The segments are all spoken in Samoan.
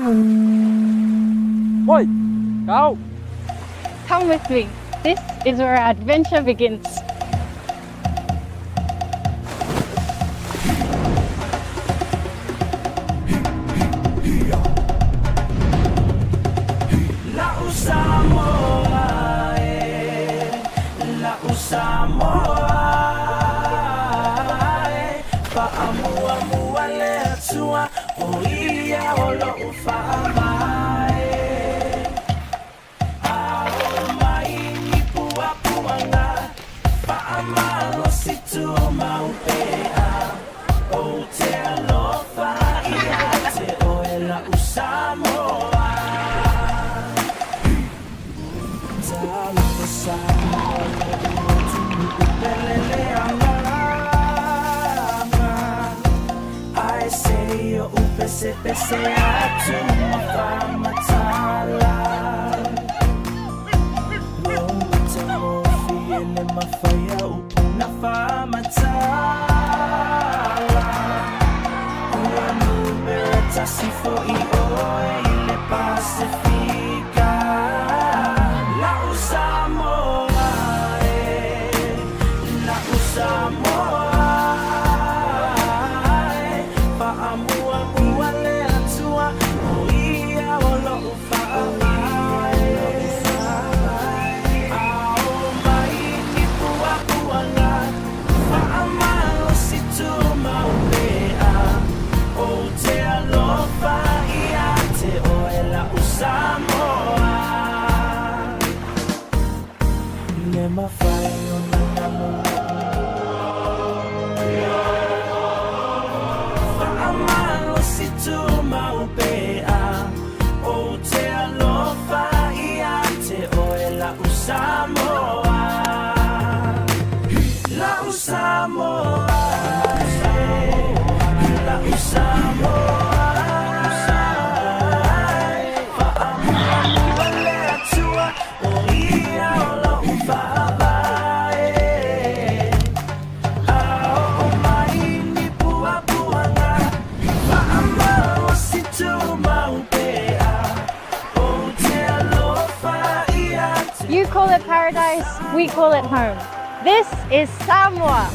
Oi, kau. Come with me. This is where our adventure begins. You call it paradise, we call it home. This is Samoa.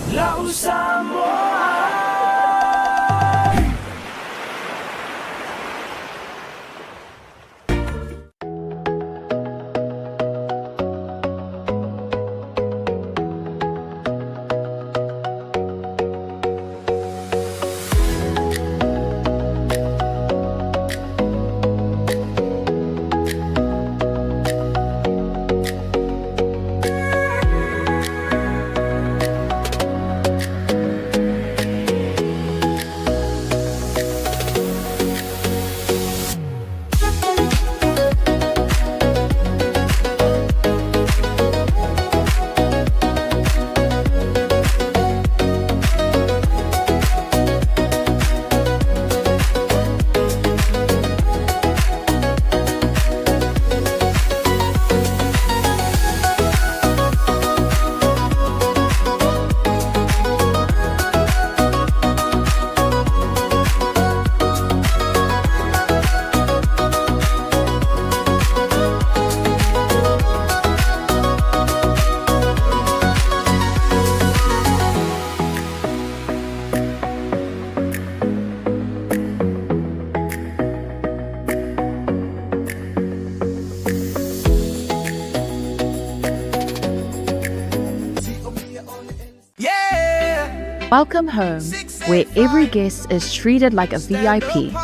Welcome home, where every guest is treated like a VIP.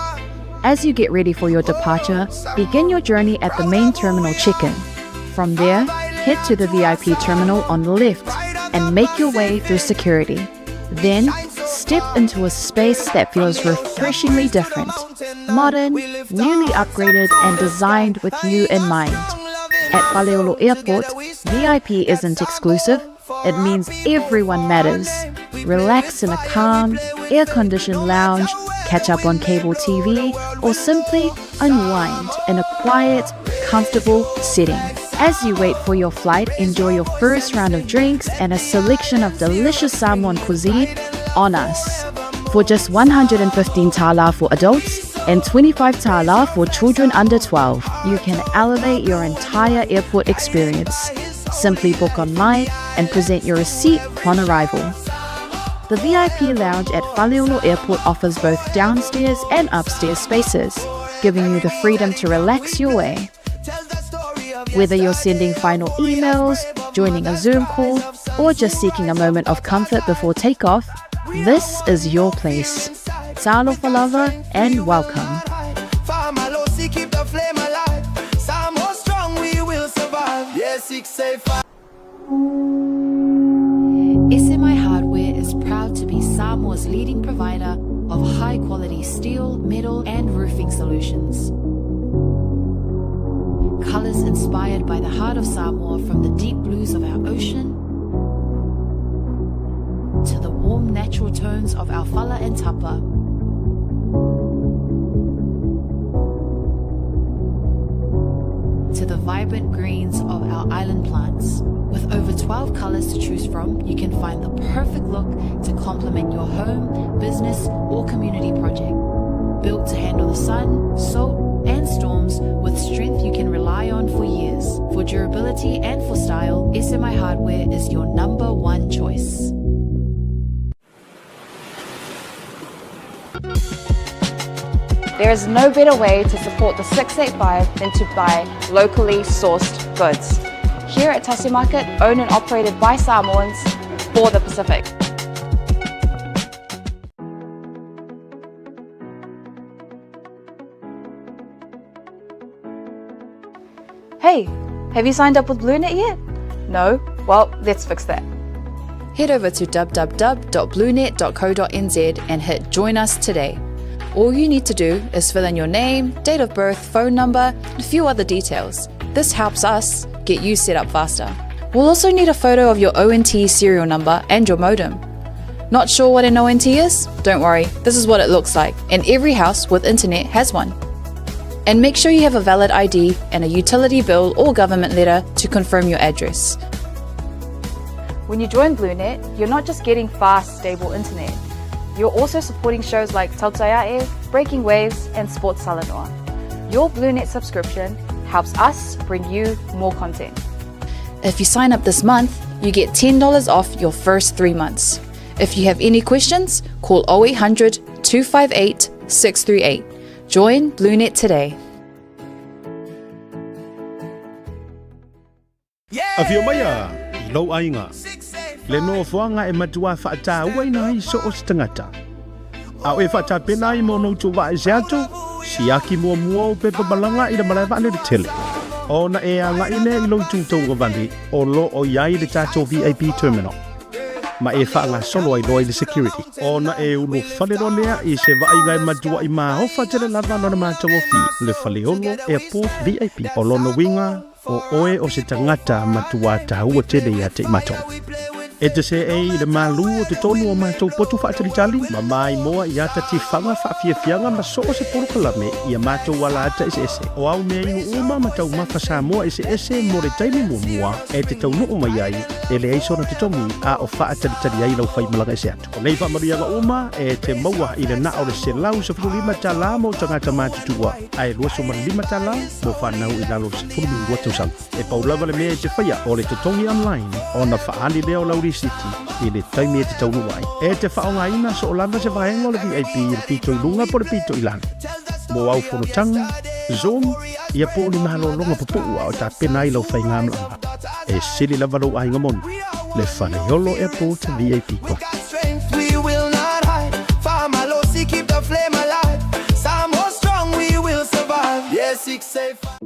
As you get ready for your departure, begin your journey at the main terminal check-in. From there, head to the VIP terminal on the left and make your way through security. Then, step into a space that feels refreshingly different, modern, newly upgraded, and designed with you in mind. At Faleolo Airport, VIP isn't exclusive, it means everyone matters. Relax in a calm, air-conditioned lounge, catch up on cable TV, or simply unwind in a quiet, comfortable setting. As you wait for your flight, enjoy your first round of drinks and a selection of delicious Samoan cuisine on us. For just 115 tala for adults and 25 tala for children under 12. You can elevate your entire airport experience. Simply book online and present your receipt upon arrival. The VIP lounge at Faleolo Airport offers both downstairs and upstairs spaces, giving you the freedom to relax your way. Whether you're sending final emails, joining a Zoom call, or just seeking a moment of comfort before takeoff, this is your place. Talofa lava and welcome. Keep the flame alive. Samoa strong, we will survive. Yeah, 685. SMI Hardware is proud to be Samoa's leading provider of high quality steel, metal, and roofing solutions. Colors inspired by the heart of Samoa from the deep blues of our ocean to the warm natural tones of our fala and tapa. To the vibrant greens of our island plants. With over 12 colors to choose from, you can find the perfect look to complement your home, business, or community project. Built to handle the sun, salt, and storms with strength you can rely on for years. For durability and for style, SMI Hardware is your number one choice. There is no better way to support the 685 than to buy locally sourced goods. Here at Tasi Market, owned and operated by Samoans for the Pacific. Hey, have you signed up with BlueNet yet? No? Well, let's fix that. Head over to www.bluenet.co.nz and hit Join Us today. All you need to do is fill in your name, date of birth, phone number, and a few other details. This helps us get you set up faster. We'll also need a photo of your ONT serial number and your modem. Not sure what an ONT is? Don't worry, this is what it looks like, and every house with internet has one. And make sure you have a valid ID and a utility bill or government letter to confirm your address. When you join BlueNet, you're not just getting fast, stable internet. You're also supporting shows like Tautaiae, Breaking Waves, and Sports Salanoa. Your BlueNet subscription helps us bring you more content. If you sign up this month, you get $10 off your first three months. If you have any questions, call 0800 258 638. Join BlueNet today. Afio mai a i lou aiga, le nofoaga e matuā faatauaina ai so o se tagata. A o e faatapena ai mo ona utu vaa ese atu, siaki muamua ou pepa malaga i le malae vaalele tele. Ona e agai lea i lou itu tauagavale o lo o i ai le tatou VIP terminal ma e faagasolo ai loa i le security. Ona e ulufale loa lea i se vaaiga e matuaʻi maofa tele lava lona matagofie, le Faleolo Airport VIP. O lona uiga, o oe o se tagata matuā taua tele ia te i matou. E te seei i le malū o totonu o matou potu faatalitali, ma maimoa i ata tifaga faafiafiaga ma so o se polokalame i a matou ala ata eseese. O au mea inu uma ma taumafa Samoa eseese mo le taimi muamua e te taunuu mai ai, e leai sona totogi a o faatalitali ai lau faimalaga ese atu. O nei faamanuiaga uma e te maua i le na o le $115 mo tagata matutua ae $25 mo fanau i lalo o le 12 tausaga. E pau lava le mea e te faia o le totogi online ona faaali lea o lau risiti i le taimi e te taunuu ai. E te faaaogaina soo lava se vaega o le VIP i le pito i luga po o le pito i lalo. Mo au fonotaga, Zoom, ia po o ni malologa pupuu a o tapena ai lau faigamalaga. E sili lava lou aiga moni, le Faleolo Airport VIP We Club. got strength, we will not hide. Faamalosi, keep the flame alive. Samoa strong, we will survive. Yeah, 685.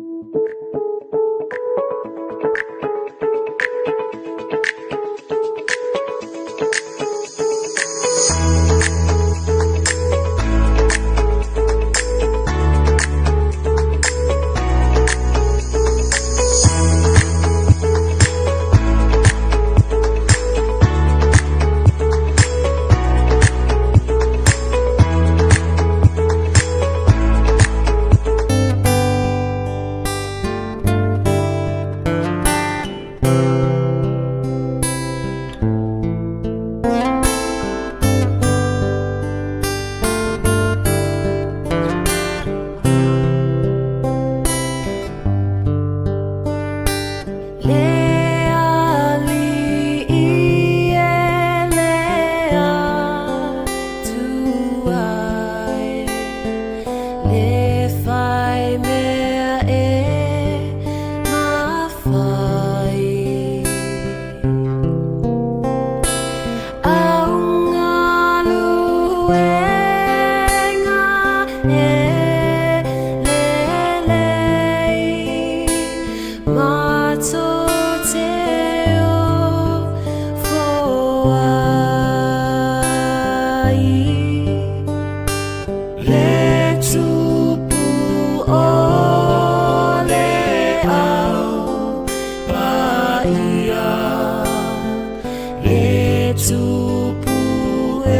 tupu e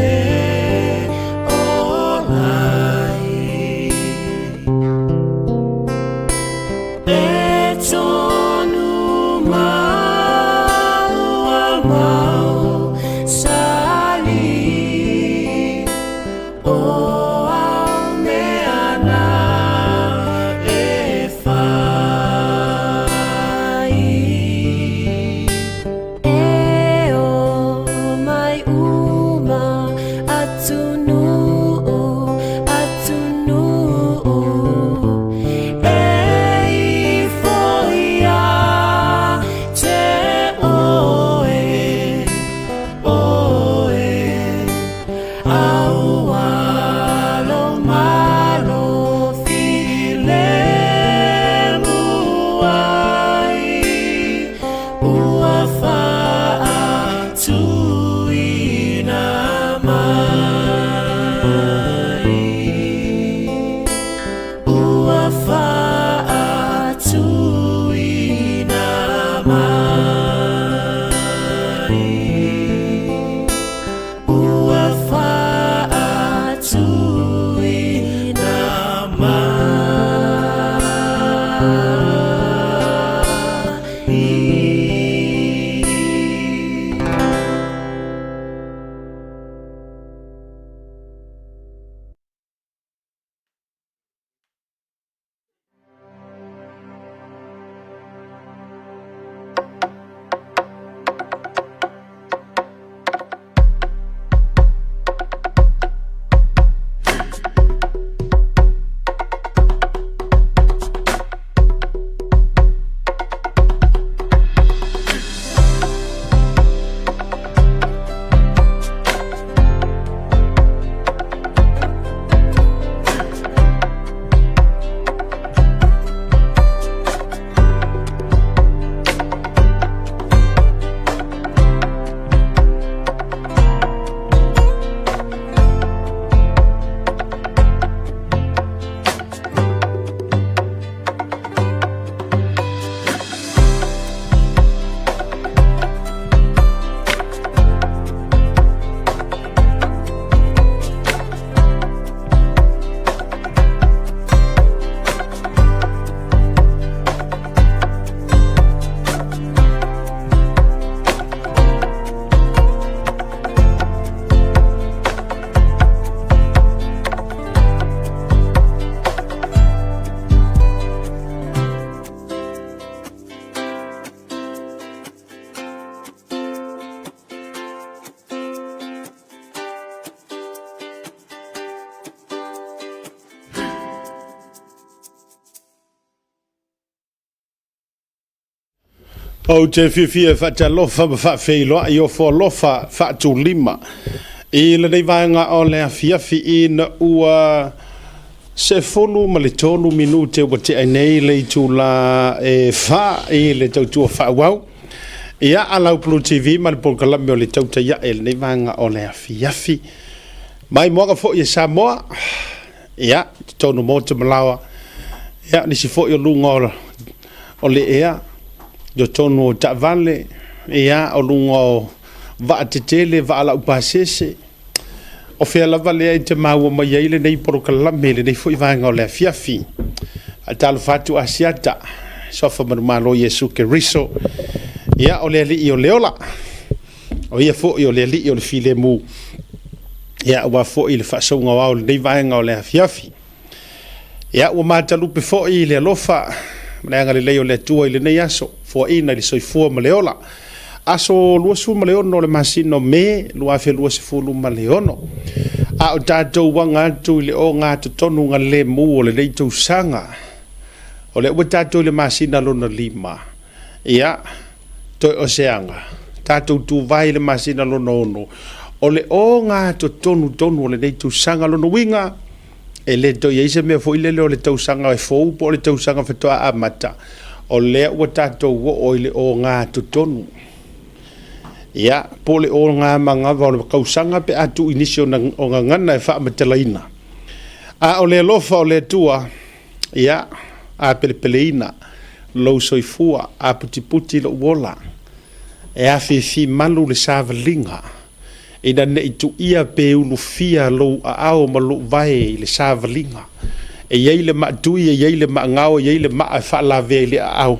ola ai. E tonu mau a mau sali o au mea na e whai. E o mai uma atunuu, atunuu E ifo ia te oe, oe, Aualo malo filemu ai, Ua faatuina mai. Ua faatuina mai. Ua faatuina mai. Ou te fiafia e faatalofa ma faafeiloai ofo alofa faatulima i lenei vaega o le afiafi ina ua 13 minute ua tea nei le itula e 4 i le tautua faaauau. Ia, a lau Blue TV ma le polokalame o le Tautai Ae i lenei vaega o le afiafi. Mai moaga foi e Samoa, ia, totonu motu ma laoa, ia, nisi foi o luga o le ea, totonu o taavale, ia, o luga o vaa tetele, vaa laupasese, o fea lava lea e te maua mai ai lenei polokalame i lenei foi vaega o le afiafi. Faatalofa atu Asiata, Suafa Manumalo Iesu Keriso, ia, o le Alii o le ola. O ia foi o le Alii o le filemu, ia, aua foi le faasauga o ao i lenei vaega o le afiafi. Ia, ua matalupe foi le alofa ma le agalelei o le Atua i lenei aso, foaina i le soifua ma le ola. Aso 26 o le masina o Me 2026. A o tatou aga atu i le ogatotonu galemu o lenei tausaga, o lea ua tatou i le masina lona 5, ia, Toe o se aga, tatou tuvae i le masina lona ono, o le ogatotonu tonu o lenei tausaga. Lona uiga, e le toe i ai se mea foi lele o le tausaga e fou po o le tausaga faatoa amata, o lea ua tatou oo i le ogatotonu. Ia, po o le ogamagava o le tausaga pe a tuu i nisi o gagana e faamatalaina. A o le alofa o le Atua, Ia, a pelepeleina lou soifua, a putiputi lou ola, e afifi malu le savaliga Ina ne i tuia pe ulufia lou aao ma lou vae i le savaliga. E i ai le maatui, e i ai le maagao, e i ai le maa e faalavea i le aao.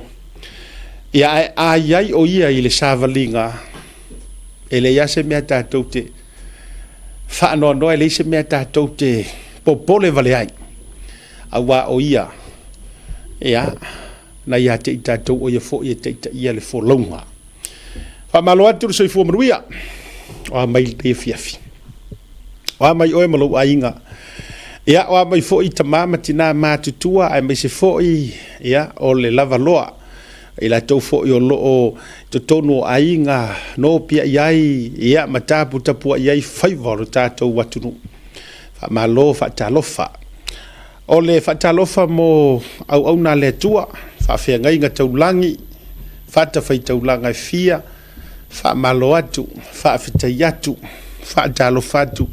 Ia ae a i ai o ia i le savaliga, e leai lava se mea tatou te faanoanoa, e leai se mea tatou te popole vale ai, aua o ia, ia, na ia te i tatou o ia foi e taitaia le folauga. Faamalo atu le soifua manuia. O a mai lenei afiafi. O a mai oe ma lou aiga. Ia, o a mai foi tama ma tina matutua aemaise foi ia, o le lavaloa. I latou foi o lo o totonu o aiga nopiai ai ia, ma taputapuai ai faiva o le tatou atunuu. Faamalo faatalofa. O le faatalofa mo auauna a le Atua, faafeagaiga taulagi, fatafaitaulaga e fia, faamalo atu, faafetai atu, faatalofa atu.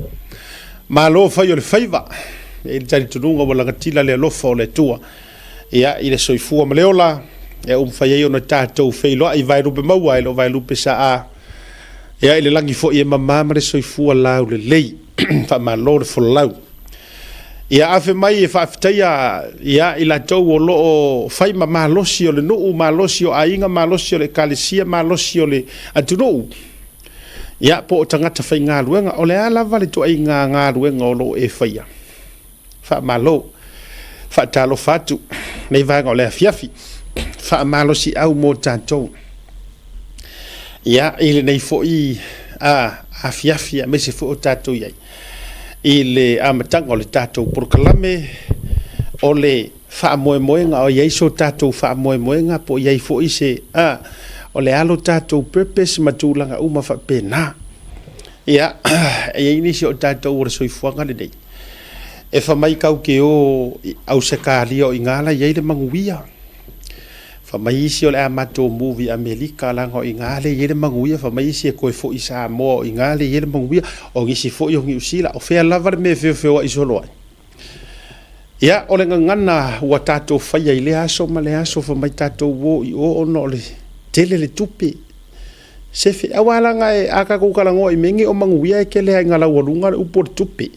Malo fai o le faiva, e i ai le talitonuga ua lagatila le alofa o le Atua ia, i le soifua ma le ola, ia ua mafai ai ona tatou feiloai i vaelupe maua e le o vaelupe saa, ia, i le lagi foi e mama ma le soifua laulelei. Faamalo le folau. Ia afe mai e faafetaia ia i latou o lo o fai ma malosi o le nuu, malosi o aiga, malosi o le ekalesia, malosi o le atunuu, ia po o tagata faigaluega. O le a lava le ituaiga galuega o lo o e faia, faamalo. Faatalofa atu nei vaega o le afiafi. Faamalosiau mo tatou. Ia, i lenei foi afiafi aemaise foi o tatou i ai i le amataga o le tatou polokalame o le faamoemoega, o i ai so tatou faamoemoega po o i ai foi se a, o le a lo tatou purpose ma tulaga uma faapena. Ia, e i ai nisi o tatou o le soifuaga lenei, e fai mai kau ke o i Ausetalia o i ina la i ai le manuia. Fai mai isi o le a matou move i Amerika leaga o i ina lea e i ai le manuia, fai mai isi e toe foi i Samoa o i ina lea e i ai le manuia, o nisi foi o Niu Sila, o fea lava le mea e feofeoai solo ai. Ia, o le gagana ua tatou faia i lea aso ma lea aso, fai mai tatou o i o ona o le tele le tupe. Sefe, aua leaga e, a tatou talanoa i mea nei o manuia e tele lava ina laualuga le upu o le tupe.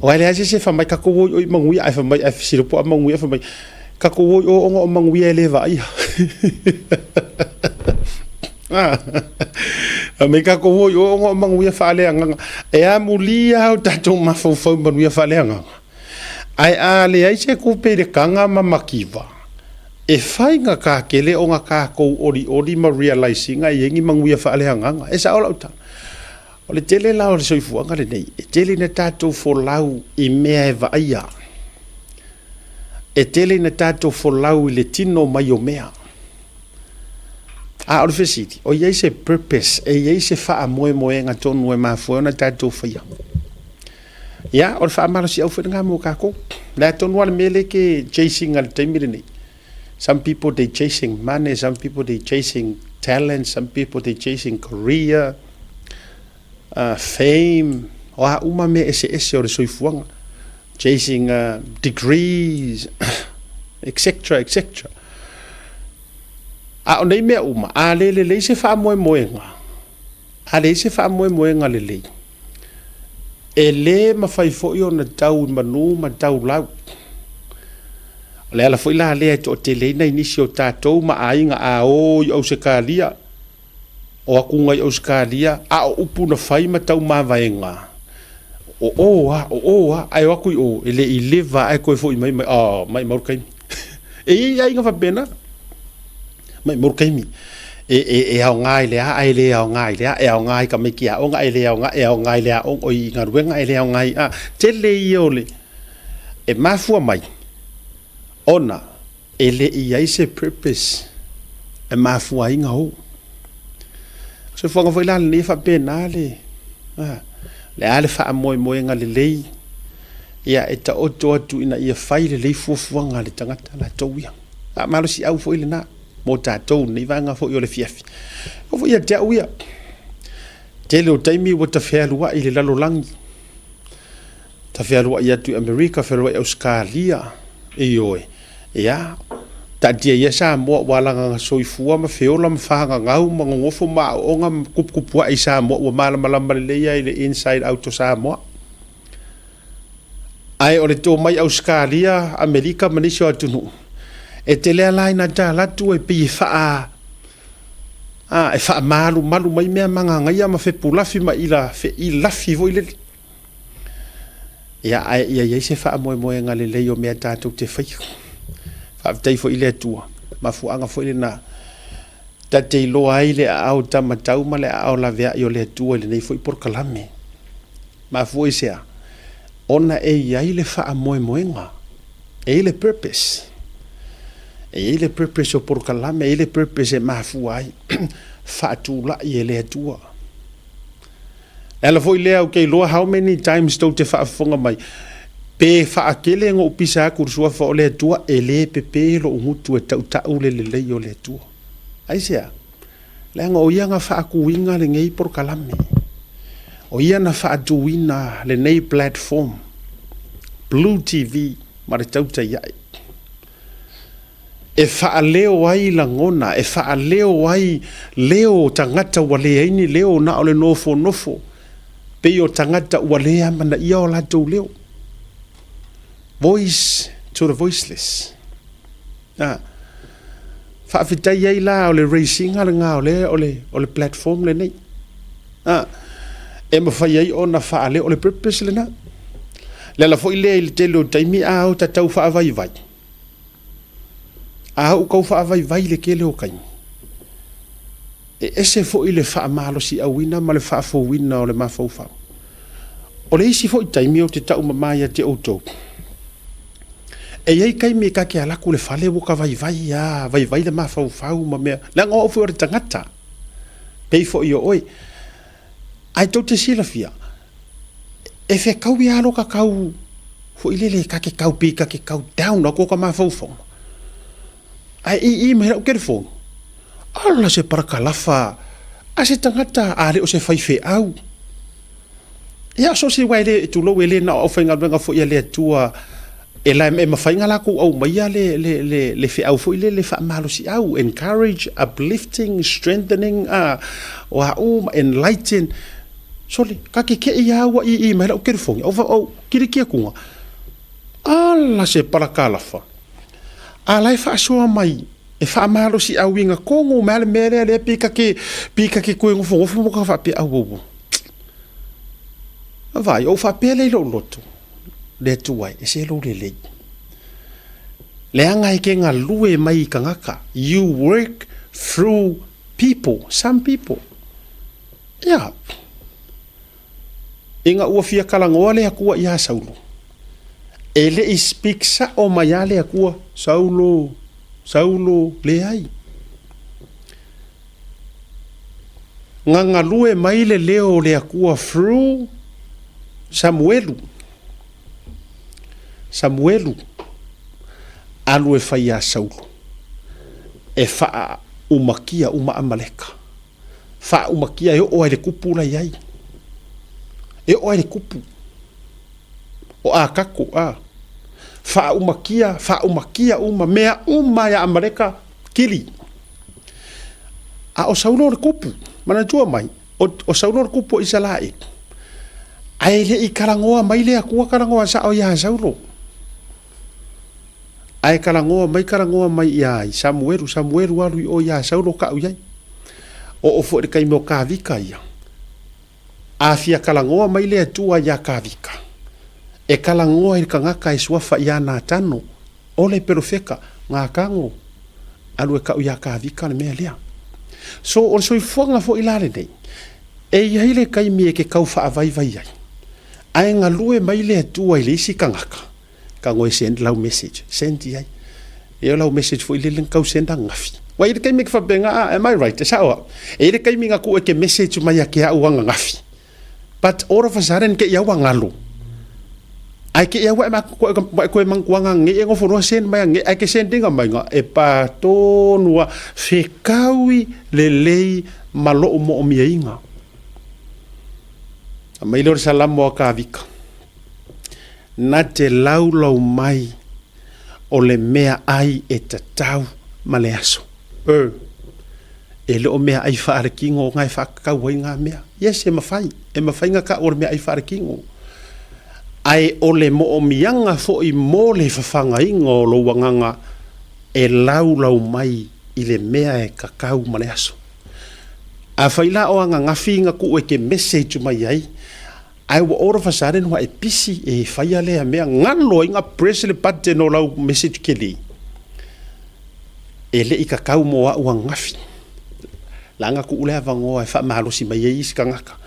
Aua e leai se isi e fai mai tatou o i o i manuia, ae fai mai, ae fesili po o a manuia, fai mai, tatou o i o ona o manuia e le vaaia. Fai mai tatou o i o ona o manuia faaleagaga. E amuli lava o tatou mafaufau i manuia faaleagaga. Ae a leai se tupe i le taga ma mativa, e faigata tele ona tatou olioli ma realize ina e i ai ni manuia faaleagaga. E sao lau tala? O le tele la o le soifuaga lenei, e tele ina tatou folau i mea e vaaia. E tele ina tatou folau i le tino mai o mea. A o le fesili, o i ai se purpose, e i ai se faamoemoega tonu e mafua ai ona tatou faia? Ia, o le faamalosiau foi lena mo tatou. O le a tonu lava le mea lea e te chase ina i le taimi lenei? Some people they chasing money, some people they chasing talent, some people they chasing career, fame, o a uma mea eseese o le soifuaga, chasing degrees, etc, etc. A o nei mea uma, a le lelei se faamoemoega, a leai se faamoemoega lelei, e le mafai foi ona tau i manu ma tau lau. O le ala foi la lea e toatele ai nai nisi o tatou ma aiga a o i Ausetalia, o atu i Ausetalia, a o upu na fai ma tau mavaega, o o a, o o a, ae o atu i o, e le i leva ae toe foi mai, mai, oh, maimau le taimi. E i ai aiga faapena. Maimau le taimi. E, e, e aoga i le a, ae le aoga i le a, e aoga i tamaiti aoga, ae le aoga, e aoga i le aoga, i galuega, ae le aoga i, a, tele ia o le, e mafua mai, ona e le i ai se purpose e mafua ai ona o. O soifuaga foi la lenei e faapena le, a, le a le faamoemoega lelei, ia e taoto atu ina ia fai lelei fuafuaga a le tagata latou ia. A malosiau foi lena mo tatou lenei vaega foi o le afiafi. O foi ia te au ia, tele o taimi ua ta fealuai i le lalolagi, ta fealuai atu i Amerika, fealuai i Ausetalia, ioe, ia, Taatia ia Samoa ua alagaga soifua ma feola ma fagagau ma gogofo ma aooga ma kupukupuae i Samoa ua malamalama lelei lava i le inside out o Samoa. Ae o le to mai Ausetalia, Amerika ma nisi o atunuu, e tele lava la ina talatu e pei e faa a, e faamalumalu mai mea magagaia ma fepulafi ma ila feilafi foi lele. Ia, ae ia i ai se faamoemoega lelei o mea tatou te faia. Faafetai foi i le Atua, mafuaaga foi lena ta te iloa ai le aao tamatau ma le aao laveai o le Atua i lenei foi polokalame. Mafua i se a? Ona e i ai le faamoemoega, e i ai le purpose. E i ai le purpose o polokalame, e i ai le purpose e mafua ai faatulai e le Atua. E ala foi lea ou te iloa how many times tou te faafofoga mai, pe faatele ona ou pisa atu i le suafa o le Atua, e le pepe lou gutu e tautau le lelei o le Atua. Aisea? Leaga o ia na faatuina lenei polokalame. O ia na faatuina lenei platform, Blue TV ma le tautai ae. E faaleo ai lagona, e faaleo ai leo o tagata ua leai ni leo na o le nofonofo, pei o tagata ua le amanaia o latou leo. Voice to the voiceless. A, faafetai ai la o le raise ina lena o le, o le, o le platform lenei. A, e mafai ai ona faaleo, o le purpose lena. Le ala foi lea i le tele o taimi a o tatau faavaivai, A ou tau faavaivai i le tele o taimi, e ese foi le faamalosiauina ma le faafouina o le mafaufau. O le isi foi taimi ou te taumama ia te outou, e i ai taimi ta te alu atu i le fale ua ta vaivai lava, vaivai le mafaufau ma mea, leaga o au foi o le tagata, pei foi o oe. Ae tou te silafia, e fetaui lava lo ta tau foi lele ta te tau pei ta te tau down atu o ta mafaufauga. Ae ii mai lau telefoni, ala se parakalafa a se tagata a le o se faifeau. Ia so se aua e le, tulou e le na o aufaigaluega foi a le Atua e la e mafai ona latou aumaia le, le, le, le feau foi lele faamalosiau, encourage, uplifting, strengthening, o a uma, enlighten. Sole, ka kekeʻi lava ua ii mai lau telefoni, ou, ou kiliki atuga, ala se parakalafa, a la e faasoa mai e faamalosiauina tonu mai le mea lea, lea pei ta te, pei ta te toe nofonofo ma ta faapea, auauau. Vaai, ou faapea lea i lou loto, le Atua e, ese lou lelei. Leaga e te galue mai i tagata. You work through people, some people. Ia, ina ua fia talanoa le Atua iā Saulo, e le i speak sao mai lava le Atua, Saulo, Saulo, leai. Na galue mai le leo o le Atua through Samuelu. Samuelu, alu e fai iā Saulo, e faaumakia uma Amaleka. Faaumakia e oo ai le kupu la i ai. E oo ai le kupu. O Akako, a. Faaumakia, faaumakia uma, mea uma ia Amaleka, kili. A o Saulo o le kupu, manatua mai, o, o Saulo o le kupu o Isalaele. Ae le i talanoa mai le Atua talanoa sao iā Saulo. Ae talanoa mai, talanoa mai iā ai, Samuelu, Samuelu alu i o iā Saulo ka'u i ai. Oo foi i le taimi o Kavika ia, a fia talanoa mai le Atua iā Kavika, e talanoa i le tagata e suafa iā Natano, o le perofeta, Natano, alu e ka'u iā Kavika le mea lea. So, o le soifuaga foi la lenei, e i ai le taimi e te tau faavaivai ai, ae galue mai le Atua i le isi tagata, Tago e send lau message, send i ai. E o lau message foi lele na tau send ananafi. Ua i ai le taimi e te faapena, ah, am I right? E sao au. E i ai le taimi na tuu e te message mai ia te au ananafi. But all of a sudden kei au a galo. Ae kei au e koe mantuaga nei e nofo loa send mai anei, ae ke send ina mai na, e pa tonu a fekaui lelei ma lou moomiaina. Aumai lea o le Salamo a Kavika. Na te laulau mai. O le meaai e tatau ma le aso. Er, e le o meaai faalekino nga e faakakau ai ngā mea. Yes, e mafai. E mafai nga kau o le meaai faalekino. Ae o le moomiaga foi mo le fafagaina o lou agaga e laulau mai i le mea e kakau ma le aso. Afai la o ananafi na tuu e te message mai ai, ae ua all of a sudden ua e busy e faia lea mea, galo ai na press le button o lau message keli. E le i kakau mo au ananafi. Leaga tuu le avanoa e faamalosi mai ai isi tagata.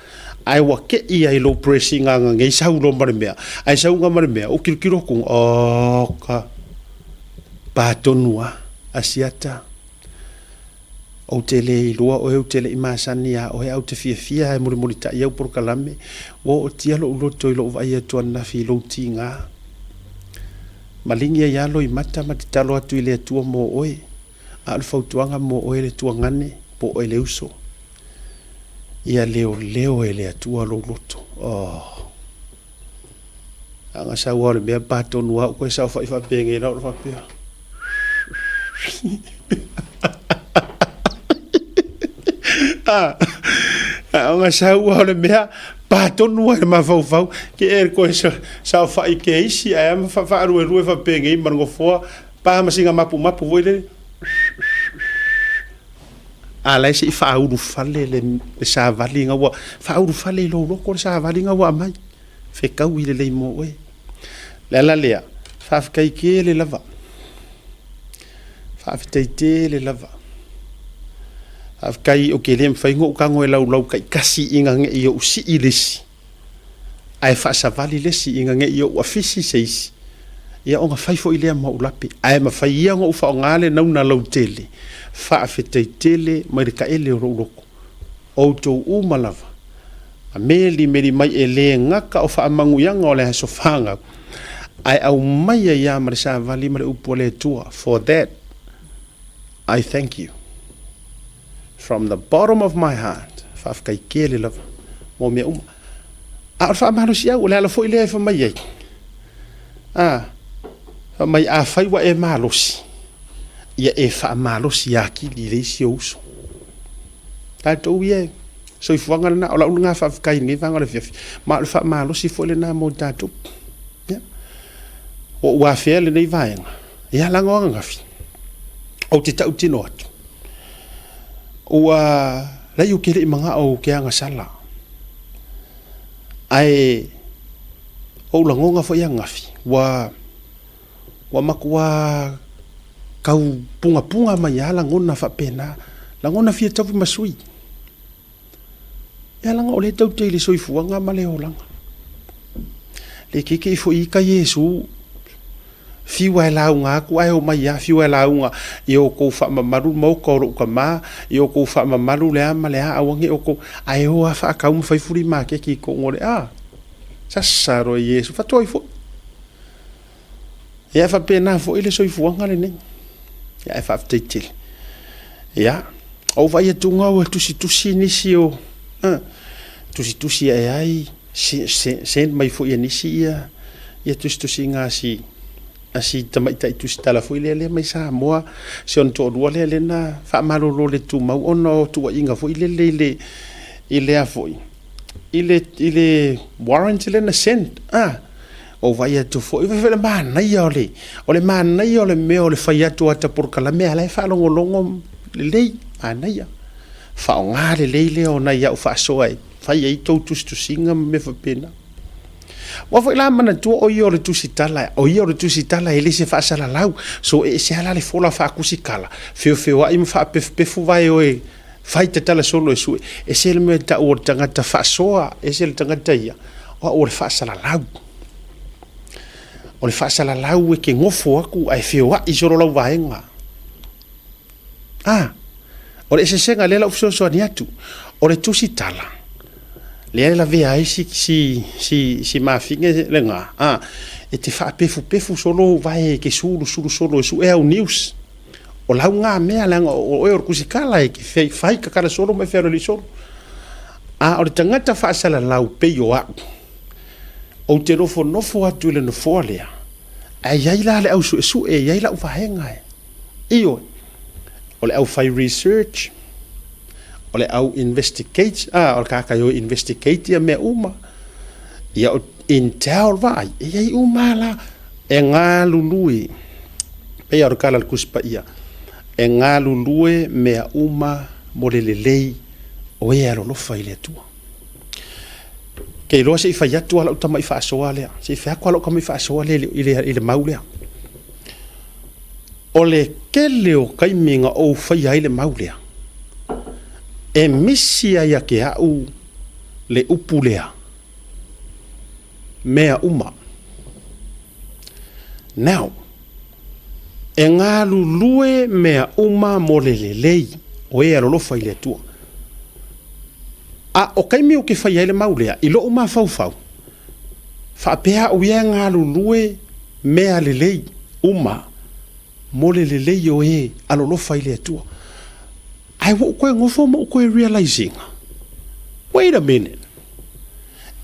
Ae ua kei ai lou press ina ananei sau loa ma le mea. Ae sau na ma le mea, ou tilotilo atu, oh ka pa tonu lava, Asiata. Ou te le iloa oe, ou te le i masani iā oe, ae ou te fiafia e mulimulitai au polokalame. Ua ootia lou loto i lou vaai atu ananafi i lou tiga. Maligi ai lava loimata ma tatalo atu i le Atua mo oe. A o le fautuaga mo oe le tuagane po o oe le uso, ia leoleo e le Atua lou loto. Oh. Aga sau lava o le mea pa tonu au koe saofai faapenei la o le faapea. Ah, aga sau lava o le mea pa tonu ai le mafaufau ke e koe saofai ke isi ae ama faaluelue faapenei ma le nofoa pa ma sina mapumapu foi lele. A la e se i faaulufale le savali ina ua faaulufale i lou loto le savali ina ua aumai. Fetaui lelei mo oe. Le ala lea, faafetai tele lava. Faafetai tele lava. Faafetai ou te le mafai ona ou tago e laulau taitasi ina ne i ou sii le isi, ae faasavali le isi ina ne i ou afisi se isi, ia ona fai foi lea ma ou lape. Ae mafai ia ona ou faaaoga le nauna lautele. Faafetai tele mai le taele o lou loto. Outou uma lava, a melimeli mai e le gata o faamanuiaga o le aso fanau, ae aumai ai lava ma le savali ma le upu a le Atua, For that I thank you from the bottom of my heart. Faafetai tele lava mo mea uma. A o le faamalosiau, o le ala foi lea e fai mai ai, a, fai mai, afai ua e malosi, ia e faamalosi atili i le isi ou uso. Tatou ia e soifuaga lena, o lau lena faafetai i lenei vaega o le afiafi, ma o le faamalosi foi lena mo tatou. Ia. Ua ou afea lenei vaega, ia leaga o ananafi, ou te tautino atu, ua leai ou te le i manao ou te agasala, ae ou lagona foi ananafi, ua Ua matua tau pungapunga mai lava lagona faapena, lagona fia taui ma sui. Ia leaga o lea e taute i le soifuaga ma le olaga. Le keke'i foi ita Iesu, fiu ae lauga atu ae omai lava, fiu ae lauga ia outou faamamalu le maota o lou tama, ia outou faamamalu le a ma le a, aua ne i outou, ae o lava faatau ma fai fuli maketi i totonu o le a. Sasa loa Iesu, faatoai foi. Ia e faapena foi le soifuaga lenei. Ia ae faafetai tele. Ia, ou vaai atu ua tusitusi nisi o tusitusi ae ai send mai foi e nisi ia ia tusitusiga a si a si tamaitai tusitala foi lea lea mai Samoa, si ona toalua lea lea na faamalolo le tumau ona o tuuaiga foi lele i le i lea foi i le i le warrant lea na send. Ah, Ou vaai atu foi, vaai foi le manaia o le, o le manaia o le mea o le fai atu o ata polokalame a la e faalogologo lelei, manaia. Faaaoga lelei lea o nai au faasoa e fai ai tou tusitusiga ma mea faapena. Aua foi la manatua o ia o le tusitala, o ia o le tusitala e le se faasalalau. So e ese lava la le fola faatusitala, feofeoai ma faapefupefu vae o e fai tatala solo e sue. Ese le mea e tau o le tagata faasoa, ese le tagata ia. O au o le faasalalau. O le faasalalau e te nofo atu ae feoai solo lau vaega. A, o le eseesega lea la ou fesoasoani atu. O le tusitala, lea e lavea ai si, si, si, si mafine lena, a, e te faapefupefu solo ou vae e te sulusulu solo e sue au news. O lau ngā mea, leaga o oe o le tusitala e te fai tatala solo ma e fealualuai solo. A o le tagata faasalalau pei o au, ou te nofonofo atu i le nofoa lea, Ae i ai la le au suesue, e i ai lau vaega e. Ioe, o le au fai research, o le au investigate, ah, o le tagata e o e investigate ia mea uma. Ia o intel vaai, e i ai uma la, e galulue. Pei lava o le tala a le Tusi Paia, e galulue mea uma mo le lelei o e alolofa i le Atua. Ke iloa se i fai atu lava lau tamai faasoa lea, se i fai atu lava lau tamai faasoa lea i le, i le mau lea. O le tele o taimi na ou faia ai le mau lea, e misi ai ia te au le upu lea, mea uma. Now, e galulue mea uma mo le lelei o e alolofa i le Atua. A o taimi ou te faia ai le mau lea, i lou mafaufau, faapea au ia e galulue mea lelei uma mo le lelei o e alolofa i le Atua. Ae ua ou toe nofo ma ou toe realise ina, wait a minute,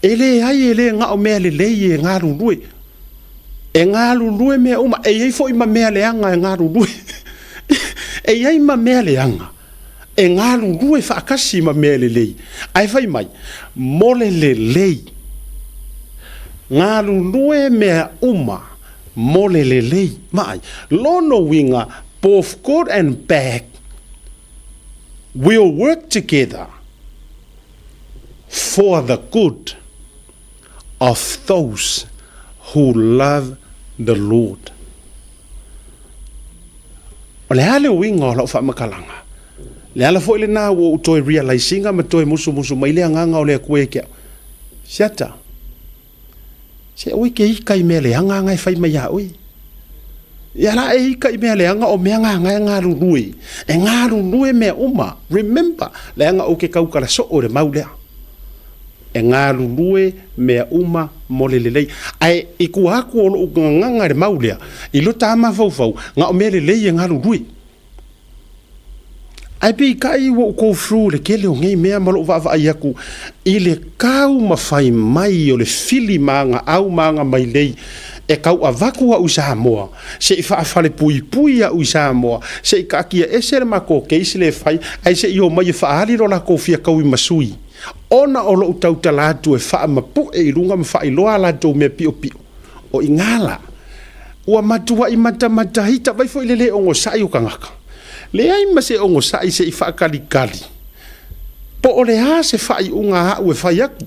e leai e le na o mea lelei e galulue, e galulue mea uma, e i ai foi ma mea leaga e galulue. E i ai ma mea leaga e galulue faatasi ma mea lelei. Ae fai mai, mo le lelei, galulue mea uma mo le lelei. Vaai, lona uiga, both good and bad will work together for the good of those who love the Lord. O le a le uiga o lau faamatalaga? Le ala foi lena ua ou toe realise ina ma toe musumusu mai le agaga o le Atua ia te au. Siata, se aua e te ita i mea leaga na e fai mai ia oe. Ia la e ita i mea leaga o mea na e galulue. E galulue mea uma. Remember, leaga ou te tautala soo i le mau lea. E galulue mea uma mo le lelei. Ae i tua atu o lou gagana i le mau lea, i lota lava mafaufau, na o mea lelei e galulue. Ae peitai ua ou go through le tele o nei mea ma lou vaavaai atu i le taumafai mai o le fili ma aga au ma aga mailei e tau avatu au i Samoa, se i faafalepuipui au i Samoa, se i taatia ese le matou case lea e fai, ae se i omai e faaali lo latou fia taui ma sui, ona o lou tautala atu e faamapue i luga ma faailoa a latou mea piopio. O i ina la, ua matuai matamataita vai foi le lē onosai o tagata. Leai ma se onosai se i faatalitali po o le a se faaiuga a au e fai atu.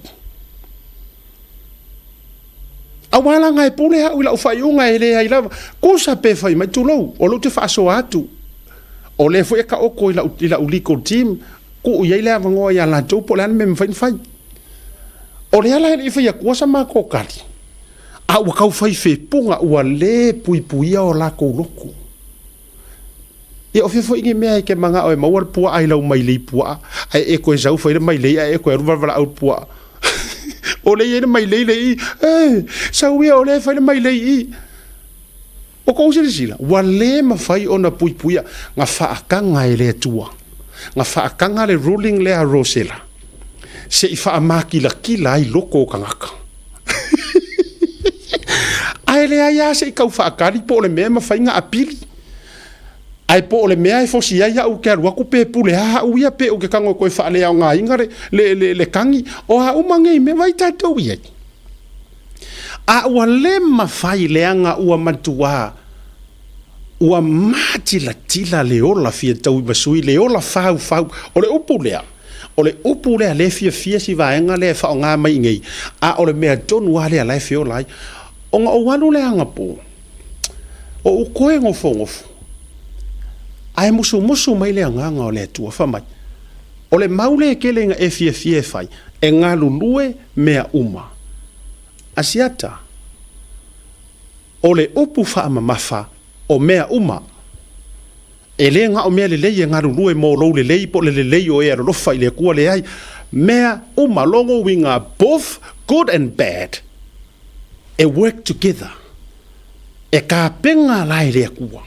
Aua leaga e pule au i lau faaiuga e leai lava. Tusa pe fai mai, tulou, o lea ou te faasoa atu. O lea foi e taoto i lau, i lau legal team, tuu i ai le avanoa ia latou po o le a le mea e mafai ona fai. O lea la e le i fai atua sa matou tali, a ua tau fai fepuga ua le puipuia o latou loto. Ia o fea foi ni mea e te manao e maua le puaa i lau mailei puaa, ae e toe sau fai le mailei ae e toe alu valavala'au le puaa. O lea e i ai le mailei lea i i, e, sau ia o lea e fai le mailei i i. Ua tou silasila, ua le mafai ona puipuia, na faataga e le Atua, na faataga le ruling lea a Rosela, se i faamakilatila ai loko o tagata. Ae leai lava se i tau faatali po o le mea e mafai ona apili. Ae po o le mea e fosi ai au ou te alu atu pe pule a au ia pe ou te tago e toe faaleaogaina le, le, le, le tagi. O a uma nei mea, vaai tatou i ai. A ua le mafai leaga ua matuā ua matilatila le ola fia tauimasui, le ola faufau. O le upu lea, o le upu lea lea e fiafia si vaega lea e faaaoga mai i nei, a o le mea tonu lava lea la e feola ai. Ona ou alu lea anapo, ou toe nofonofo, ae musumusu mai le Agaga o le Atua, fai mai, O le mau lea e tele ina e fiafia e fai, e galulue mea uma. Asiata, O le upu faamamafa o mea uma. E le na o mea lelei e galulue mo lou lelei po o le lelei o e alolofa i le Atua, leai, mea uma, lona uiga, both good and bad, e work together, e tapena la e le Atua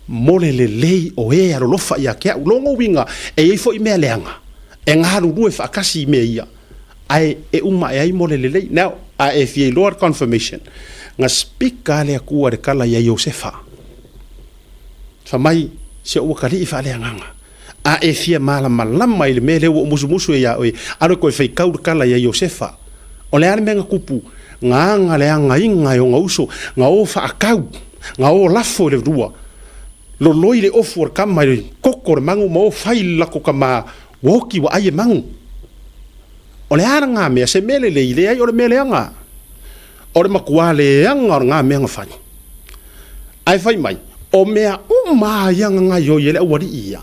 mo le lelei o e alolofa ia te au. Lona uiga, e i ai foi mea leaga e galulue faatasi i mea ia. Ae e uma ae ai mo le lelei. Now, a e fia iloa le confirmation, na speak a le Atua i le tala ia Iosefa. Fa mai, se o ua kalii faaleagaga. A e fia malamalama i le mea lea ua ou musumusu ai ia oe, alu e toe faitau le tala ia Iosefa. O le a le mea na tupu? Na aga le agaiga e ona uso, na o faatau, na o lafo i le lua, loloi le ofu o le tama i le koko o le magu ma o fai le latou tama, ua oti ua ai e magu. O le a lena mea? Se mea lelei? Leai, o le mea leaga. O le matua leaga o lena mea na fai. Ae fai mai, o mea uma lava ia na gaoioi ai le aualii ia,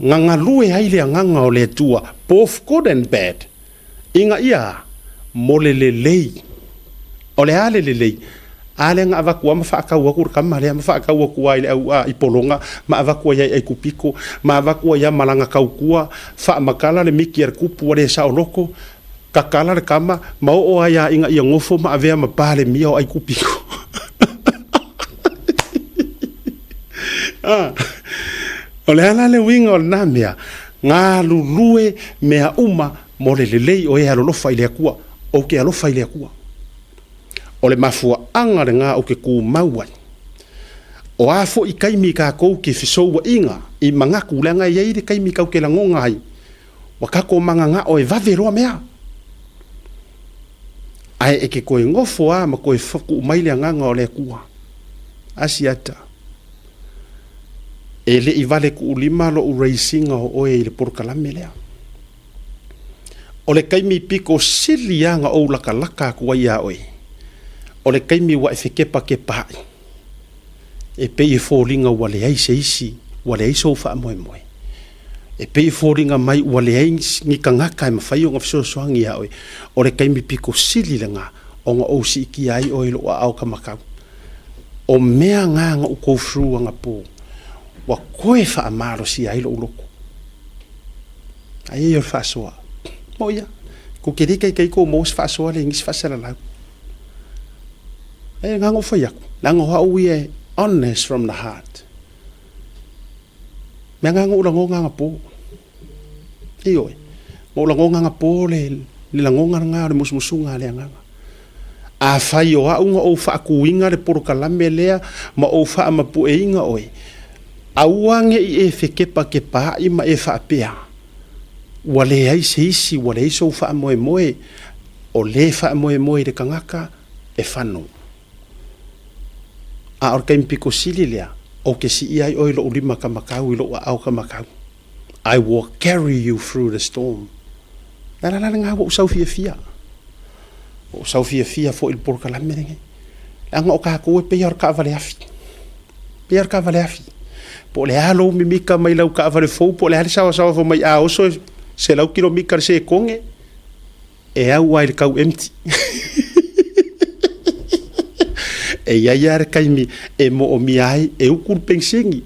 na galue ai le agaga o le Atua, both good and bad, ina ia mo le lelei. O le a le lelei? A lea na avatu lava ma faatau atu le tama lea, ma faatau atu lava i le au i pologa, ma avatu ai i Aikupito, ma avatu ai lava ma lana tautua, faamatala le miti a le tupu ua le saoloto, Tatala le tama, ma oo ai a ina ia nofo ma avea ma Palemia o Aikupito. Ah, o le a la le uiga o lena mea? Galulue mea uma mo le lelei o e alolofa i le Atua. Ou te alofa i le Atua. O le mafuaaga lena ou te tumau ai. O a foi taimi tatou te fesouaiga i manatu, leaga e i ai le taimi tatou te lagona ai, Ua tatou mananao e vave loa mea. Ae e te toe nofo a ma toe tuu mai le agaga o le Atua. Asiata, e le i vale tuulima lou raise-ina o oe i le polokalame lea. O le taimi pito sili lava na ou latalata atu ai ia oe, o le taimi ua e fekepakepaai, e pei e foliga ua leai se isi, ua leai sou faamoemoe. E pei e foliga mai ua leai ni tagata e mafai ona fesoasoani iā oe. O le taimi pito sili lena ona ou siitia ai oe i lou aao kamakau. O mea na na ou go through anapo, ua toe faamalosia ai lou loto. Aia ia o le faasoa. Moʻi ia. Kou te le taitai kou maua se faasoa le nisi faasalalau. Aia na na ou fai atu, leaga o au ia e honest from the heart. Mea nga na ou lagona anapo. Ioe. Na ou lagona anapo le, le lagona lena o le musumusuga a le Agaga. Afai o au na ou faatuina le polokalame lea ma ou faamapueina oe, aua ne i e fekepakepaai ma e faapea, ua leai se isi, ua leai sou faamoemoe, o le faamoemoe i le tagata e fano. A o le taimi pito sili lea, ou te siia ai oe i lou lima kamakau, i lou aao kamakau. I will carry you through the storm. Le ala la lena ua ou sau fiafia. Ua ou sau fiafia foi i le polokalame lenei. Leaga o tatou e pei lava o le taavale afi. Pei lava o le taavale afi. Po o le a lou mimita mai lau taavale fou, po o le a le saoasaoa fai mai a oso e 100 kilomita i le sekone, E au ai le kau empty. E i ai lava le taimi e moomia ai e uku le penisini.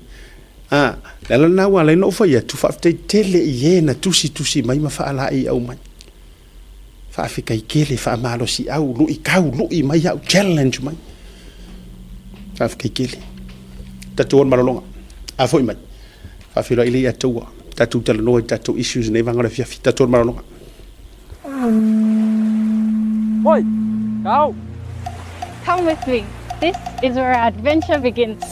A, le ala lena ua ala ai ona ou fai atu, faafetai tele i e na tusitusi mai ma faalaeiau mai. Faafetai tele, faamalosiau, luitau, lui mai au, challenge mai. Faafetai tele. Tatou o le malologa. A foi mai. Faafeiloai lea ia te ua. Tatou talanoa i tatou issues i nei vaega o le afiafi. Tatou o le malologa. Oi, kau! Come with me. This is where our adventure begins.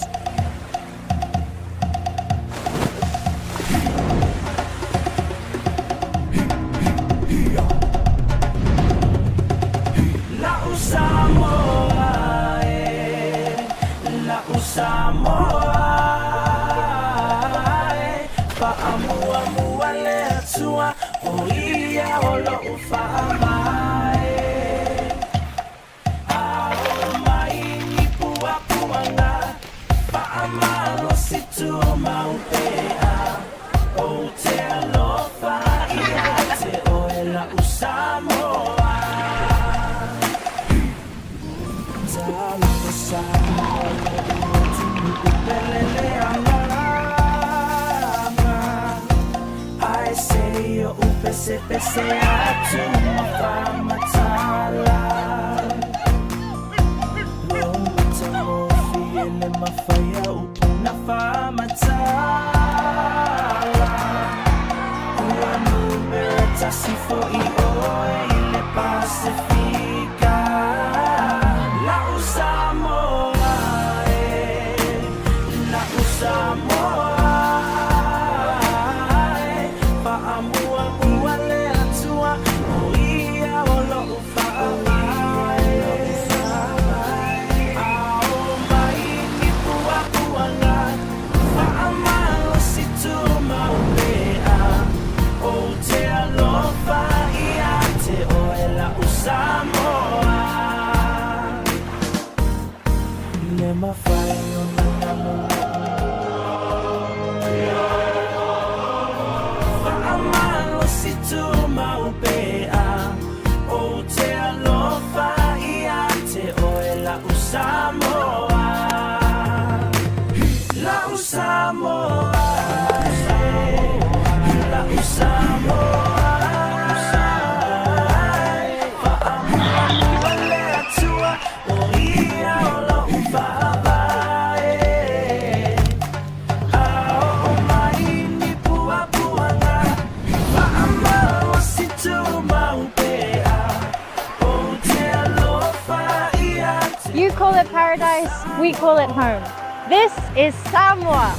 You call it paradise, we call it home. This is Samoa.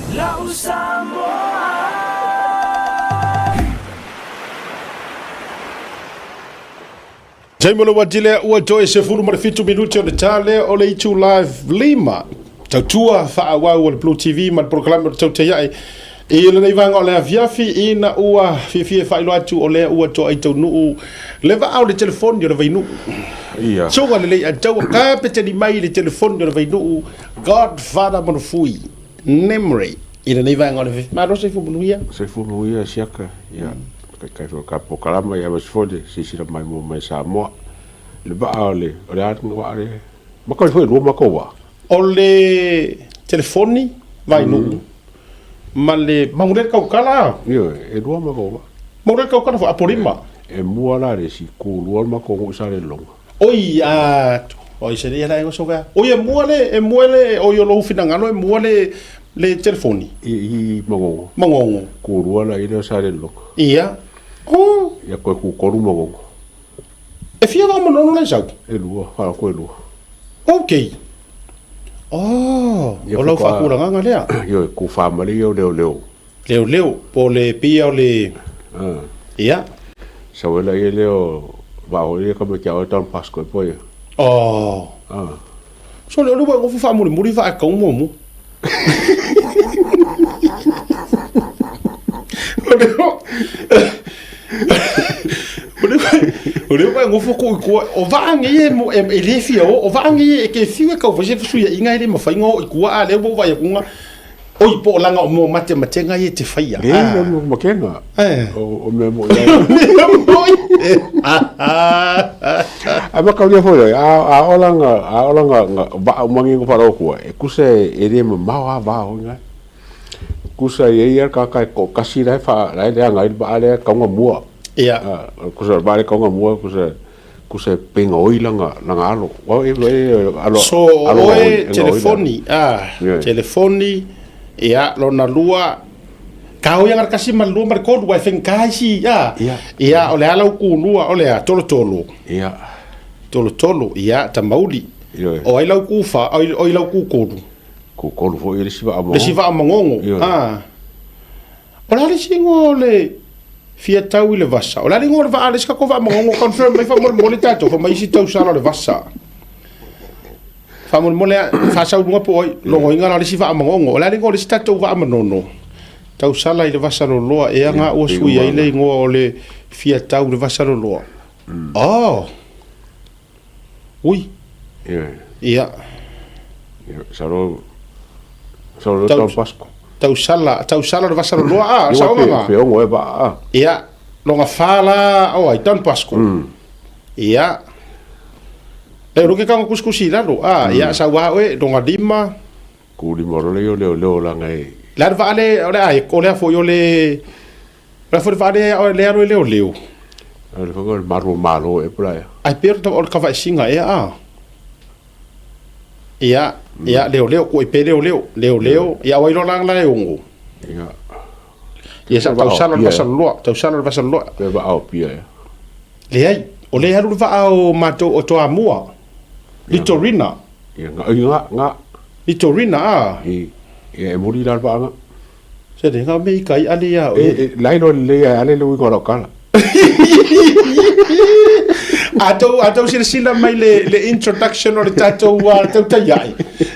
Taimi o le uati lea ua toe 17 minute o le ta lea o le Itu Live lima. Tautua faaauau a le Blue TV ma le polokalame o le Tautai Ae i lenei vaega o le afiafi ina ua fiafia e faailoa atu o lea ua toai taunuu le vaa o le telefoni o le Vainuu. Ia. Soga lelei a taua kapeteni mai le telefoni o le Vainuu Godfather Manufui Nemri i lenei vaega o le afiafi. Malo soifua manuia. Soifua manuia siaka. Ia. Kai foi ka polokalama ia aemaise foi le silasila maimoa mai Samoa. Le vaa o le o le a le vaa le maka foi lua maka vaa. O le telefoni vainuu ma le maule le kaukala. Ioe, e lua maka vaa. Maule le kaukala foi Apolima. E mua la le isi ku lua maka ngou sa le longa. Oi a oi se le la so ga. Oi e mua le e mua le oi o lou finagalo e mua le le telefoni. I i Magongo. Magongo. Ku lua la ile o Salelologa. Ia. Oh. Ia koe ku kolu Magongo. E fia vao manono lai sau? E lua, wha koe lua. Ok. Oh, Ia o lau faatoa- faakulagaga lea. Ioe, ku whamale ia o leo leo. Leo leo, po o le pia o le... Ah. Ia. Sau ela ia leo, vao ia ka me kia oe taun pasko e poia. Oh. Ah. So le olu wa ngofu faamulimuli faakau muamua. O lea ua e gofo kou i kua, o vaage ia e, e le fia o, o vaage ia e ke fiu e kau fai se fesuiaiga e le mafai ona oo i kua, a lea ua ou vaai atu oi po o laga o mea o matematega ia e te faia. Le, le mea o matega. O, o mea moi ai. Mea moi. A makaulia foi oi, a, a ola nga, a ola nga, nga vaa umangi ngo whara okua, e kusa e, e le mamao a vaa hoi ngai. Kusa e ia ka kai ko kasi lai wha, lai lea ngai vaa lea kaunga mua. Ia. A, kusa vaa lea kaunga mua, kusa, kusa e penga oi langa, langa alo. Wa e, e, alo, So, alo oe oi, enga oi la. telefoni, a, Yeah. telefoni, ia, lona lua, ka oi anga kasi ma le lua ma le kolu, ai whenkai si, a, Ia. ia, o le ala uku lua, o le a, tolotolo. Ia. Tolotolo, ia, tamauli. Ioe. O ai lau ku wha, oi, oi lau ku kolu. Ku kolu foi le isi vaa Le isi vaa mangongo, Ioe. a. O le a le isi ingoa o le fia tau i le vasa? O le a le ingoa o le vaa le isi kako vaa mangongo? Confirm mai faamolemole tatou, fa mai isi tausala o le vasa. Faamolemole a, faasau luga po o ai, logoina la le isi vaa mangongo. O le a le ingoa o le isi tatou vaa manono? Tausala i le vasa loloa, ea nga ua sui ai le ingoa o le fia tau i le vasa loloa. Oh! Ui! Ioe. Ia. Ia, salo, salo tau Pasco. Tausala, tausala le vasa loloa, a, Ia, saoga pe, nga. pe ongo e vaa, a. Ia, longa wha la, o ai, Don Pasco. Ia. Le roke kanga kusikusi i lalo, a, ia, sa wā oe, longa lima. Ku lima o leo leo leo langa e. Le ara vaa le, o le ai, o le a foi o le, o le a foi le vaa le, o le alo e leo leo. O le whanga o le maru o malo e pula ia. Ai pea o le kavaesinga ea, a. Ia, ia, leo leo, ko i pe leo leo, leo leo, ia o ai loa la la e ongo. Ia. Ia sa tausala o le vasa loloa, tausala o le vasa loloa. Pe vaa o pia ia. Leai, o le alu le vaa o matou o Toamua, Litorina. Ia, nga, nga, nga. Litorina, a. I, ia e muri la le vaa nga. Se le nga me i kai ale ia oe. E, e, lai loa lelei ae ale le uiga o lau kala. A tou, a tou silasila mai le, le introduction o le tatou uh, tautai ae.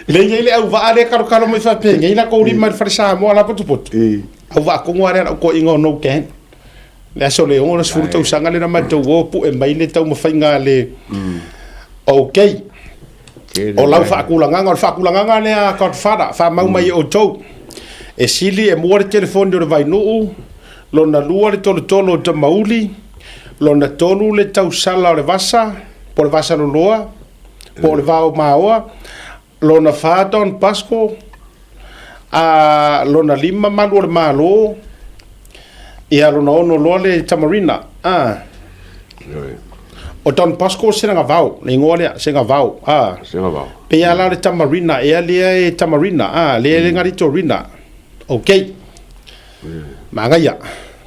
Le i ai le auvaa lea kalokalo mai faapea, nei la kou lima i le fale Samoa la potopoto. I. Auvaa kongo a lea lau koiga o no can. Le aso le 60 tausaga lea na matou o pue mai le taumafaiga a le OK. O lau faatulagaga, o le faatulagaga lea a Godfather, faamau mai e outou. E sili e mua le telefoni o le Vainuu, lona lua le tolotolo o Tamauli, lona tolu le tausala o le vasa, po o le vasa loloa, po o le vao maoa, lona fa Don Bosco, a lona lima malu o le Malo, ia lona ono loa le Tamarina. A. O Don Bosco o Senagavao, le igoa lea, Segavao. A. Segavao. Pe ia la le Tamarina, ea lea e Tamarina, a, lea le Garitorina. Ok. Magaia.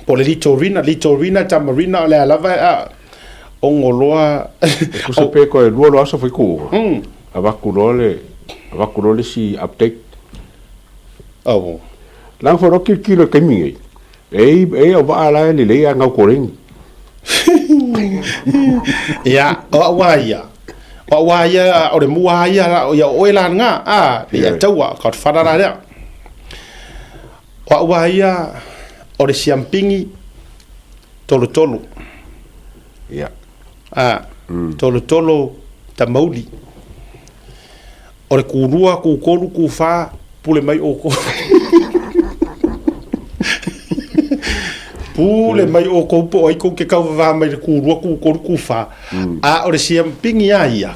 Po le Litorina, Litorina, Tamarina, o le a lava, a, ogo loa. E kusa pe koe lua loa aso fai kuuga. Avatu loa le avatu loa le isi update. Oh. Leaga foi loa tilotilo i le taimi nei, e i ai au vaa la e lelei ae gau koleni. Ia, o au lava ia, o au lava ia, o le mua lava ia, ia o oe la lena, a, ia taua, Godfather la lea. O au lava ia, o le siampigi tolotolo. Ia. A, tolotolo tamauli. O le kūlua, kūtolu, kūfā, pule mai outou. Pule mai outou po o ai kou te kauvavā mai le kūlua, kūtolu, kūfā. A o le siampigi lava ia,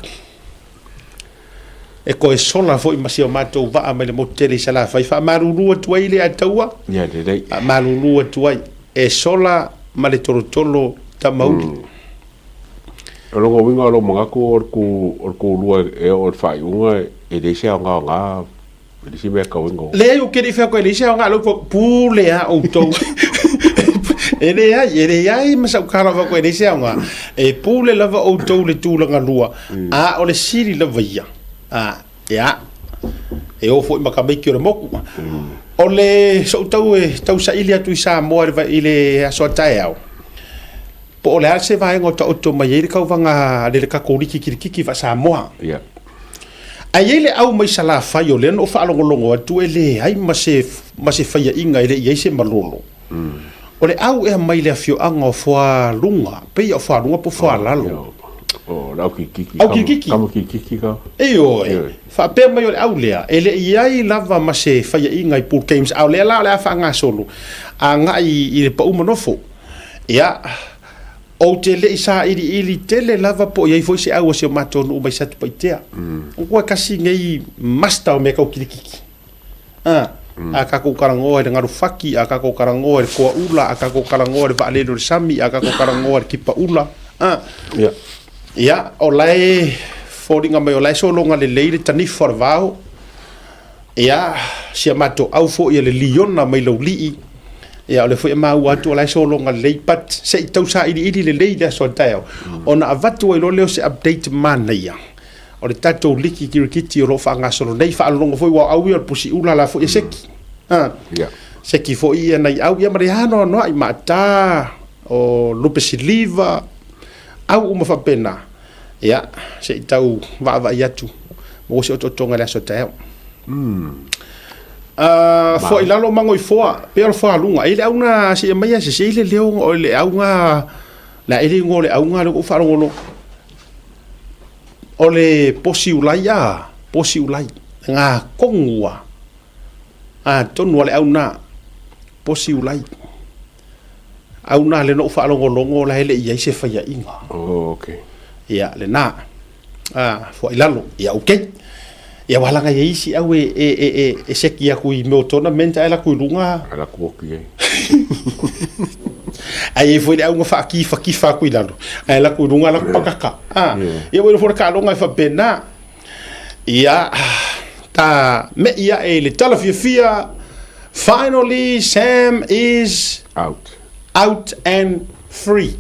e toe sola foi ma si o matou vaa mai le motu tele i Salafai, faamalulu atu ai le Ataua, Ia lelei. faamalulu atu ai, e sola ma le tolotolo tamauli. O lona uiga o lou manatu o le ku, o le kulua e oo i le faaiuga e leai se aoga, e leai se mea e tauina. Leai ou te le i fai atu e leai se aoga, lou pule a outou. E leai, e leai ma sau tala fai atu e leai se aoga. E pule lava outou i le tulaga lua, a o le sili lava ia. A, ia, e o foi ma tamaiti o le motu. O le sou tau e tausaili atu i Samoa i le aso a taeao, Po o le a se vaega o taoto mai ai le tauvaga a le Kakoliki kilikiki faa-Samoa. Yeah. Ae i ai le au mai Salafai o lea na ou faalogologo atu e leai ma se, ma se faiaʻiga e le i ai se malolo. O le au ea mai le afioaga o Fualuga, pei o Fualuga po o Fualalo. O le au kilikiki. Au kilikiki. Kama kilikiki ka. Ioe. Ioe. Faapea mai o le au lea, e le i ai lava ma se faiaʻiga i Pool Games, a o lea la o le a faagasolo agai i le pau ma nofo. Ia, ou te le i sailiili tele lava po o i ai foi se au a si o matou nuu mai Satupaitea. Ua kasi nei master o mea tau kilikiki. A, a kakou talanoa i le galu faki, a kakou talanoa i le koa ula, a kakou talanoa i le vaalele o le sami, a kakou talanoa i le kipa ula. A, Ia. ia, o la e foliga mai o la e sologa lelei le tanifa o le vao. Ia, si a matou au foi a le liona mai Laulii, ia o lea foi e maua atu o la e sologa lelei, but se i tau sailiili lelei le aso a taeao, ona avatu ai loa lea o se update manaia o le tatou liki kirikiti o lo o faagasolo nei. Faalologo foi aua o au ia o le pusi ula la foi e seki. A, Ia. seki foi ia nai au ia ma le anoanoai maata o Lupe Siliva, au uma faapena. Ia, se i tau vaavaai atu maua se otootoga i le aso taeao. Uh, foa i lalo mango i foa, pe o le foa luga. E le auga se i mai se se le leo o le auga la e le ngo le auga le o faalogolo. O le posi ulai a, posi ulai. Ngā kongua. A tonu a le auna posi ulai. Auna le no faalogologo la e le i ai se faiaʻiga. Oh, okay. Ia, lena. A, foa i lalo. Ia, okay. Ia, ua laga i ai isi au e, e, e, e, e seki aku i mea o tournament ae laku i luga. Ae laku oki ai. Ae i ai foi le auga faakifakifa aku i lalo. Ae laku i luga laku pakaka. A, Yeah. ia, ua iloa foi le taaloga e faapena. Ia, ta meʻi aʻe i le tala fiafia, Finally Sam is Out. out and free.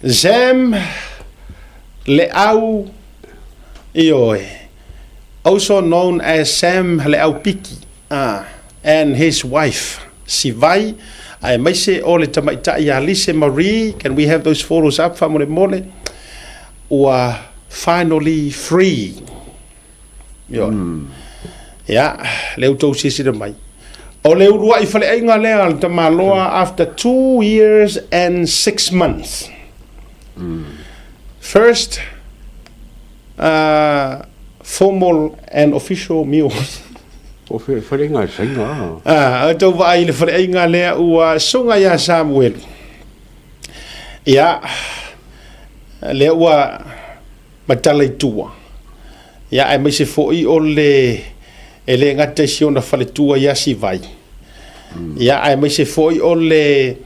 Sam Leau, ioe, also known as Sam Leau Piki, ah, and his wife, Sivai, aemaise o le tamaitai ia Lise Marie, can we have those photos up faamolemole, ua finally free. Ioe. Ia, lea ua outou silasila mai. O le uluai faleaiga lea a le tamaloa after 2 years and 6 months. First formal and official meal. O faleaiga a le Saina a. Ah, o tou vaai i le faleaiga lea ua suga ia Samuelu. Ia, lea ua matala i tua. Ia, aemaise foi o le e le gata i si ona faletua ia Sivai. Ia, aemaise foi o le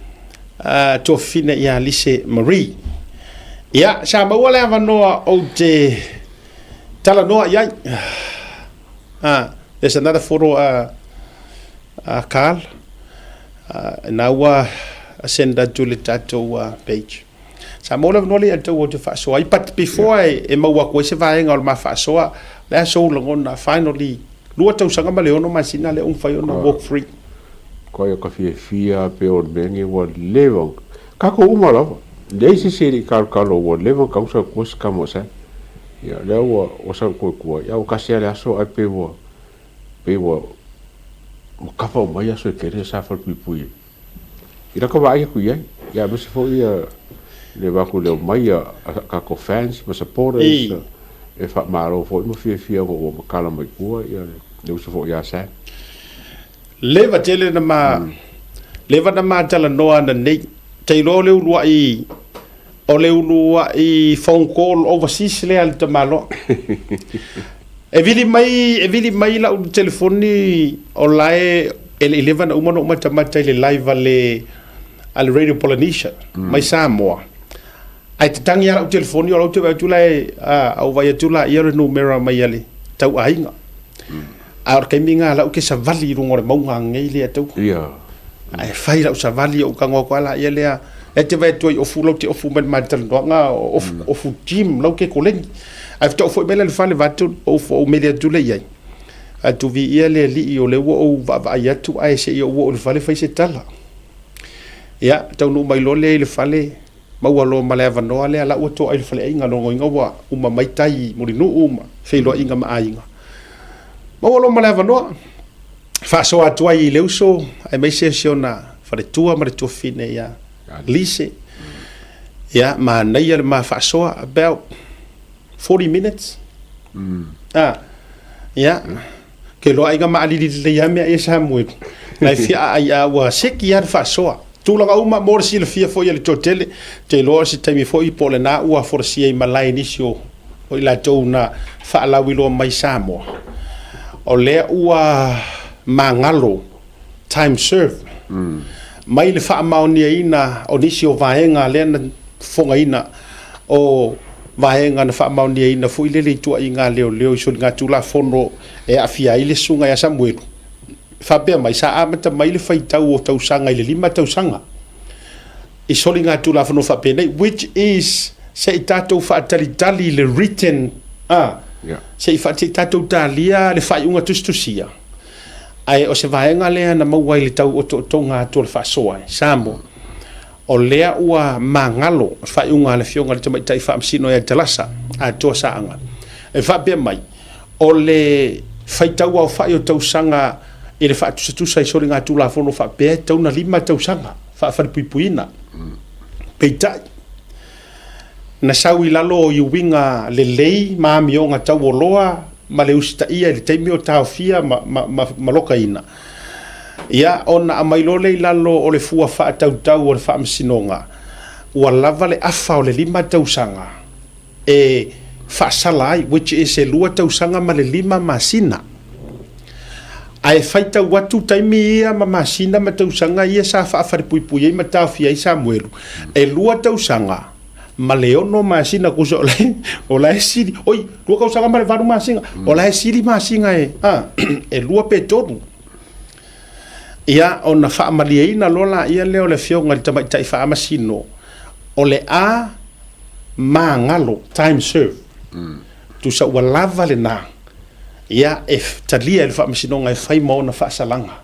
tuafafine ia Lise Marie. Ia, sa maua le avanoa ou te talanoa i ai. There's another photo, Carl. Na ua send atu le tatou page. Sa maua le avanoa lea ia te ou te faasoa ai. But before e maua atu ai se vaega o le ma faasoa, le a sou lagona, finally, 2 tausaga ma le 6 masina lea ua mafai ona walk free. Ko ia ka fiafia pe o le mea nei ua leva. Kākou uma lava. Leai se isi e le i kalokalo ua leva ona tausa atu se kama o Sam. Ia, lea ua ua sau koe tua. Ia ua kasi lava le aso ae pei ua pei ua ua kava uma ai aso e tele sa falepuipui ai. I laka vaai atu i ai, ia aemaise foi ia le va atu o le omai a tatou fans ma supporters e faamalo foi ma fiafia ona ua matala mai tua ia le uso foi ia Sam. Leva tele na ma leva na ma talanoa ananei. Tailoa o le uluai o le uluai phone call overseas lea a le tamaloa. E vili mai, e vili mai lau telefoni o la e e le i leva ona uma ona ou matamata i le live a le a le Radio Polynesia mai Samoa. Ae tatagi lava lau telefoni o la ou te vaai atu la e a ou vaai atu laia o le numera mai a le tauaiga. A o le taimi lena la ou te savali i luga o le mauga ananei lea tau. Ae fai lau savali ou tago atu lava laia lea. E te vaai atu ai ofu lau te ofu mai le ma talanoaga ofu, ofu gym lau ke koleni. Ae faatoa ou foi mai lea i le fale vaeatu ou, ou meli atu lea i ai. Atu viia le alii o lea ua ou vaavaai atu ae se i ou oo i le fale fai se tala. Ia, taunuu mai loa lea i le fale, maua loa ma le avanoa lea, la ua toa i le faleaiga, lona uiga ua uma mai tai i Mulinuu ma feiloaiga ma aiga. Maua loa ma le avanoa, faasoa atu ai i le uso, aemaise o si ona faletua ma le tuafafine ia Lise. Ia, manaia le ma faasoa, about 40 minutes. Ah, ia, ke loa aiga maalili lelei lava mea ia Samuelu. Na e fia aai a ua seki lava le faasoa. Tulaga uma mo le silafia foi e le toatele, te iloa o se taimi foi po o lena ua folasia i malae i nisi o o i latou na faalauiloa mai Samoa. O lea ua magalo time served mai le faamaoniaina o nisi o vaega lea na fofogaina o vaega na faamaoniaina foi lele i tuuaiga a leoleo i soligatulafono e aafia ai le susuga ia Samuelu. Faapea mai, sa amata mai le faitau o tausaga i le 5 tausaga i soligatulafono faapenei, which is se i tatou faatalitali i le written, a, se i tatou talia le faaiuga tusitusia. Ae o se vaega lea na maua ai le tau otootoga atu o le faasoa e Samoa, o lea ua magalo le faaiuga a le Afioga i le Tamaitai Faamasino ia Talasa Atoa Saaga, e faapea mai, o le faitau aofai o tausaga i le faatusatusa i soligatulafono faapea e tatau ona 5 tausaga faafalepuipuiina. Peitai, na sau i lalo o iuiga lelei ma amioga tauoloa ma le usitaia i le taimi o taofia ma, ma, ma, ma lokaina. Ia, ona aumai loa lea i lalo o le fua faatautau o le Faamasinoga, ua lava le afa o le 5 tausaga e faasala ai, which is e 2 tausaga ma le 5 masina. Ae faitau atu taimi ia ma masina ma tausaga ia sa faafalepuipui ai ma taofia ai Samuelu, e 2 tausaga ma le 6 masina, kusa o la e, o la e sili, oi, 2 tausaga ma le 8 masina, o la e sili masina e, a, e 2 pe 3. Ia, ona faamalieina loa laia lea o le afioga i le tamaitai faamasino, o le a magalo, time served. Tusa ua lava lena, ia, e talia e le faamasinoga e fai ma ona faasalaga.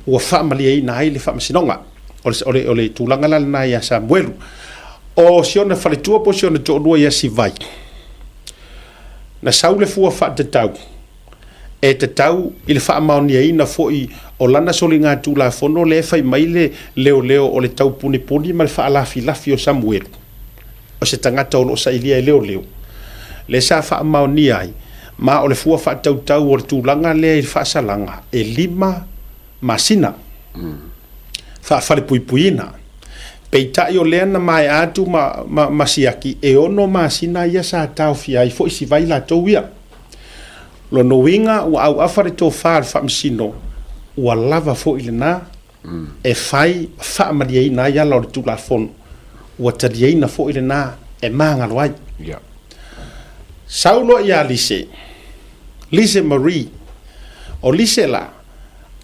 Ua faamalieina ai le faamasinoga. O le, o le, o le tulaga la lena ia Samuelu. O si ona faletua po o si ona toalua ia Sivai, na sau le fua faatatau. E tatau i le faamaoniaina foi o lana soligatulafono lea e fai mai le leoleo o le taupunipuni ma le faalafilafi o Samuelu, o se tagata o lo o sailia e leoleo, lea sa faamaonia ai, ma o le fua faatautau o le tulaga lea i le faasalaga e lima masina faafalepuipuiina. Peitai o lea na maea atu ma, ma, ma siaki, e ono masina ia sa taofia ai foi si vai latou ia. Lona uiga ua auafa le tofa a le Faamasino, ua lava foi lena e fai ma faamalieina ai ala o le Tulafono, ua taliaina foi lena e magalo ai. Sau loa ia Lise, Lise Marie, o Lise la,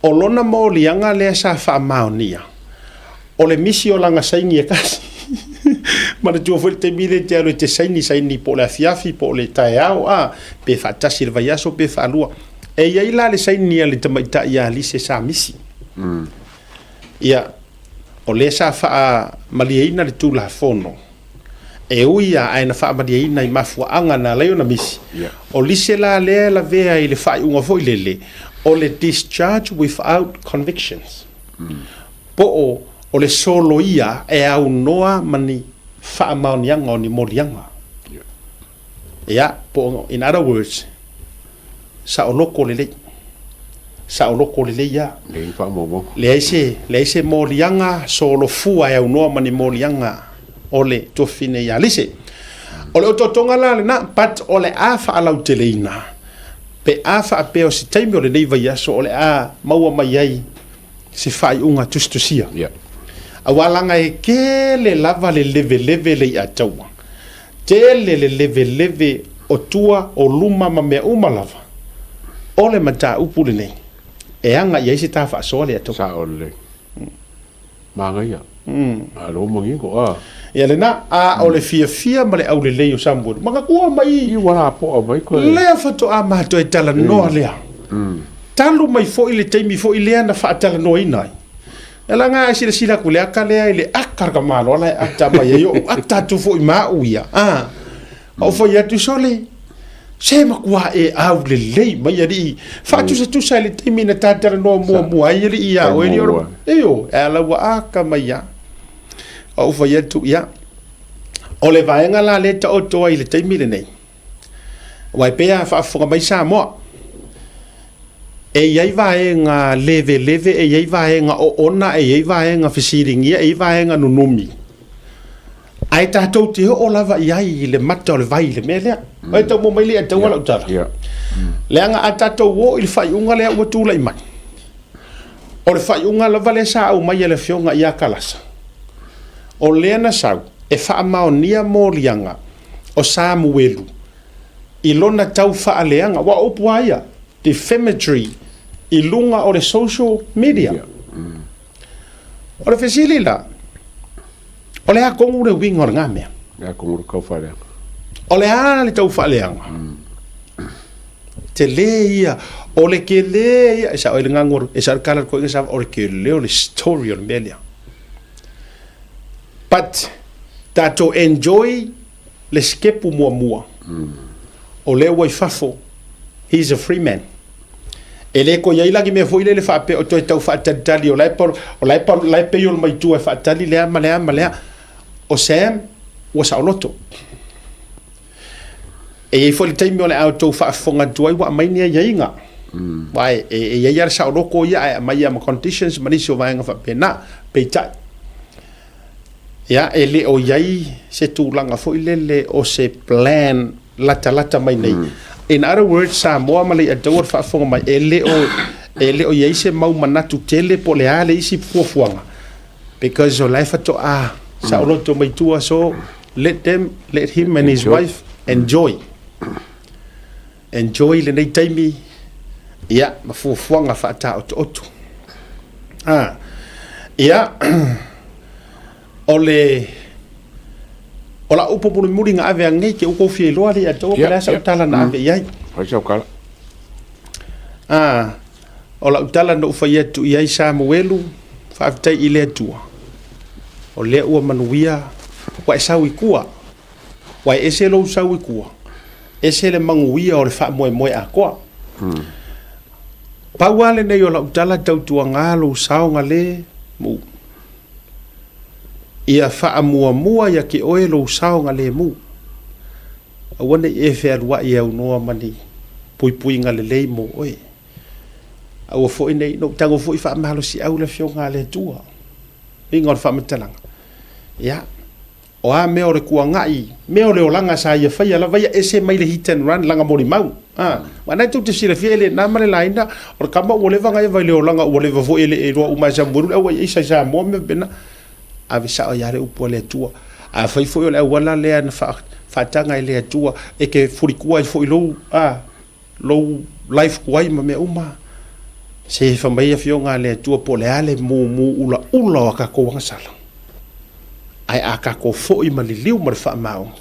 o lona moliaga lea sa faamaonia, o le misi o lana saini e tasi. Manatua foi le taimi lea e te alu e te saini, saini po o le afiafi po o le taeao, a, pe faatasi i le vaiaso pe faalua. E i ai la le saini a le tamaitai ia Lise sa misi. Ia, o lea sa faamalieina le Tulafono, e ui lava ae na faamalieina i mafuaaga na ala ai ona misi. O Lise la lea e lavea i le faaiuga foi lele, o le discharge without convictions. Po o o le soloia e aunoa ma ni faamaoniaga o ni moliaga. Ia, po o, in other words, saoloko lelei. Saoloko lelei lava. Leai ni faamaumauga. Leai se, leai se moliaga solofua e aunoa ma ni moliaga o le tuafafine ia Lise. O le otootoga la lena, but o le a faalauteleina pe a faapea o se taimi o lenei vaiaso o le a maua mai ai se faaiuga tusitusia. Yeah. Aua laga e tele lava le leveleve le i'a taua. Tele le leveleve o tua, o luma ma mea uma lava. O le mataupu lenei, e aga i ai se ta faasoa le i'a taua. Sao lelei. Manaia. A lou manino, a. Ia lena, a o le fiafia ma le aulelei o Samuelu, manatua mai. I ua lapoa mai koe. Lea faatoa matou e talanoa lea. Talu mai foi le taimi foi lea na faatalanoaina ai. E laga e silasila atu i le ata lea i le ata le tamaloa la e ata mai ai ou ata atu foi ma au ia. A, ou fai atu, sole, se matua e aulelei mai alii. Faatusatusa i le taimi na ta talanoa muamua ai alii ia oe alii. Io, e ala ua ata mai ia. Ou fai atu, ia, o le vaega la lea e taoto ai i le taimi lenei, aua e pei lava faafofoga mai Samoa, e i ai vaega leveleve, e i ai vaega oona, e i ai vaega fesiligia, e i ai vaega nunumi, ae tatou te oo lava i ai i le mata o le vai i le mea lea. Mm. Oi tau mo mai le ataua lau tala. Yeah. Leaga a tatou oo i le faaiuga lea ua tulai mai, o le faaiuga lava lea sa aumai e le afioga ia Kalasa, o lea na sau e faamaonia moliaga o Samuelu i lona tau faaleaga, aua o upu lava ia, defamatory, i luga o le social media. O le fesili la, o le a tonu le uiga o lena mea? O le a tonu le tau faaleaga? O le a le tau faaleaga? Tele ia, o le tele ia, e sao ai le gago, e sao le tala a le toeaina sa, o le tele o le story o le mea lea. But, tatou enjoy le sikepu muamua, o lea ua i fafo, he is a free man. E le toe i ai la ni mea foi lele faapea o toe tau faatalitali o la e, o la e, la e pei o le mai tua e faatali lea ma lea ma lea. O Sam, ua saoloto. E i ai foi le taimi o le a outou faafofoga atu ai ua aumai ni aiaiga. Aua e, e, e i ai lava le saoloto ia ae aumai lava ma conditions ma nisi o vaega faapena. Peitai, ia, e le o i ai se tulaga foi lele o se plan latalata mai nei. In other words, Samoa ma Leiataua le faafofoga mai, e le o, e le o i ai se mau manatu tele po o le a le isi fuafuaga because o la e faatoa saoloto mai tua, so let them, let him and his wife enjoy. Enjoy lenei taimi, ia, ma fuafuaga faataotooto. Ah, ia, o le, o lau upu mulimuli na ave anei ke uko fia iloa le atua, pe le a sau tala na ave i ai. Fai sau tala. Ah, o lau tala na ou fai atu i ai Samuelu, faafetai i le Atua, o lea ua manuia, ua e sau i tua, ua e ese lou sau i tua, ese le manuia o le faamoemoe atoa. Pau lava lenei o lau tala tautuaga lou saogalemu. Ia faamuamua ia te oe lou saogalemu. Aua ne i e fealuai e aunoa ma ni puipuiga lelei mo oe. Aua foi ne i nou tago foi faamalosiau le Afioga a le Atua. Uiga o le faamatalaga, ia, o a mea o le kuagai, mea o le olaga sa ia faia lava ia ese mai le hit and run laga molimau. A, aua na tou te silafia e le na ma le laina, o le kama ua leva na eva i le olaga ua leva foi e le iloa uma e Samuelu le auai aisa i Samoa mea faapena. Ave sao ai lava le upu a le Atua. Afai foi o le auala lea na faataga e le Atua e te fulikua ai foi lou, a, lou life tuai ma mea uma, se fai mai Afioga a le Atua po o le a le mumu ulaula o a tatou agasala, ae a tatou foi ma liliu ma le faamaoni,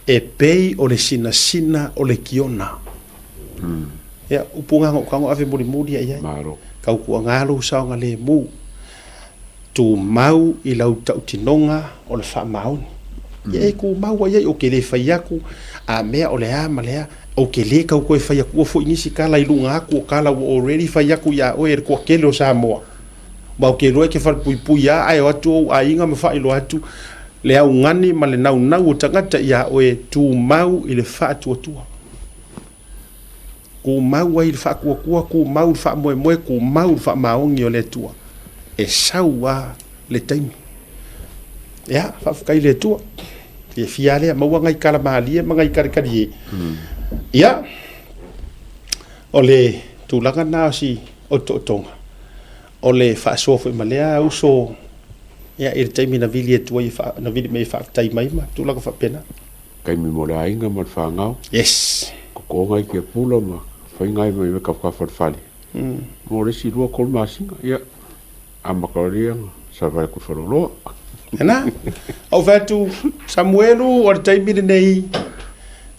e pei o le sinasina o le kiona. Ia, upu na na ou tago ave mulimuli ia i ai. Malo. Tautuaga lou saogalemu. Tumau i lau tautinoga o le faamaoni. Ia e tumau ai ai, ou te le fai atu a mea o le a ma le a, ou te le tau toe fai atua foi nisi tala i luga atu o tala ua already fai atu ia oe e le toatele o Samoa. Ma ou te iloa e te falepuipui lava ae o atu ou aiga ma faailoa atu le augani ma le naunau o tagata ia oe, tumau i le faatuatua. Tumau ai le faatuatua, tumau le faamoemoe, tumau le faamaoni o le Atua. E sau lava le taimi. Ia, faafetai i le Atua. Fiafia lava lea, maua nai tala malie ma nai talitalie. Ia, o le tulaga lena o si otootoga, o le faasoa foi ma lea uso ia, i le taimi na vili atu ai, na vili mai e faafetai mai ma tulaga faapena. Taimi mo le aiga ma le fanau. Yes. Kokoga i ke pula ma faiga ai mai kafakafa le fale. Mo le isi 2-3 masina, ia, amata loa lea ona savali atu i Faleoloa. Ena, ou fai atu, Samuelu, o le taimi lenei,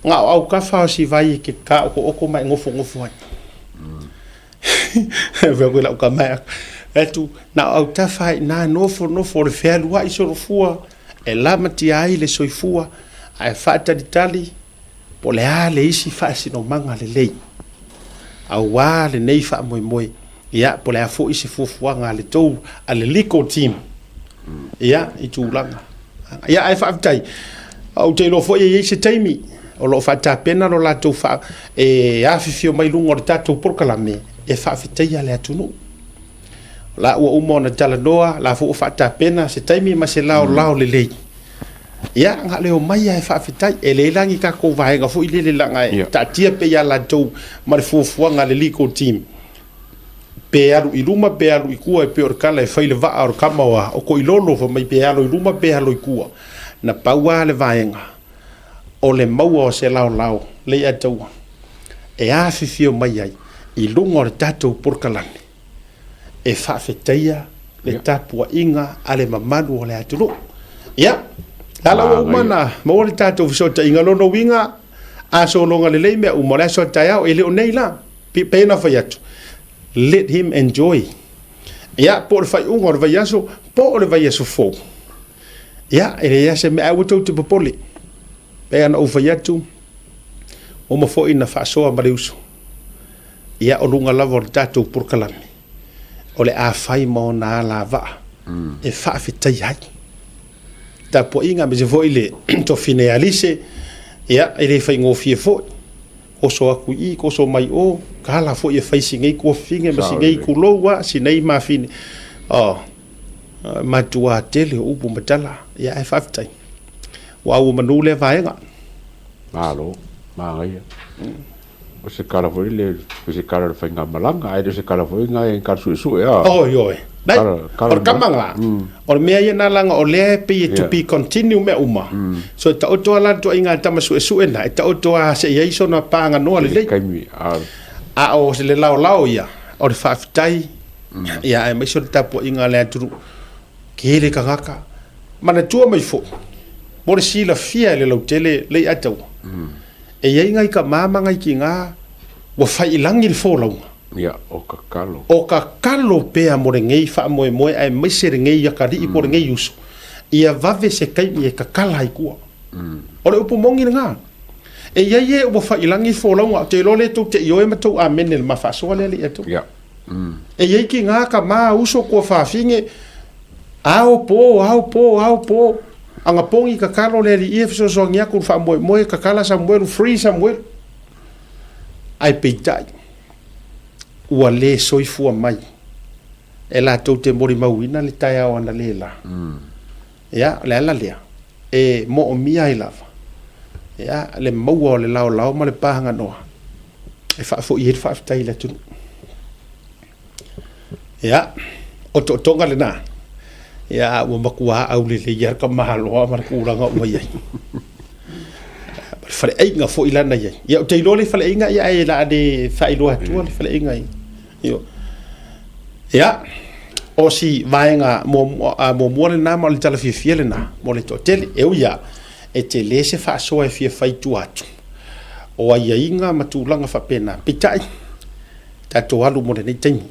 na o autafa o si vai e ke kāokooko ma e nofonofo ai. Fai atu i lau tama, fai atu, na o autafa i ina nofonofo o le fealuai solofua, e lamatia ai le soifua ae faatalitali po o le a le isi faasinomaga lelei aua lenei faamoemoe, ia, po o le a foi se fuafuaga a le tou, a le legal team, ia, i tulaga. Ia, ae faafetai, ou te iloa foi e i ai se taimi o lo o faatapena lo latou faa, e afifio mai luga o le tatou polokalame e faafetaia le atunuu. O la ua uma ona talanoa, la foi ua faatapena se taimi ma se laolao lelei. Ia, na o le omai lava e faafetai. E leai la ni tatou vaega foi lele leaga e taatia pea ia latou ma le fuafuaga a le legal team, pe alu i luma pe alu i tua, e pei o le tala e fai le vaa o le tama o a, o Toilolo, fai mai pe alo i luma pe alo i tua. Na pau lava le vaega o le maua o se laolao Leiataua e afifio mai ai i luga o le tatou polokalame. e faafetaia le tapuaiga a le mamalu o le atunuu. Ia, la ua uma na maua le tatou fesootaiga, lona uiga, a sologa lelei mea uma o le aso a taeao, e le o nei la, pei ona fai atu, let him enjoy. Ia, po o le faaiuga o le vaiaso, po o le vaiaso fou. Ia, e leai lava se mea, ae aua tou te popole. Pei ona ou fai atu, ua uma foi na faasoa ma le uso. Ia, o luga lava o le tatou polokalame, o le a fai ma ona alavaa e faafetaia ai tapuaiga, aemaise foi le tofine ia Alise, ia, e le faigofie foi, oso atu i i, oso mai o, kala foi e fai si nei tuafafine ma si nei tulou a, si nei mafine. Oh, matua tele o upu ma tala, ia, ae faafetai. Ua auomanu lea vaega. Malo, manaia. O se kala foi le, o se kala o le faigamalaga, ae le o se kala foi na e kala suesue a. Oi, oi. Nei, o le kama nga, o le mea ia na langa o lea e pei e to be continue mea uma. So e taoto a la le tuaiga tama suesue na, e taoto a se i ai sona pāganoa lelei. Taimi, a. A o le laolao ia, o le faafetai, ia aemaise o le tapuaiga a le atunuu, tele tagata. Manatua mai foi, mo le silafia e le lautele Leiataua, E i ai nai tama ma nai tina ua fai i lagi le folauga. Ia, o tatalo. O tatalo pea mo lenei faamoemoe aemaise lenei atalii po o lenei uso, ia vave se taimi e tatala ai tua. O le upu moni lena. E i ai e ua fa'ilagi folauga, ou te iloa lea tou te ioe ma tou amene i le ma faasoa lea alii atu. E i ai kina tama uso tuafafine, ao po, ao po, ao po, agapogi tatalo le alii e fesoasoani atu i le faamoemoe, tatala Samuelu, free Samuelu. Ae peitai, ua le soifua mai e latou te molimauina le taeao analeila. Ia, o le ala lea e moomia ai lava ia, le maua o le laolao ma le pahaganoa e faafoi ai le faafetai i le atunuu. Ia, o tootoga lena. Ia, a ua matua aulelei lava le tamaloa ma le tulaga ua i ai. Ma le faleaiga foi lana i ai. Ia, ou te iloa le faleaiga, ia, ae o le a le faailoa atua le faleaiga i. Ia, o si vaega muamua lena ma o le tala fiafia lena mo le toatele. E ui lava, e tele se faasoa e fia fai i tua atu o aiaiga ma tulaga faapena. Peitai, tatou alu mo lenei taimi.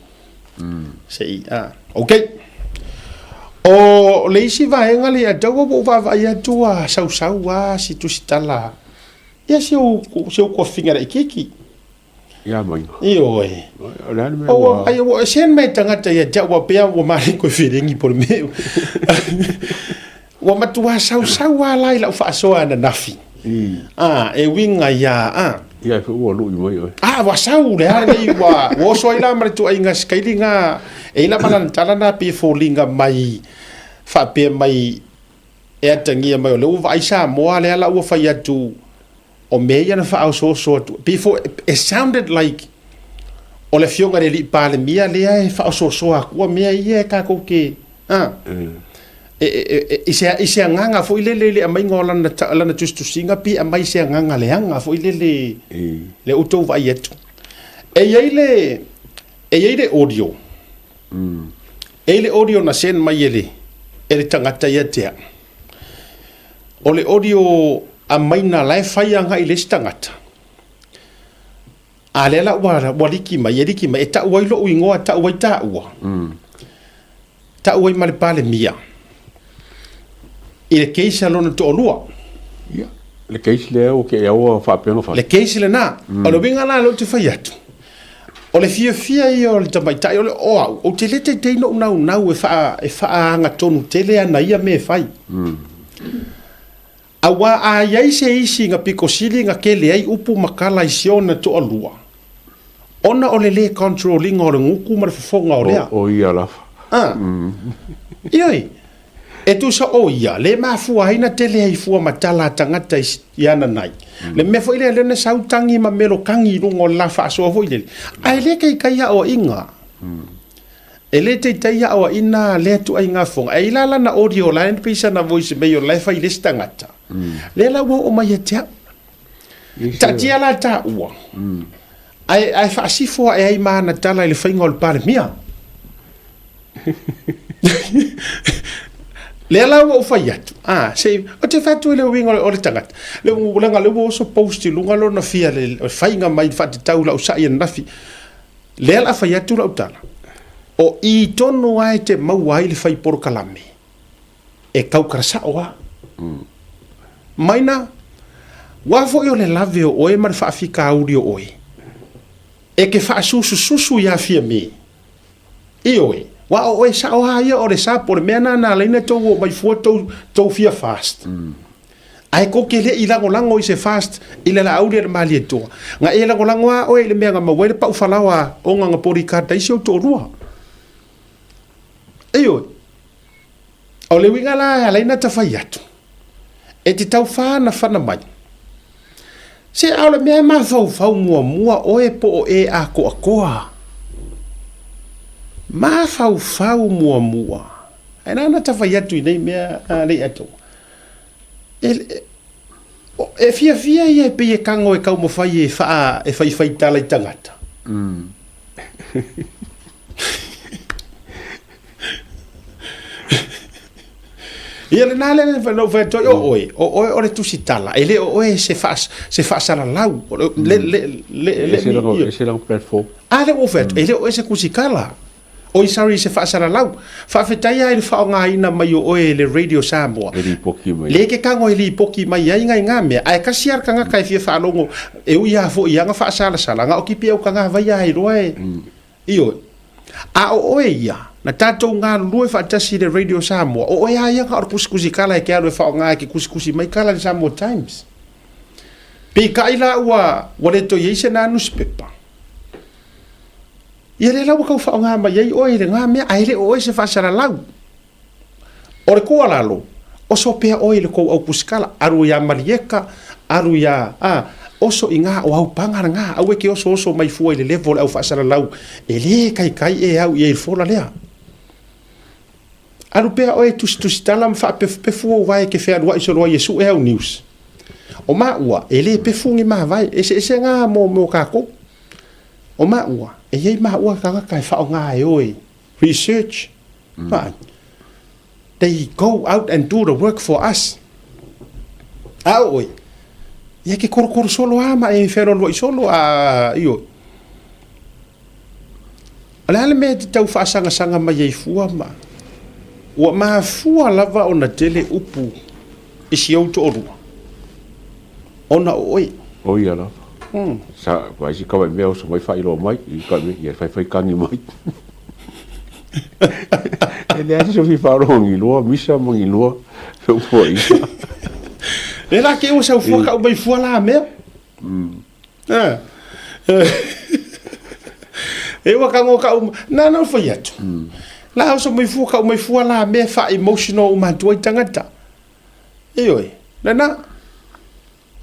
Se i, a, ok. O le isi vaega lea, tau ua ou vaavaai atu a sausau lava si tusitala, ia si ou tuafafine laitiiti. Ia maina. Ioe. O le a le mea ua... Ai, ua send mai tagata ia te au, ua pea ua male koe felegi po o le mea. Ua matua sausau lava la i lau faasoa ananafi. Ah, e uiga ia, ah. Ia, foi ua lui mai oe. Ah, ua sau le a lenei ua, ua oso ai la ma le tuuaiga sikaili nga, e i la ma lana tala na pei e foliga mai, faapea mai, e atagia mai o lea ua vaai Samoa lea la ua fai atu, O mea ia na faaosooso atu, pei foi, it sounded like o le afioga i le alii Palemia lea e faaosoosoa atua mea ia e tatou te, a, i se, i se agaga foi lele i le aumaiga o lana, lana tusitusiga pe aumai i se agaga leaga foi lele, lea ua outou vaai atu. E i ai le, e i ai le audio, e i ai le audio na send mai e le, e le tagata ia te au. O le audio amaina la e fai agai i le isi tagata, a lea la ua, ua liki mai, e liki mai, e tau ai lou igoa, e tau ai taua, tau ai ma le Palemia i le case a lona toalua. Ia, le case lea ua kei au faapea ona fai. Le case lena. O le uiga la lea ou te fai atu, O le fiafia ia o le tamaitai, o le, o au, ou te le teitei noʻu naunau e faa, e faaagatonu tele ana ia mea e fai. Auā a i ai se isi na pito sili na tele ai upu ma tala i si ona toalua, ona o le lē control ina o le gutu ma le fofoga o lea. O, o ia lava. A. Ioe. E tusa o ia, le mafua ai na tele ai fua ma tala a tagata i ana nai. Le mea foi lea, lea na sau tangi ma melokangi i luga o le la faasoa foi lele. Ae le taitai aoaiga. E le taitai aoaiga lea ituaiga fofoga. Ae i la lana audio la e pei sana voice mail la e fai i le isi tagata. Lea la ua oo mai ia te au. Taatia la taua. Ae, ae faasifo ae ai ma ana tala i le faiga o le Palemia. Lea la ua ou fai atu, a, se, ou te fai atu i le uiga o le tagata, le leaga lea ua oso post i luga lona fia le faiga mai faatatau lau sa'i ananafi. Lea la fai atu lau tala, o i tonu lava e te maua ai le fai polokalame. e tautala sao lava. Maina, ua foi o le lave o oe ma le faafitauli o oe, e te faasusususu iā Fiamē. Ioe, ua o oe sao lava ia o le sa po o le mea lena na ala ai ona tou omai fua tou, tou fia fast. Ae tou te le i lagolago i se fast i le Laauli a le Malietoa. Na e lagolago lava oe i le mea na maua ai le pau falaoa ona na bodyguard ai si ou toalua. Ioe. O le uiga la e ala ai ona ta fai atu, e te tau whanawhana mai. Se a o le mea e mafaufau muamua oe po o e ākoakoa. Mafaufau muamua. Ae nā na ta fai atu i nei mea a nei atu. E, e fiafia ia e pei e kago e taumawhai e wha, e whaiwhai tala i tangata. Ia lena lea na ou fai atu ai, o oe, o oe o le tusitala, e le o oe se faa, se faasalalau. O le, le, le, le, le, Ese lana, ese lana platform. A lea ua ou fai atu, e le o oe se tusitala. Oi sorry i se faasalalau. Faafetai lava i le faaaogaina mai o oe e le Radio Samoa. E lipoti mai. Le ke tago e lipoti mai ai ngai ngā mea, ae kasi lava le tagata e fia faalogo, e ui lava foi i ana faasalasala, na o tipi au taga vai lava e iloa e, ioe. A o oe ia, na tatou galulue faatasi i le Radio Samoa, o oe lava ia na o le tusitusi tala e te alu e faaaoga e te tusitusi mai tala i le Samoa Times. Peitai la ua, ua le toe i ai se na nusipepa. Ia lea la ua tau faaaoga mai ai oe i lena mea, ae le o oe se faasalalau. O le tuualalo, oso pea oe i le tou au pusikala, alu ia Malieka, alu ia, a, oso i na o au paga lena, aua e te osooso mai fua i le level o le au faasalalau, e le taitai e au i ai i le fola lea. Alu pea oe e tusitusitala ma faapefupefu ou vae e te fealuai solo ai e sue au news. O maua, e le pefu ni mavae, eseese na mo, mo tatou. O maua, e i ai maua tagata e faaaoga e o e research, vaai. They go out and do the work for us. A o oe, ia ke korokoro solo a ma e fealualuai solo a ioe. O le a le mea e te tau faasagasagamai ai fua ma ua mafua lava ona tele upu i si ou toalua ona o oe. O ia lava. Sa vai si kawai mea oso mai whailoa mai, i ka mea, ia whai whai kangi mai. E leai se sofi wharoa ngi loa, misa ma ngi loa, fe upua i. E la ke ua sau fua ka umai fua la mea. E ua ka ngo ka uma, na na fai atu. La oso mai fua ka umai fua la mea fa emotional uma atu ai tangata. Ioe, lena,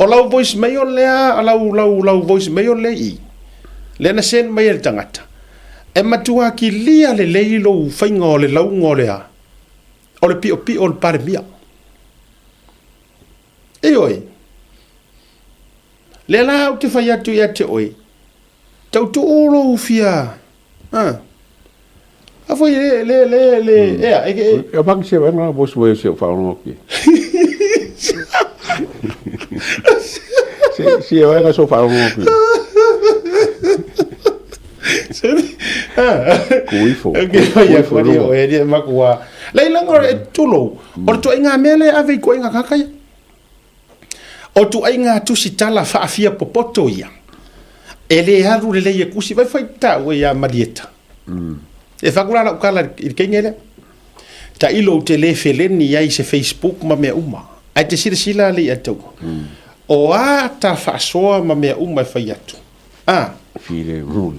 o lau voice mail lea, lau, lau, lau voice mail lea i, lea na send mai e le tagata, e matua kilia lelei lou faiga o le lauga o le a, o le piopio o le Palemia. Ioe, lea la ou te fai atu ia te oe, Tautuu lou fia a. A foi le le le le ea e e. E vaki se venga vos voi se fa no ki. Se se venga so fa no ki. Se Kuifo. Ke ia ko ni o e ni makua. Lei lango e tulou. O le tuaiga mea le ave i koinga kakaia. O tuaiga tusitala faafia popoto ia, e le alu lelei e kusi vai fai taua ia Malieta. E whaku la lau kala i le keinge lea. Ta ilo ou te le feleni ai se Facebook ma mea uma. Ai te silasila le i atu. O a ta faasoa ma mea uma e fai atu. A.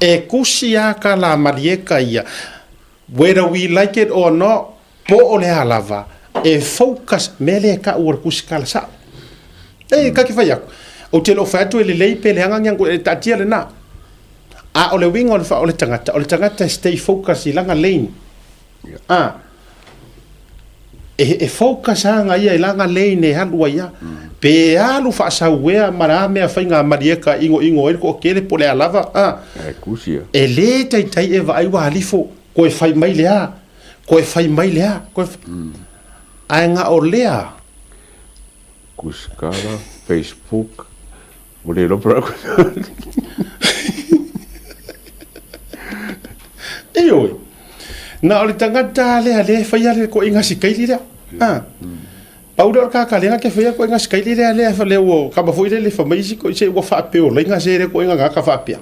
E kusi a ka la Malieka ia. Whether we like it or not, Po o le a lava, e focus, mea lea e kau o le kusikala sao. E, ka ke whai aku. O te lo whai atu e lelei pe le hanga ngiang e taatia le na. A o le winga o le wha o le tangata, o le tangata e stay focus i langa lane. Yeah. A, e, e focus anga ia i langa lane e halua ia. Pe alu whaasauea ma rā mea whai ngā marieka ingo ingo e ko kele po le a lava. A, e kusia. E le taitai e vaai wa alifo, koe whai mai le a. Koe whai mai lea, koe Ae nga o lea. Kuskara, Facebook, mo le iloa pera koe. Ioe. Na o le tagata lea lea e faia le koʻiga sikaili lea. Ha. Pau lea o le kakalega ke faia koʻiga sikaili lea lea lea ua kama foi lele fa mai isi ko se ua faapeolaiga se le koʻiga gaka faapea.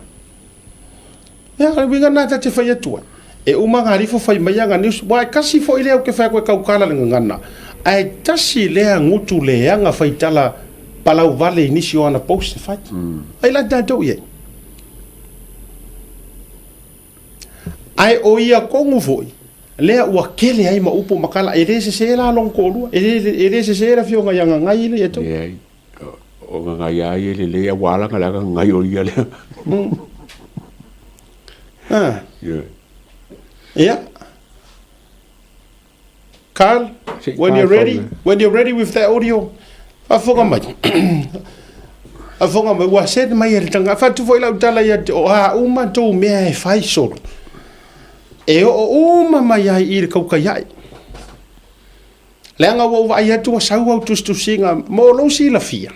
Ia, o le uiga lena ta te fai atu ai. E uma ngā rifo fai mai a ngā news, wa e kasi foi lea o ke fai aku e kaukala le gagana, ae tasi lea gutu leaga fai tala palau vale i nisi o ana post e fai. Ai la tatou i ai. Ae o ia kogu foi, lea ua kele ai ma upu ma kala, e le sese la lona toalua, e le, e le sese le afioga ia Gagai le ia tou. Leai. O Gagai a ia e lelei a ua ala nga le aga Gagai o ia lea. Ah. Yeah. Carl, when you're ready, when you're ready with that audio, faafofoga mai. Faafofoga mai, ua send mai e le tanga. Fatu foi lau tala ia te o a uma tou mea e fai solo. E oo uma mai ai i le kaukai ai. Leaga ua ou vaai atu ua sau au tusitusiga mo lou silafia.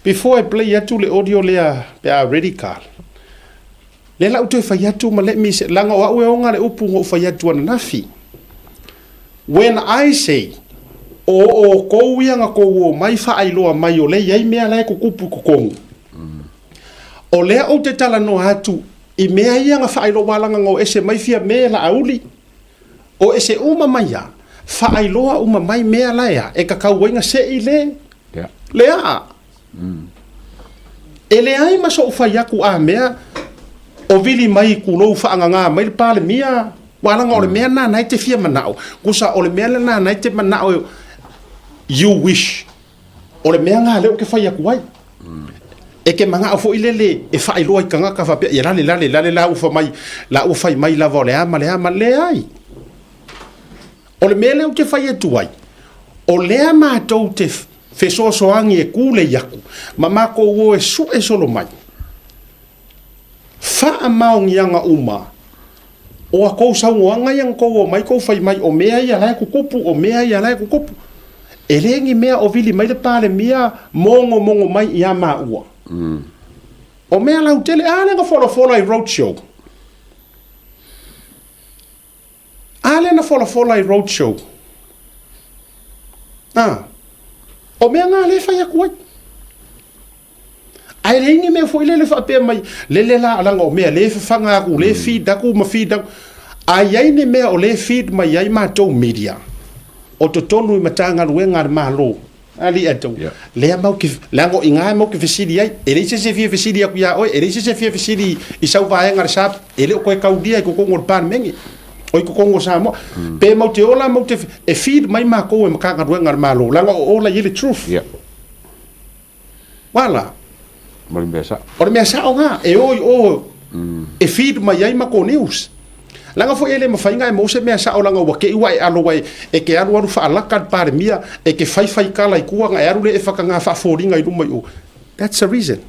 Before I play atu le audio lea pe a ready Carl. Lea la ou toe fai atu ma let me say, leaga o au e oga le upu na ou fai atu ananafi. When I say, o outou ia na tou omai faailoa mai o lea e i ai mea la e tutupu i totonu. O lea ou te talanoa atu i mea ia na faailoa aua leaga na o ese mai Fiame Laauli, o ese uma mai a, faailoa uma mai mea la e a, e tatau ai na sei le, le aa. E leai ma so'u fai atu a mea o vili mai tulou faagagā mai le Palemia, ua laga o le mea lena na e te fia mana'o, kusa o le mea lena na e te mana'o you wish, o le mea lena lea ou te fai atu ai. E ke mana'o foi lele e faailoa i tagata faapea, ia lale lale lale la ua fai mai, la ua fai mai lava o le a ma le a ma leai. O le mea lea ou te fai atu ai, o lea matou te fesoasoani e kūlei aku, ma makou o e suʻe solo mai. Faamaoniaga uma o a kou saunoaga ia na kou omai kou fai mai o mea ia la e tutupu, o mea ia la e tutupu. E le ni mea o vili mai le Palemia mogomogo mai iā māua. O mea lautele, a lea na folafola i road show. A lea na folafola i road show. A. O mea na lea e fai atu ai. Ae leai ni mea foi lele faapea mai, lele la leaga o mea lea e fafaga atu, lea e feed atu ma feed atu. A i ai ni mea o lea e feed mai ai matou media, o totonu i Matagaluega a le Malo, Alii atu, yeah. Lea mau ke, leaga o i ina mau ke fesili ai, e leai se isi e fia fesili atu iā oe, e leai se isi e fia fesili i sau vaega le sa, e le o toe taulia i totonu o le Palemene, o i totonu o Samoa. Pe mau te ola mau te, e feed mai matou e Matagaluega a le Malo, leaga o ola i ai le truth. Yeah. Wala. Ma le mea sao. O le mea sao na, e o i o e feed mai ai makou news. Leaga foi e le mafai na e maua se mea sao leaga ua te i ua e alo ai e ke alualu faalaka le Palemia, e ke faifai tala i tua na e alu lea e whakangā faafoliga i luma i o. That's the reason.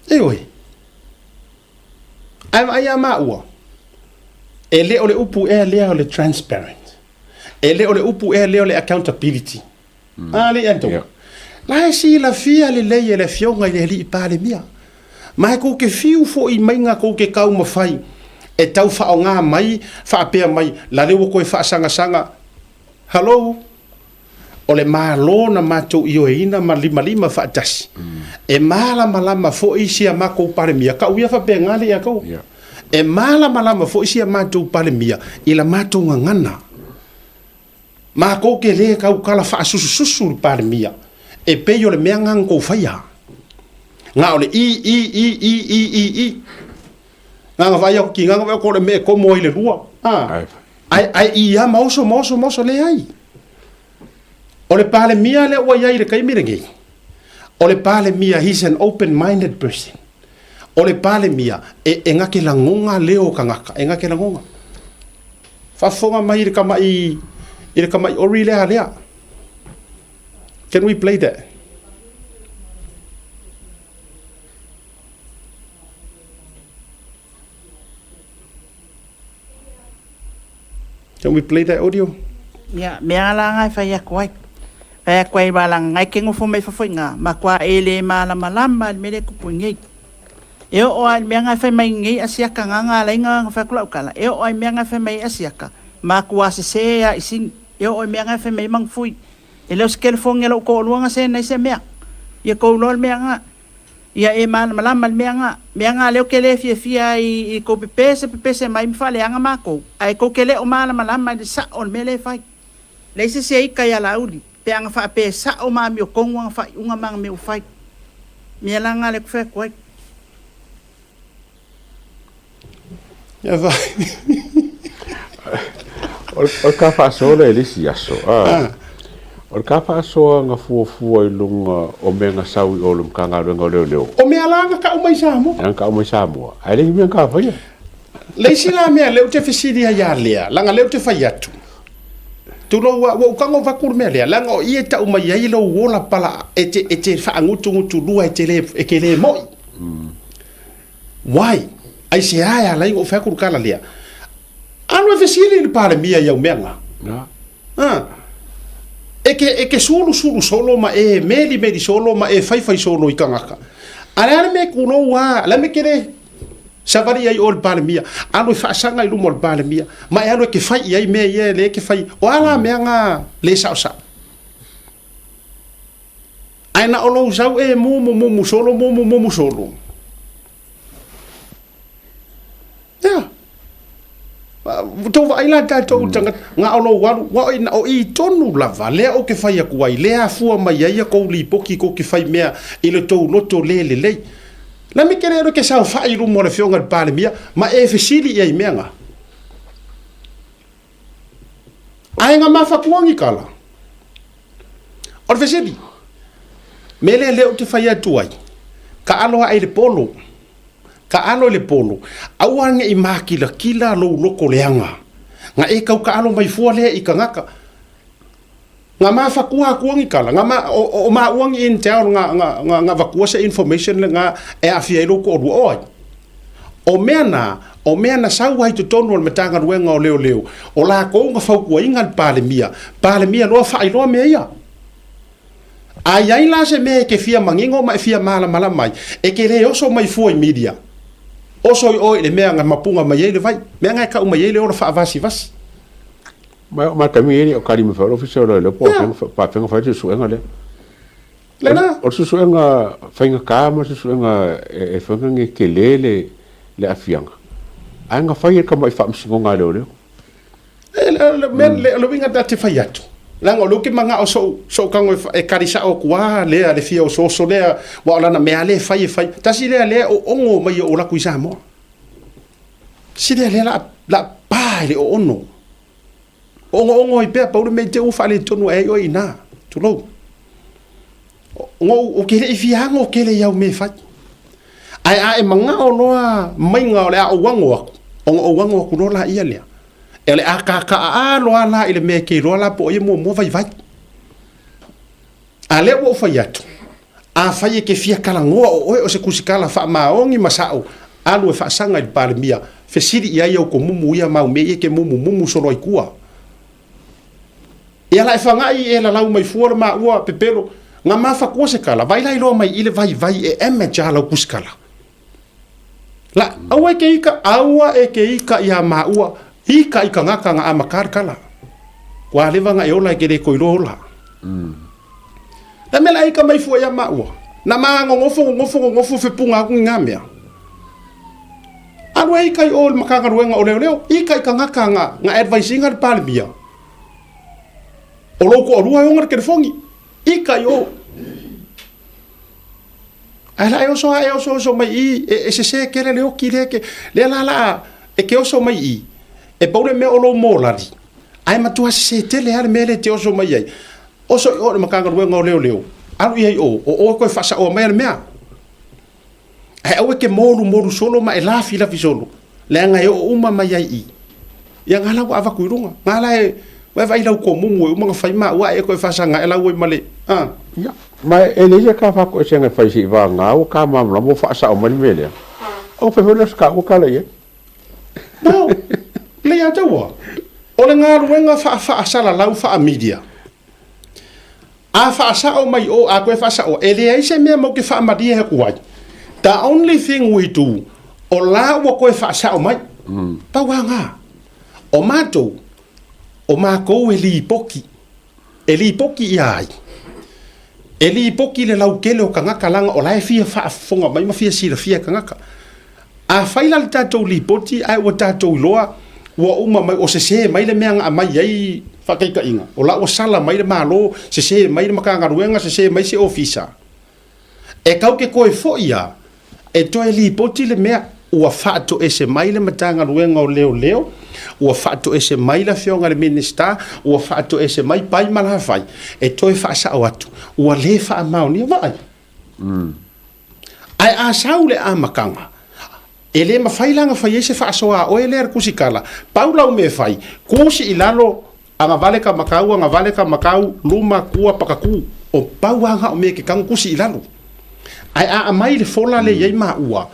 Ioe. Ae vaai a maua, e le o le upu ea lea o le transparent. E le o le upu ea lea o le accountability. A alii a tou. La e silafia lelei e le Afioga i le Alii Palemia, ma e kou te fiu foʻi maiga kou te taumafai e tau faaaoga mai faapea mai, la le ua toe faasagasaga. Hello? O le Malo na matou ioeina ma limalima faatasi, e malamalama foʻi si a makou Palemia, kau ia faapena alii a tou. E malamalama foʻi si a matou Palemia i la matou gagana. Makou ke lē tautala faasusususu i le Palemia e pei o le mea na na tou faia. Na o le i i i i i i i. Na na vaai atu ki na na vaai atu o le mea e komo ai le lua. A. Ae ae i a ma oso ma oso ma oso leai. O le Palemia lea ua i ai i le taimi lenei, o le Palemia he's an open minded person. O le Palemia e e na te lagona leo o tagata, e na te lagona. Faafofoga mai i le tamaʻi i le tamaʻi ori lea lea. Can we play that? Can we play that audio? Ia, mea la nga e fai atu ai. Fai atu ai wa langa ngai ke ngofo mai fafo i nga, ma kua e le malamalama i le mea lea e tupu i nei. E oo lava i le mea nga e fai mai nei asiaka nga nga alai nga fai atu lau tala, e oo lava i mea nga e fai mai ai asiaka, matua sese lava i sini. E oo i mea nga e fai mai ai Magafui. E le o se telefoni a lou toalua nga send ai se mea. Ia tou iloa le mea nga. Ia e malamalama le mea nga. Mea nga lea ou te le fiafia ai i tou pepese pepese mai ma faaleaga matou, ae tou te le o malamalama i le sao o le mea lea e fai. Leai se isi e ita ia Laauli pe a na faapea e sao ma amiotonu ana faaiuga ma ana mea ua fai. Mea la na lea ou te fai atu ai. O le ka faasoa lea i le isi aso, o le ka faasoa na fuafua i luga o mea na sau i o le Matagaluega o Leoleo. O mea la na tau mai Samoa. Na tau mai Samoa. Ae leai ni mea na ka faia. Le isi la mea lea ou te fesili ai ia Lea, leaga lea ou te fai atu, tulou ua ou tago avatu le mea lea, leaga o i e tau mai ai lou ola pala e te, e te faagutugutulua e te le, e te le moʻi. Why? Aisea e ala ai ona ou fai atu le tala lea? Alu e fesili i le Palemia i au mea na. Na. Ha. E ke, e ke sulusulu solo ma e melimeli solo ma e faifai solo i tagata. A le a le mea e kulou a, le a le mea e ke le savali ai oe i le Palemia, alu e faasaga i luma o le Palemia, ma e alu e ke fai i ai mea ia e le ke fai. O a la mea nga le saosao? Ae na o lou sau e mumu mumu solo mumu mumu solo. Ia. Tou vaai la tatou tagata, na o lou alu, ua o, o i tonu lava, lea ou te fai atu ai, lea afua mai ai a kou lipoti kou te fai mea i le tou loto le lelei. La me kere ke saofai i luma o le afioga i le Palemia, ma e fesili i ai mea nga. Ae nga mafatua ni kala. O le fesili, me lea lea ou te fai atu ai, ka alo ae i le polo, ka alo i le polo, aua ne i makilakila lou loko leaga, na e tau kaalo mai fua lea i tagata. Na mafatua atua ni tala, na ma, o, o maua ni intel na, na, na, na avatua se information le na e aafia ai lou toalua. O ai? O mea na, o mea na sau ai i totonu o le Matagaluega o Leoleo, o lakou na fautuaina le Palemia, Palemia loa faailoa mea ia. A i ai la se mea e te fia manino ma e fia malamalama ai, e te le oso mai fua i media. Oso i oe i le mea na mapuga mai ai le vai, mea na e tau mai ai le ola faavasivasi. Ma ma taimi e le o kali me fa ofisa o le po pa fenga fa susuega le. Lena. O susuega faigata ma susuega e fai nge tele le le aafiaga. Ae na fai e le tamai faamasinoga a leoleo. E le le mea le le uiga ta te fai atu. Leaga o lea ou te manao sou sou tago e kali sao atu a lea le fia osooso lea ua o lana mea lea e fai e fai. Tasi lea lea o ogo mai o laku i Samoa. Tasi lea lea la la pa i le oono. Ogoongo ai pea pau le mea i te ua faaletonu ae ai oe i ina. Tulou. Ou te le i fia ago tele i au mea e fai. Ae a e manao loa maiga o le a ou ago aku, ona ou ago aku loa laia lea. E o le a kākaaā loa la i le mea e te iloa la po o ai e muamua vaivai. A lea ua ou fai atu, afai e te fia talanoa o oe o se tusitala faamaoni ma sao, alu e faasaga i le Palemia, fesili i ai au komumu ia mau mea ia e te mumumumu solo ai tua. Ia la e fagaʻi e lalau mai fua le maua pepelo, nga mafatua se kala, vai la iloa mai i le vaivai e image a lau tusikala. La, aua e ke ika, aua e ke ika iā maua, ika i kangaka nga amata le kala. Ua leva nga e ola e ke le toe iloa ola. La mea la ika mai fua iā maua. Na ma gogofo, gogofo, gogofo fepuga aku i nga mea. Alu e ika i o i le Matagaluega o Leoleo, ika i kangaka nga, nga advise ina le Palemia. O lou toalua e ona le telefoni, ika i o. Ae la e oso a e oso oso mai i, e, e sese kele le oki lea ke, lea la la e ke oso mai i, e pau le mea o lou mōlali, ae matua sese tele a le mea lea e te oso mai ai. Oso i o i le Matagaluega o Leoleo, alu i ai o, o oe koe faasaoa mai a le mea. Ae aua e te molumolu solo ma e lafilafi solo, leaga e oo uma mai ai i. Ia nga la ua avatu i luga, nga la e, ua e vaai lau tomumu e uma ona fai maua ae e toe faasaga ae lau ai ma le, a. Ia, ma e leai se ka faakoesega e fai se i vagana ua ka malamalama ua faasao mai le mea lea. Ona fai foi lea o se taua tala i ai. No, lei ia te ua. O le galuega faafaasalalau faa-media. A faasao mai o, a koe faasaoa, e leai se mea matou te faamalie atu ai. The only thing we do, o la ua toe faasao mai. Pau lava na. O matou, o matou e lipoti. E lipoti ia ai? E lipoti le lautele o tagata leaga o la e fia faafofoga mai ma fia silafia e tagata. A fai la le tatou lipoti ae ua tatou iloa ua uma mai o sese mai le mea na aumai ai faataitaiga, o la ua sala mai le Malo, sese mai le Matagaluega, sese mai se Ofisa, e tau te toe foi lava e toe lipoti le mea ua faatoese mai le Matagaluega o Leoleo, ua faatoese mai le Afioga i le Minisita, ua faatoese mai Pai ma Lafai, e toe faasao atu, ua le faamaonia. Vaai. Ae a sau le amataga, e le mafai la ona fai ai se faasoa a oe lea le tusitala. Pau lau mea e fai, tusi i lalo, agavale ka makau, agavale ka makau, luma, tua, pakakū. O pau lava na o mea e te tago tusi i lalo. Ae a aumai le fola lea e i ai maua,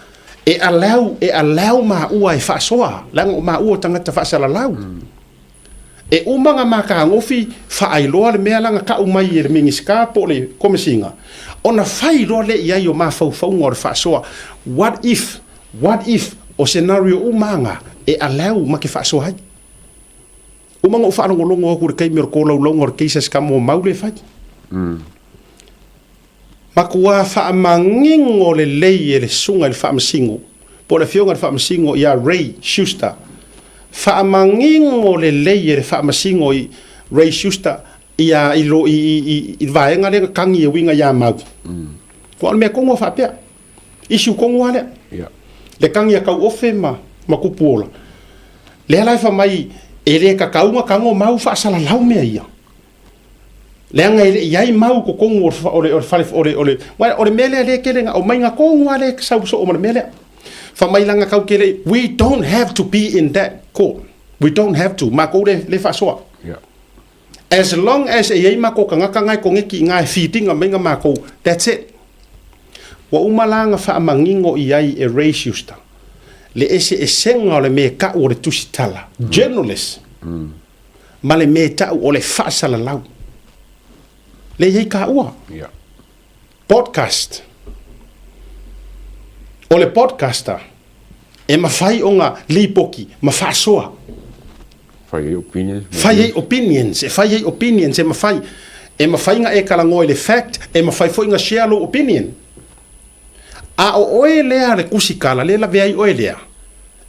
e allow, e allow maua e faasoa, leaga o maua o tagata faasalalau. E uma nga makagofi faailoa le mea la na ka'u mai e le Minisita po o le Komesina, ona fai loa lea i ai o mafaufauga o le faasoa, what if, what if, o scenario uma a nga e allow ma ke faasoa ai. Uma na ou faalogologo atu i le taimi o le tolaulauga o le case a si tama o Mau lea e fai. Matua faamanino lelei e le susuga i le Faamasino, po o le Afioga i le Faamasino ia Ray Schuster. Faamanino lelei e le Faamasino i Ray Schuster ia i lo i i i le vaega lea na tagi e uiga ia Mau. Aua o le mea tonu a faapea, issue tonu lava lea. Yeah. Le tagi a Tauofe ma ma Tupuola. Lea la e fai mai e le tatau ona tago Mau faasalalau mea ia. Leaga e le i ai mau i totonu o le, o le fale, o le, o le, o le mea lea lea e tele na aumai na tonu lava lea e sau soo ma le mea lea. Fai mai leaga tau te le i, we don't have to be in that court. We don't have to. Matou le, le faasoa. Yeah. As long as e i ai matou tagata na e koneti i ina e feeding mai na matou, that's it. Ua uma la na faamanino i ai e Ray Schuster le eseesega o le mea e tau o le tusitala, journalist. Ma le mea e ta'u o le faasalalau. Lea e i ai taua. Yeah. Podcast. O le podcaster, e mafai ona lipoti ma faasoa. Fai ai opinions. Fai ai opinions, e fai ai opinions, e mafai. E mafai ona e talanoa i le fact, e mafai foi ona share lou opinion. A o oe lea le tusitala, lea e lavea ai oe lea,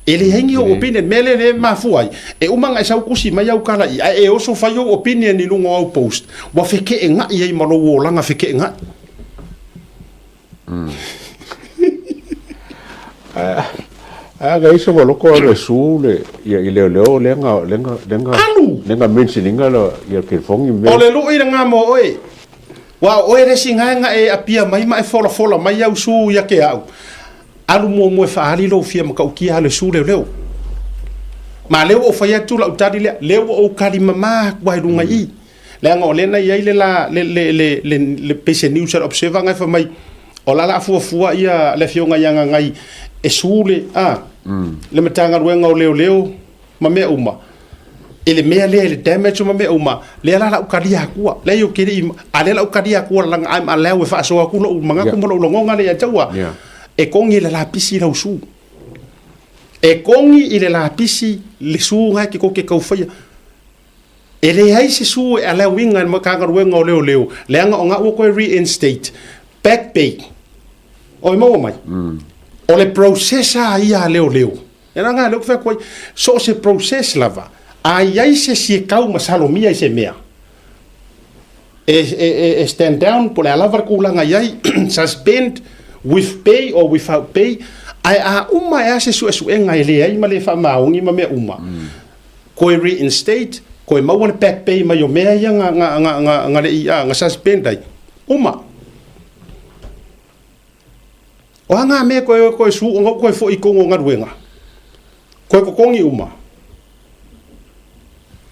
E leai ni ou opinion, mea lea lea e mafua ai, e uma ona e sau tusi mai au tala i, ae e oso fai ou opinion i luga o au post, ua fekeena'i ai ma lou olaga fekeena'i. Ae aga iso ma loko le su le ia i leo leo le nga le nga le nga Alu! le nga mentioninga la ia ke fongi me O le lu'i lena mo oe. Ua o oe le isi gaega e apia mai ma e folafola mai au su ia ke a'u. Alu muamua e faaali lou fia matautia a le su leoleo. Ma lea ua ou fai atu lau tali lea, lea ua ou kali mama atu lava i luga i i. Leaga o lea na i ai le la, le, le, le, le, le, pei se news a le Observer na e fai mai, o la o le a fuafua ia le afioga ia Gagai e su le, a, le Matagaluega o Leoleo ma mea uma, i le mea lea i le damage ma mea uma, lea la lau talia atua. Leai ou te le i, a lea la ou talia atua lalaga I'm allowed e faasoa atu lou manatu ma lou lagona lea ia te au a, e kogi i le lapisi lau su. E kogi i le lapisi le su na e te tou te tau faia. E leai se su e allow ina e le Matagaluega o Leoleo, leaga o na ua toe reinstate, back pay. Oi maua mai? O le process a ia a leoleo. E leaga lea ou te fai atu ai, so o se process lava, a i ai se isi e tau masalomia i se mea, e, e, e, e stand down po o le a lava le tulaga i ai, suspend with pay or without pay, ae a uma e a se suesuega e leai ma le faamaoni ma mea uma, koe reinstate, koe maua le back pay mai o mea ia nga, nga, nga, nga, nga, le i, a, nga suspend ai. Uma. O a ngā mea koe koe su o koe foʻi i kongo galuega. Koe kokongi uma.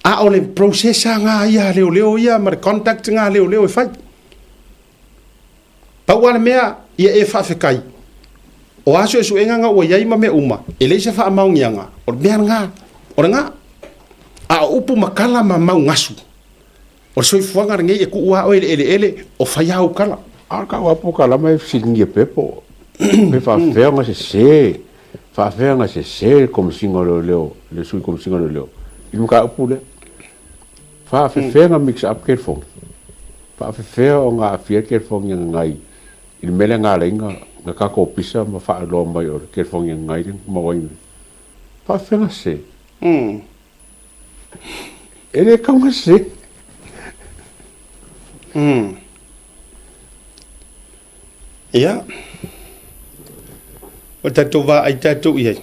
A o le process a ngā ia leoleo ia ma le conduct ngā leoleo e fai. Pau a le mea ia e faafetai. O a suesuega nga ua iai ma mea uma, e leai se faamaoniaga, o le mea lena, o lena. A o upu ma tala ma mau gasu, O le soifuaga lenei e tuu lava oe i le eleele o fai lava ou tala. A o le kau apo ka lama e fesiligia pea po pe faafefea ona sese, faafefea ona sese le Komesina o Leoleo, le Sui Komesina o Leoleo i le mataupu lea. Faafefea ona mix up telefoni? Faafefea ona aafia le telefoni a Gagai i le mea lea na ala ai na tatou pisa ma faailoa mai o le telefoni a Gagai lea na maua ai? Faafefea ona sese? E le tau se. Ia. O tatou vaai tatou i ai.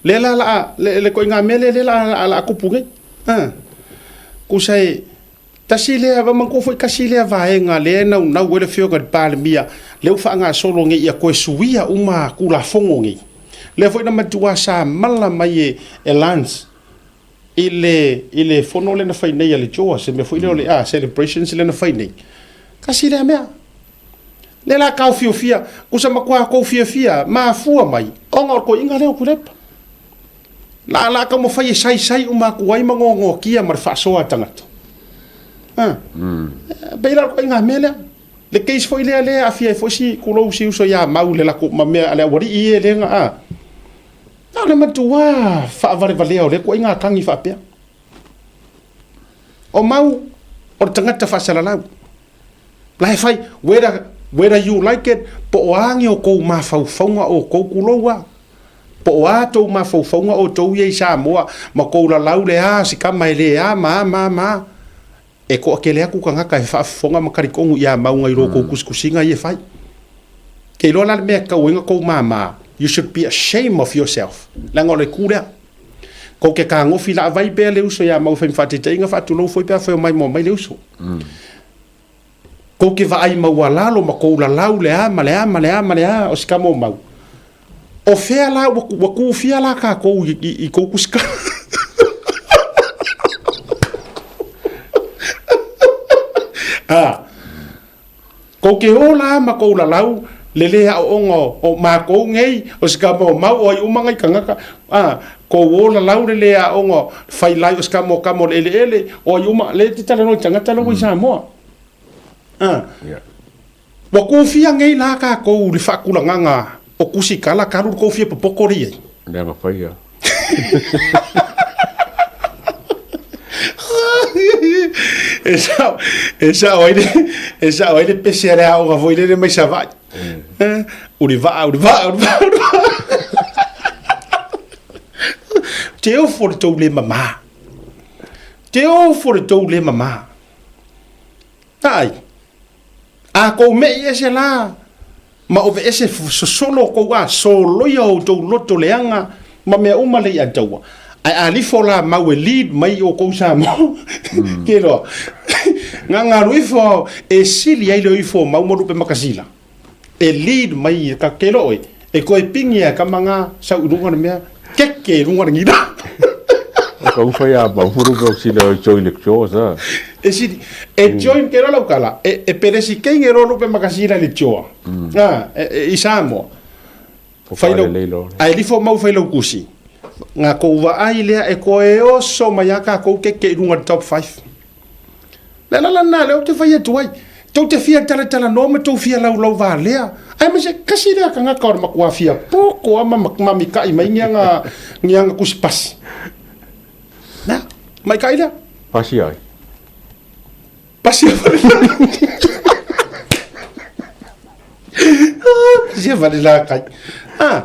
Lea la la le le koinga mea lea lea la la kupu nei. Ah. Kusa e tasi lea va manatua foi tasi lea vaega lea e naunau ai le Afioga i le Palemia lea ua faagasolo nei ia toe suia uma Tulafono nei. Lea foi na matua sa mala mai e, e Lance i le, i le fono lea na fai nei a le JOA, se mea foi lea o le ah, celebrations lea na fai nei. Tasi lea mea. Lea la taofiofia, kusa matua kou fiafia, mafua mai, ona o le toeaina lea o Tuilaepa. La la taumafai e saisai uma atu ai ma noanoakia ma le faasoa a tagata. A. E pei la o le ituaiga mea lea. Le case foi lea lea e aafia ai foi si tulou si uso ia Mau i le latou ma mea a le aualii ia lea na a. Na o le matua faavalevalea o lea ituaiga tagi faapea. O Mau o le tagata faasalalau. La e fai, whether, whether you like it, po o a ni o kou mafaufauga o kou kulou a. Po o a tou mafaufauga o tou ia i Samoa, ma kou lalau le a si kama e le a ma a ma a ma a. E toatele atu tagata e faafofoga ma talitonu ia Mauga i lo kou tusitusiga ia e fai. Ke iloa la le mea e tatau ai ona tou mama, you should be ashamed of yourself, leaga o le itu lea. Kou te kagofi laavai pea le uso ia Mau e fai ma faataitaiga, faatulou foi pe afai o maimoa mai le uso. Kou te vaai maualalo ma kou lalau le a ma le a ma le a ma le a o si kama o Mau. O fea la ua, ua kufia la kākou i, i, i kou kusika. A, kou ke o la ma kou lalau, le lē aoaoga o, o mākou nei, o si kama o Mau, o ai uma ngai kangaka, a, kou o lalau le lē aoaoga fai lai o si kama o kama o le eleele, o ai uma, le te talanoa i tagata la ua i Samoa. A, Yeah. Ua kufia nei la kākou i le faatulagaga o Kusikala talu le kou fia popoto lea i ai. Leaga faia. E sao, e sao ai le, e sao ai le pese a le aoga foi lele mai Savaii. Eh, uli vaa, uli vaa, uli vaa, uli vaa. Te ofo le tou le mamā. Te ofo le tou le mamā. Ai, A kou meʻi ese la, ma ove ese sosolo kou a soloia outou loto leaga ma mea uma le i'a taua. Ae a lifo la mau e lead mai i oukou Samoa, ke loa, gagalu ifo e sili ai le o ifo o mau ma lupe makasila, e lead mai ka ke loa oe, e koe pingi a kama nga sau i luga le mea, keke i luga le gila. O ka ufa ia mau ma lupe makasila o join le tjoa sa. E sili, e join ke loa lau kala, e, e peresi keinge loa lupe makasila i le tjoa, a, e, e, i Samoa. Fai lau, ae lifo mau fai lau kusi. Nga kou vaai lea e koe oso mai a kākou keke i luga le top 5. Le ala la lena lea ou te fai atu ai. Tou te fia talatalanoa ma tou fia laulau valea. Aemaise kasi lea tagata o le matua fia poko a ma ma mika'i mai ni aga ni aga kusi pasi. Na, maika'i lea. Pasi ai. Pasi a vale Pasi a vale la kai. Ah,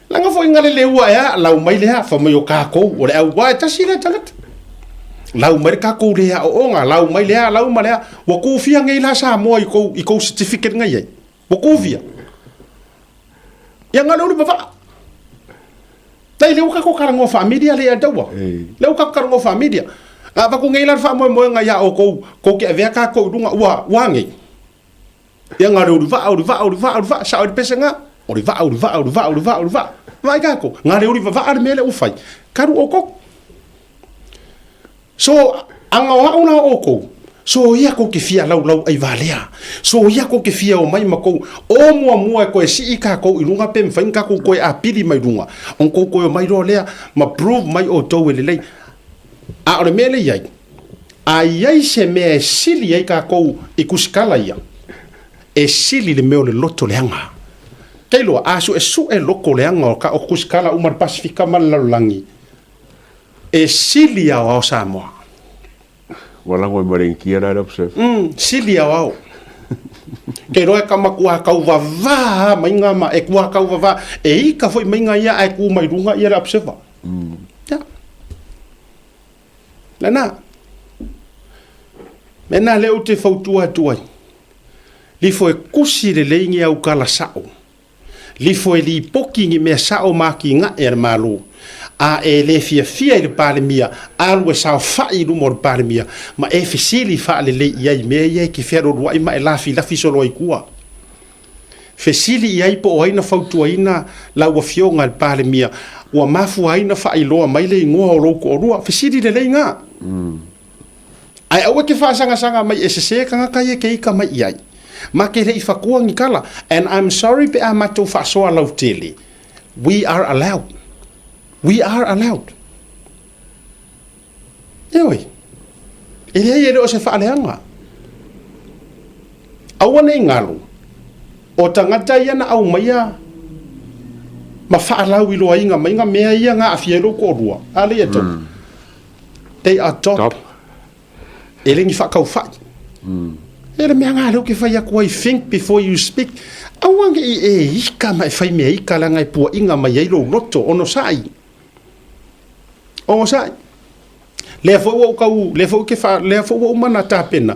langa foi ngale le ua ea, lau mai lea, fa mai o kākou, o le au wā e tasi lea tagata. Lau mai le kākou le aoaoga, lau mai lea, lau ma lea, ua kufia nei la Samoa i kou, i kou certificate ngai ai. Ua kufia. Ia ngale ulu vavaa. Dai le ua kākou talanoa faa-media le ia taua. Le ua kākou talanoa faa-media. A avatu nei la le faamoemoega iā outou, tou te avea kākou i luga, ua, ua a nei? Ia na le uli vaa, uli vaa, uli vaa, uli vaa, sao i le pese nga, uli vaa, uli vaa, uli vaa, uli vaa, uli vaa. Vaai kākou, na le uli vavaa le mea lea ua fai, kalu outou. So, aga o a'u la o oukou, so ia kou te fia laulau ai valea, so ia kou te fia omai ma kou o muamua e koe sii kakou i luga pe mafai ona kakou koe apili mai luga, ona kou koe omai loa lea ma prove mai outou e lelei. A o le mea lea i ai, a i ai se mea e sili ai kakou i kusikala ia, e sili le mea o le loto leaga. Keiloa, a suesue loko leaga o ka o kusikala uma le Pasifika ma le lalolagi, E sili aoao Samoa. Ua lago e marengia la le observe. Sili aoao. Ke iloa e ka matua kauvavā mai ngā ma, e kua kauvavā, e ika foi mai ngā ia ae ku mai runga ia le observer. Ia. Lena. Mena le ou te fautua atu ai. Lifo e kusi lelei ni au kala sa'o. Lifo e lipoti ni mea sao ma atinae a le Malo, a e le fiafia i le Palemia, alu e saofa'i i luma o le Palemia, ma e fesili faalelei i ai i mea ia e te fealualua'i ma e lafilafi solo ai i tua. Fesili i ai po o ai na fautuaina lau Afioga i le Palemia ua mafua ai na faailoa mai le igoa o lou toalua. Fesili lelei na. Ae aua e te faasagasaga mai e sese tagata ia ke ika mai i ai. Ma ke le i fatua ni kala. And I'm sorry pe a matou faasoa lautele. We are allowed. We are allowed. Ioe. E leai e le o se faaleaga. Aua ne i galo, o tagata ia na aumaia ma faalauiloaina mai ga mea ia na aafia ai lou toalua, a lea e tau. They are top. Top. E le ni faataufai. E le mea na lea ou te fai atu ai, think before you speak. Aua ne i e ika ma e fai mea ika leaga e puaina mai ai lou loto, onosai. Onosai. Lea foi ua ou tau, lea foi ou te fa, lea foi ua uma ona tapena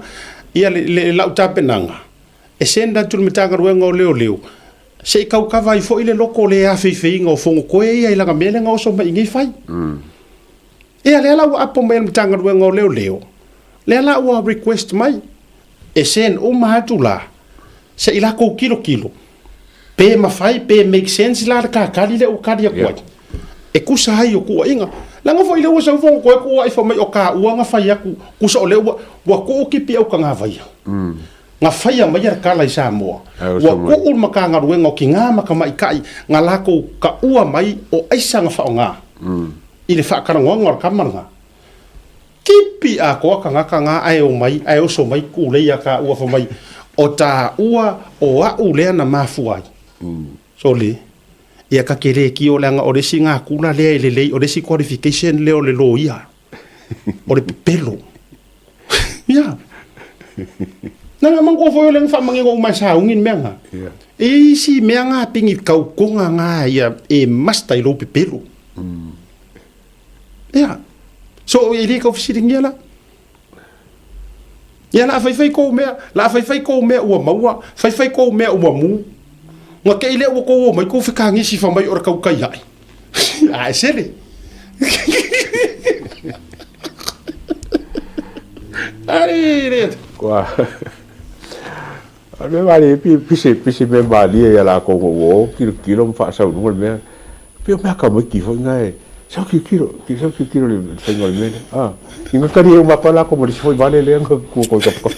ia le, le, lau tapenaga e send atu i le Matagaluega o Leoleo se i tau kava ai foi le loko le afeifeiga o fonotoe ia i lana mea lea na oso mai i nei fai. Ia lea la ua apo mai e le Matagaluega o Leoleo, lea la ua request mai e send uma atu la se i latou tilotilo pe mafai pe make sense la le kakali lea ua kali atu ai e tusa ai o tuuaiga. Leaga foi lea ua sau fonotoe tuuai fai mai o taua na fai atu, tusa o lea ua ua tuu tipi au tagavaia. Na faia maia le tala i Samoa, ua tuu le Matagaluega o Tina ma Tamaitai na latou taua mai o aisa na faaaoga i le faatalanoaga o le tama lena. Tipi atoa tagata na ae omai ae oso mai tulei ia taua fai mai o taua o a'u lea na mafua ai. Sole, ia ta te le tio leaga o le isi natura lea e lelei o le isi qualification lea o le loia o le pepelo. Ia. Leaga manatua foi o lea na faamanino uma e sauni le mea na. E i ai isi mea na pigi tautoga na ia e must i lou pepelo. Ia. So e le tau fesiligia la. Ia la faifai kou mea, la faifai kou mea ua maua, faifai kou mea ua mu. Nga kei lea ua kou o mai kou fekagisi fa mai o le kaukai ae. Ae sele. Ai le. Kua. A mea malie pi pise pise mea malie ia lakou nga ua o kilokilo ma faasaunuga le mea pei o mea tamaiti foi na e sau tilotilo sau tilotilo i le faiga o le mea lea a ina talie uma atu lava lakou ma le isi foi vale lea na tu atu ai tafatafa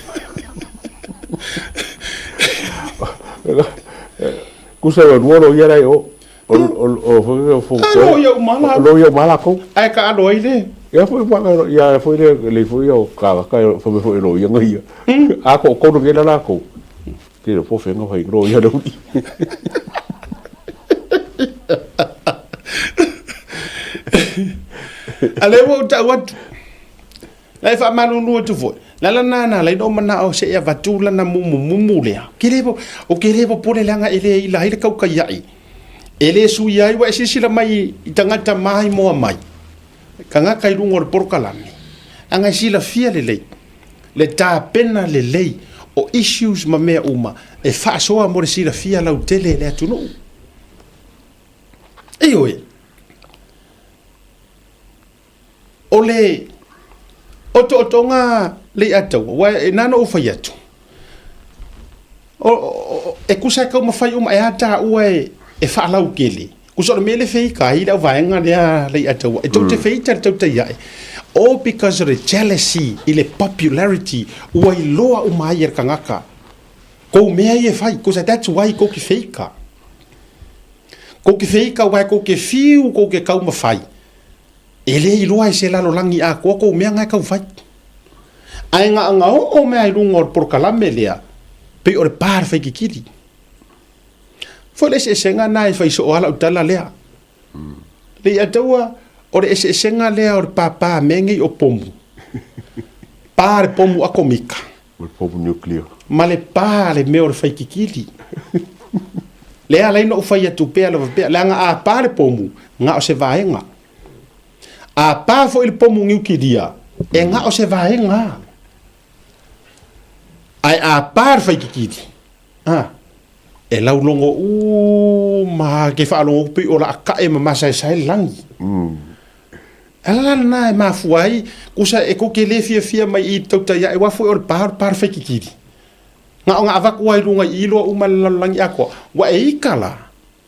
tusa ua lua loia la i o o foi o fo loia uma la loia uma lakou ae taalo ai le ia foi ia foi le le foi o kāgaka e foi foi loia nga ia a ko ko no la lakou te le po fenga fai loia le uli a le ua ou tau atu La e faamalulu atu foi, le ala lena na ala ai ona ou manao se i avatu lana mumumumu lea. Ou te le, ou te le popole leaga e le ila ai le kaukaiaʻi. E le suia ai, ua e silasila mai i tagata maimoa mai, tagata i luga o le polokalame, leaga e silafia lelei le tapena lelei o issues ma mea uma e faasoa mo le silafia lautele e le atunuu. Ioe. O le otootoga Leiataua, ua e na ona ou fai atu, o, o, e tusa e taumafai uma e a taua e, e faalautele. Tusa o le mea le feita ai le auvaega lea Leiataua, e tou te feita i le tautai ae, all because of the jealousy i le popularity ua iloa uma ai e le tagata kou mea ia e fai. Tusa that's why kou te feita. Kou te feita aua kou te fiu kou te taumafai. E le iloa e se lalolagi atoa kou mea na e tau fai. Ae na ona oo mea i luga o le polokalame lea, pei o le pa le faikikili. Foi le eseesega na e fai soo lava lau tala lea. Leiataua, o le eseesega lea o le pāpā mea nei o pomu. Pa le pomu atomika. Ma le pomu nuclear. Ma le pa le mea o le faikikili. Lea ala ai ona ou fai atu pea lava pea, leaga a pa le pomu, na o se vaega. A pa foi le pomu niukilia, e na o se vaega. Ae a pa le faikikili, a, e laulogo uma ke faalogo atu pei o laa tae ma masaesae le lagi. Ala la lena e mafua ai, kusa e kou te le fiafia mai i tautai ae, aua foi o le pa, o le pa o le faikikili. Na ona avatu lava i luga i iloa uma le lalolagi atoa, ua e ita la,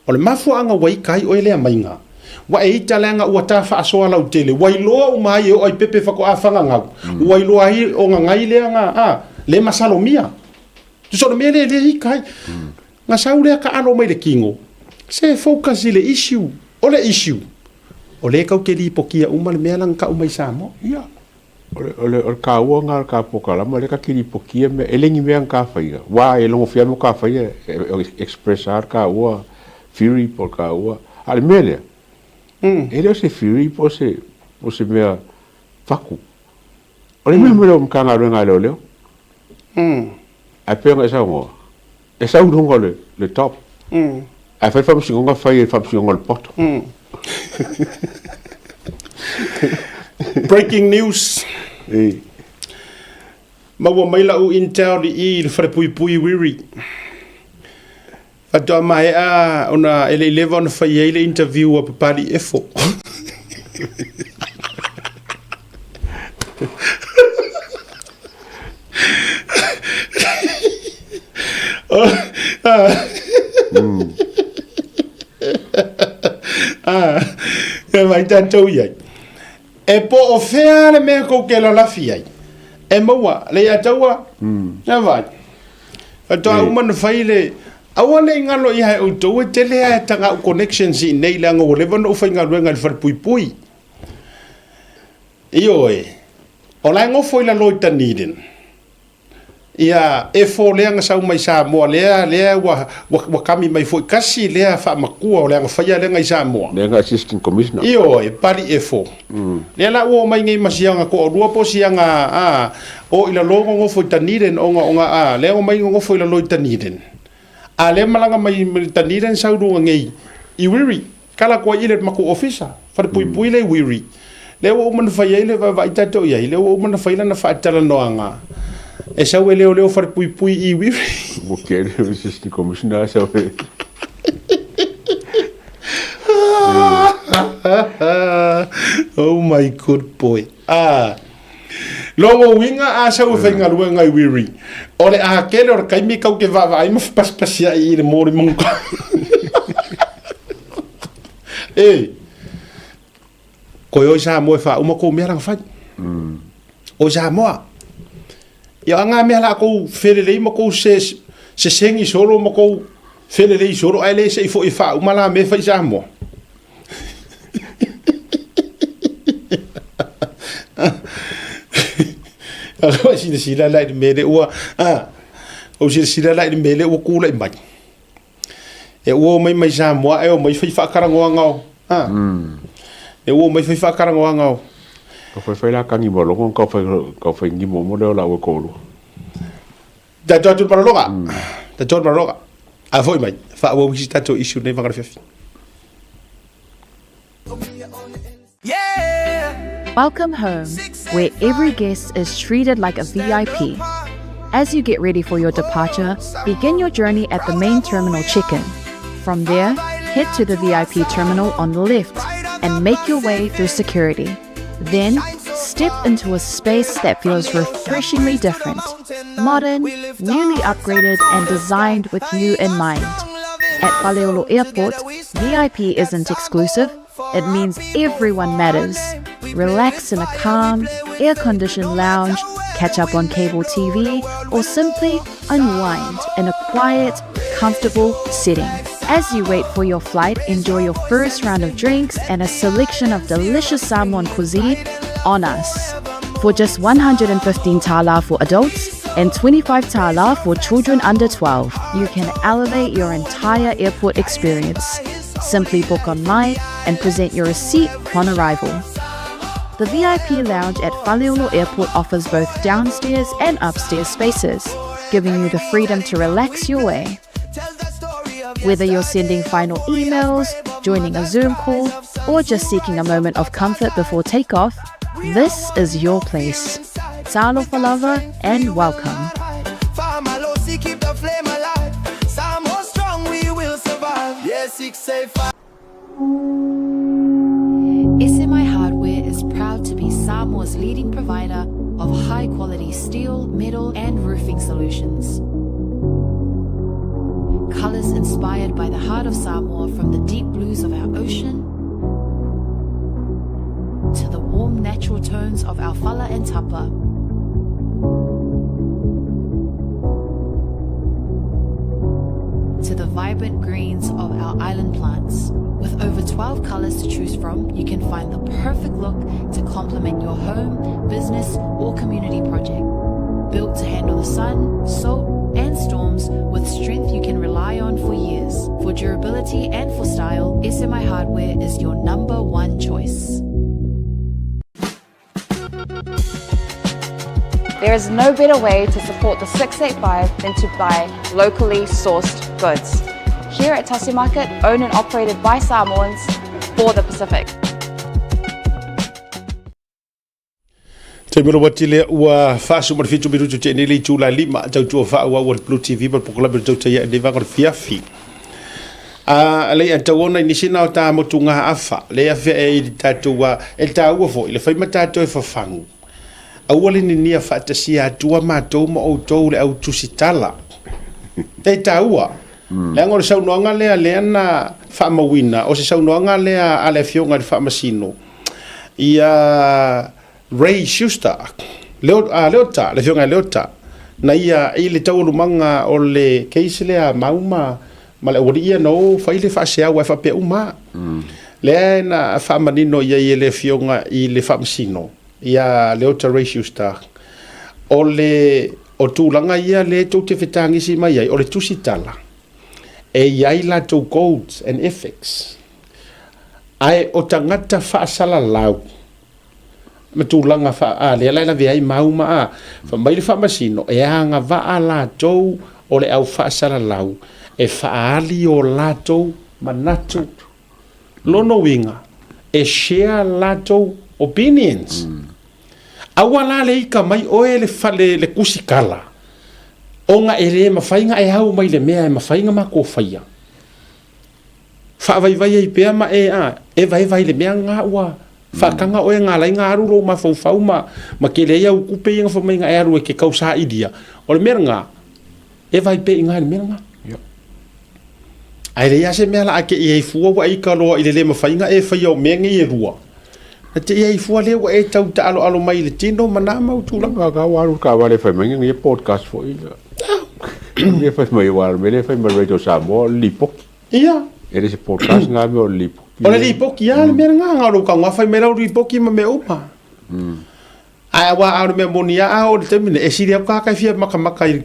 o le mafuaaga ua ita ai oe lea maiga, ua e ita leaga ua ta faasoa lautele, ua iloa uma ai e oo i pepe faatoa fagagau, ua iloa ai o gagai lea na, a, le masalomia. Tusa o le mea lea e le ita ai. Na sau lea taalo mai le tino, se focus i le issue, o le issue, o lea e tau te lipotia uma le mea la na tau mai Samoa. Ia. O le, o le, o le kāua ngā ka pokalama le ka kiripokia me e lengi mea ka whaia. Wā e longo whia mo ka whaia e, e, express ar ka ua fury po ka ua. A le mea lea, e le o se fury po se, po se mea faku. O le mea mea o mkanga renga leo leo. Ai pea ngai sau ngoa. E sau lunga le, le top. Ai whai whamsingonga whai e whamsingonga le poto. Breaking news. E. Maua mai lau intel i i le falepuipui Wiri. Faatoa maea ona e le i leva ona fai ai le interview a Papali Efo. Ah, e mai tātou i ai. E po o whea le mea kou ke lalafi ai. E maua, le ia taua, mm. vai. Faatoa uma na fai le, Aua ne i ngalo ia e outou e tele a e tanga au connections i nei leaga ua leva ona ou faigaluega i le falepuipui. Ioe, o la e gofo i lalo i Dunedin. Ia, e fo lea na sau mai Samoa lea, lea ua, ua, ua kami mai foi kasi lea faamakua o le agafaia lea i Samoa. Lea na assistant commissioner. Ioe, pali e fo. Lea la ua omai nei ma siaga toalua po o siaga a, o i lalo nonofo i Dunedin ona ona a, lea omai nonofo i lalo i Dunedin. A lea malaga mai i Dunedin sau luga nei i Wiri, kala atu ai i le matou ofisa, falepuipui lea i Wiri. Lea ua uma ona fai ai le vaavaai tatou i ai, lea ua uma ona fai lana faatalanoaga e sau e leoleo falepuipui i Wiri. Ua kele le assistant commissioner sau e. Oh my good boy. Ah. Logo uiga a sau e faigaluega i Wiri. O le a kele o le taimi kau ke vaavaai ma fepasipasiai i le moli monga. E. Koe oi Samoa e faauma kou mea langa fai. Oi Samoa. Ia anga mea la kou felelei ma kou se sesengi solo ma kou felelei solo ae le se i foi faauma la mea fai Samoa. Aloa silasila la i le mea lea ua a ou silasila la i le mea lea ua kula'i mai. E ua omai mai Samoa ae omai fai faatalanoaga o a e ua omai fai faatalanoaga o Ka whaiwhai la kangi ma longo ka whai ka whai ngimo mo leo la ue kolu. Tatou atu le malologa. Tatou le malologa. A foi mai, faaauau isi tatou issue nei vagana fiafi. Welcome home, where every guest is treated like a VIP. As you get ready for your departure, begin your journey at the main terminal check-in. From there, head to the VIP terminal on the left and make your way through security. Then, step into a space that feels refreshingly different. Modern, newly upgraded, and designed with you in mind. At Faleolo Airport, VIP isn't exclusive, it means everyone matters. Relax in a calm, air-conditioned lounge, catch up on cable TV, or simply unwind in a quiet, comfortable setting. As you wait for your flight, enjoy your first round of drinks and a selection of delicious Samoan cuisine on us. For just 115 tala for adults and 25 tala for children under 12, you can elevate your entire airport experience. Simply book online and present your receipt upon arrival. The VIP lounge at Faleolo Airport offers both downstairs and upstairs spaces, giving you the freedom to relax your way. Whether you're sending final emails, joining a Zoom call, or just seeking a moment of comfort before takeoff, this is your place. Talofa lava and welcome. Keep the flame alive. Samoa strong, we will survive. Yeah, 685. SMI Hardware is proud to be Samoa's leading provider of high-quality steel, metal, and roofing solutions. Colors inspired by the heart of Samoa, from the deep blues of our ocean to the warm natural tones of our fala and tapa. to the vibrant greens of our island plants. With over 12 colors to choose from, you can find the perfect look to complement your home, business, or community project. Built to handle the sun, salt, and storms with strength you can rely on for years. For durability and for style, SMI Hardware is your number one choice. There is no better way to support the 685 than to buy locally sourced goods. Here at Tasi Market, owned and operated by Samoans for the Pacific. Taimi o wati lea ua faasu ma le fitu minutu te nei le itu la lima tautua faaauau a le Blue TV ma le polokalame o le Tautai Ae nei vaega o le fiafi. A lei a tauona i nisi na o tā motu ngā afa, le afea e i le tātou a, e tāua foi, le whai ma tātou e whawhangu. Aua le ninia faatasia atua matou ma outou le au tusitala. E tāua. Leaga o le saunoaga lea lea na faamauina, o se saunoaga lea a le Afioga i le Faamasino ia Ray Schuster, Leo, a Leota, le Afioga ia Leota, na ia i le taualumaga o le case lea a Mau ma, ma le aualii ia na o fai le faaseau ae faapea uma lava. Lea na faamanino i ai e le Afioga i le Faamasino ia Leota Ray Schuster, o le O tulaga ia lea tou te fetagisi mai ai, o le tusitala, e i ai latou codes and ethics, ae o tagata faasalalau ma tulaga faa, a, lea la e lavea ai mau ma a, fai mai le Faamasino, e agavaa latou o le au faasalalau e faaali o latou manatu. Lona uiga, e share latou opinions. Aua la le ika mai oe le fale le kusikala, ona e le mafai na e au mai le mea e mafai na matou faia. Faavaivai ai pea ma e a, evaeva i le mea na ua faataga oe na alai na alu lou mafaufau ma ma tele ai au tupe ia na fai mai na e alu e te tausailia. O le mea lena, E vai pea i ngā le mea lena. Ae leai lava se mea la a te i ai fua ua e ika loa i le le mafaiga e faia o mea nei e lua. Na te i ai fua lea ua e tau taaloalo mai i le tino ma nā mau tulaga. Ka ua alu le taavale e fai mai ngia podcast foi ia. Ia fai mai ua alu mele fai mai Radio Samoa o le lipoti. Ia. E le se podcast ngā mea o le lipoti. O le lipoti ia le mea lena, ngā o lou tago fai mai lau lipoti ma mea uma. Ae aua a o le mea moni a o le taimi nei, e sili atu ka kai fia makamaka i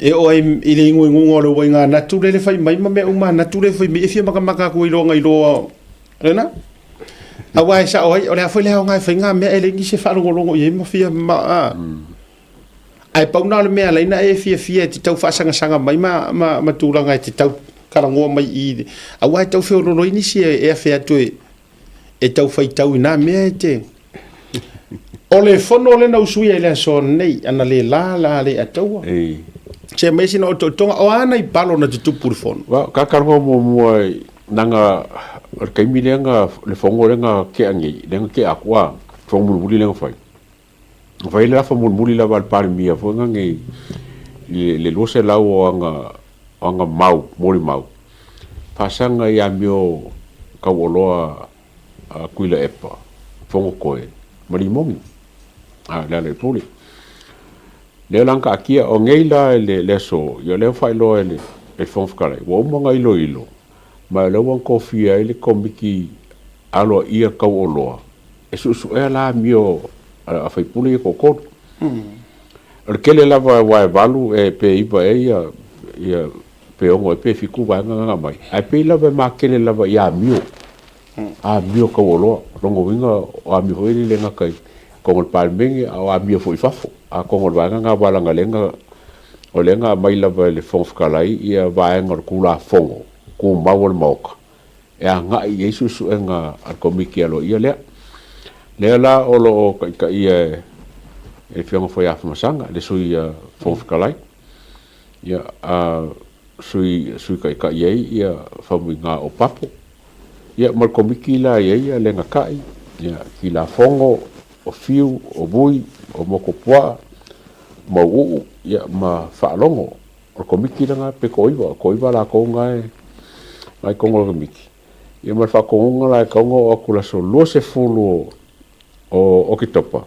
e oo ai i le iguiguga o le uaiga natu lele fai mai ma mea uma natu le fai mai e fia makamaka atu i loa iloa lena. Aua e sao ai, o le a foi le aoga e fai ngā mea e leai nisi e faalogologo i ai ma fia ma a. Ae pau na o le mea alai na e fiafia e te tau faasagasanga mai ma, ma, ma tulaga e te tau kalagoa mai i, aua e tau feololo ai nisi e, e afe atu e, e tau faitau i nā mea e te O le fono lena u suia i le aso nei, ana le la la le ataua. Ei. Se mai sina o totoga, o ana i palo na te tupu le fono. Wa, ka karoa muamua i nanga, o le taimi lea nga, le fono lea nga kea nei, lea nga kea aku a, fono mulimuli lea nga fai. Nga fai le afa mulimuli lava a le Palemia foi nga nei, le, le 200 o anga, o anga mau, molimau, faasaga i amio tauoloa a Tuilaepa, Fogotoe ma Limogi, a le ala i Pule. Lea la na taatia, o nei la i le aso, ia lea ua faailoa e le Fofoga Fetalai, ua uma ona iloilo, ma o lea ua tofia ai le Komiti Aloaia Tauoloa e suesuea la amio a faipule ia toatolu. O le tele lava aua e valu e pe iva ea ia pe ono ea pe fitu vaega na aumai, ae pei lava e makele lava i amio, amio taualoa. O lona uiga o amio foi ia e le gata i totonu o le Palemene a o amio foi i fafo. Atonu o le vaega lena aua leaga lea o lea na aumai lava e le Fofoga Fetalai ia vaega o le Tulafono Tumau a le Maota e agai i ai suesuega a le Komiti Aloaia lea. Lea la o lo o taitaia e le Afioga foi ia Afamasaga, le Sui Fofoga Fetalai, ia, a Sui, Sui Taitai ai ia Faumuiga o Papo. Ia, ma le Komiti la e i ai ia Lenatai, ia, Kilafono, o Fiu, o Vui, o Mokopuaa, Mauuu, ia, ma Faalogo. O le Komiti lena pe toaiva, toaiva latou na e, na i totonu o le Komiti. Ia ma le faatonuga la e tatau ona oo atu i le aso 20 o Oketopa,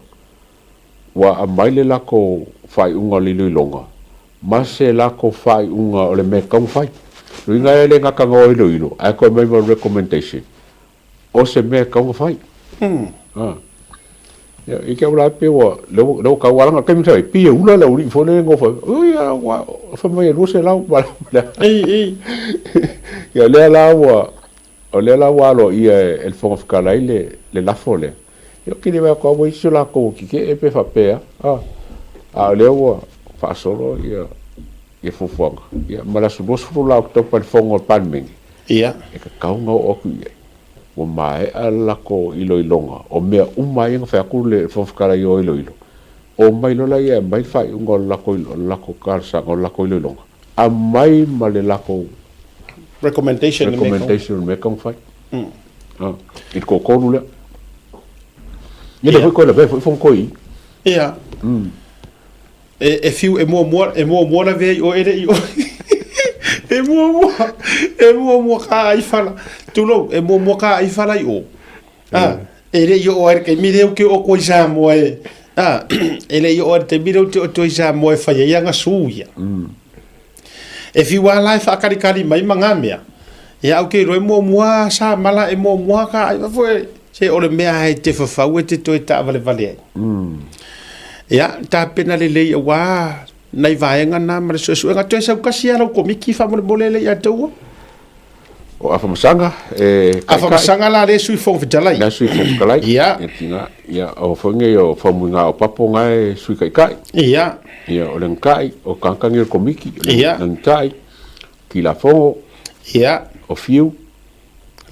ua aumai le latou faaiuga o le iloiloga. Ma se lako faaiuga o le mea e tatau ona fai. Luiga e le gata na o iloilo, ae toe aumai ma le recommendation o se mea e tatau ona fai. A. Ia, i te au la pei ua, lea ua, lea ua tau alaga, taimi sa pei e ula le aualii foi lea e nofo ai, oi a ua fai mai e 200 ma le Ei, ei. Ia, lea la ua, o lea la ua aloaia e le Fofoga Fetalai le, le lafo lea. Ia, ou te le vaai atu lava ua i ai se latou tetee pe faapea, a, a o lea ua faasolo ia, ia fuafuaga. Ia, ma le aso 20 la o Oketopa i le fono a le Palemene, Ia. e tatau ona oo atu i ai. Ua maea le latou iloiloga o mea uma ia na fai atu le Fofoga Fetalai o iloilo, omai loa laia e aumai le faaiuga o le latou, o le latou talosaga, o le latou iloiloga, aumai ma le latou Recommendation i le mea e tatau. Recommendation i le mea e tatau ona fai. I le toatolu lea. Ia lea foi toe lavea foi fono toe i. Ia. E, e fiu e muamua e muamua lavea i oe e le i oe. E muamua e muamua ka ai fala. Tulou, e muamua ka ai fala i o. Ah, e le i oo ai le taimi lea ou te oo atu ai i Samoa e ah, e le i oo ai le taimi lea ou te oo atu ai i Samoa e fai ai ana su ia. E fiu lava la e faakalikali mai ma na mea, ia au te iloa e muamua sa mala e muamua ka ai foi se o le mea e te fafau e te toe taavalevale ai. Ia, tapena lelei auā nai vaega na ma le suesuega. Toe sau kasi lava lau komiti faamolemole le ia te ua. O Afamasaga e taitai. Afamasaga la lea Sui Fofoga Fetalai. Lea Sui Fofoga Fetalai. Ia. Ia tina, ia o foi nei o Faumuina o Papo na e Sui Taitai. Ia. Ia o Lenatai, o tagata nei o le Komiti, o Ia. Lenatai, Tilafono. Ia. O Fiu.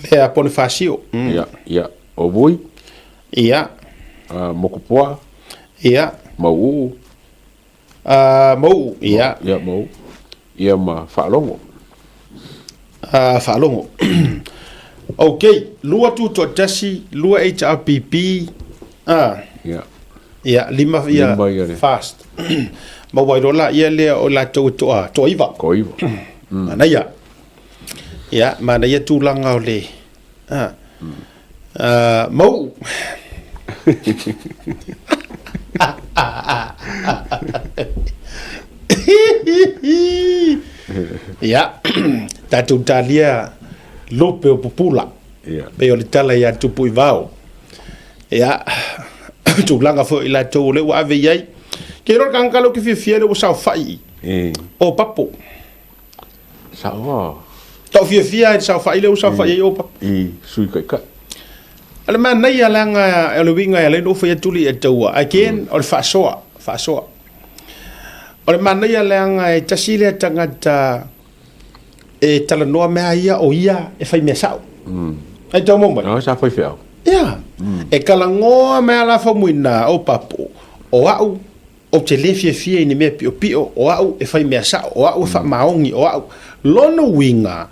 Lea Ponifasio. Ia, ia, o Vui. Ia. Mokupoa. Ia. Mauuu. Mauuu, ia. Ia, Mauuu. Ia ma Faalogo. Faalogo. Ok, 2 tutoatasi, 2 HRPP, Ia. Ia, lima ia, Lima ia le. fast. Maua ai loa laia lea o latou e toa, toaiva. Toaiva. Manaia. Ia, manaia tulaga o le, Mauuu. Ia, tatou talia lupe o pupula. Ia. Pei o le tala ia Tupuivao. Ia, tulaga foi i latou o lea ua ave i ai. Ke iloa le tagata lea ou te fiafia ai lea ua saofai i. O Papo. Saoa. Tau fiafia ai le saofai lea ua saofai ai o Papo. I Sui Taitai. O le manaia leaga o le uiga e ala ai ona ou fai atu le taua. Again, o le faasoa, faasoa. O le manaia leaga e tasi lea tagata e talanoa mea ia o ia e fai mea sao. Ai tau mau mai? No, sa fai feau. Ia. E talanoa mea la faumuina o Papo, o au Ou te le fiafia i ni mea piopio, o au e fai mea sao, o au e faamaoni, o au. Lona uiga,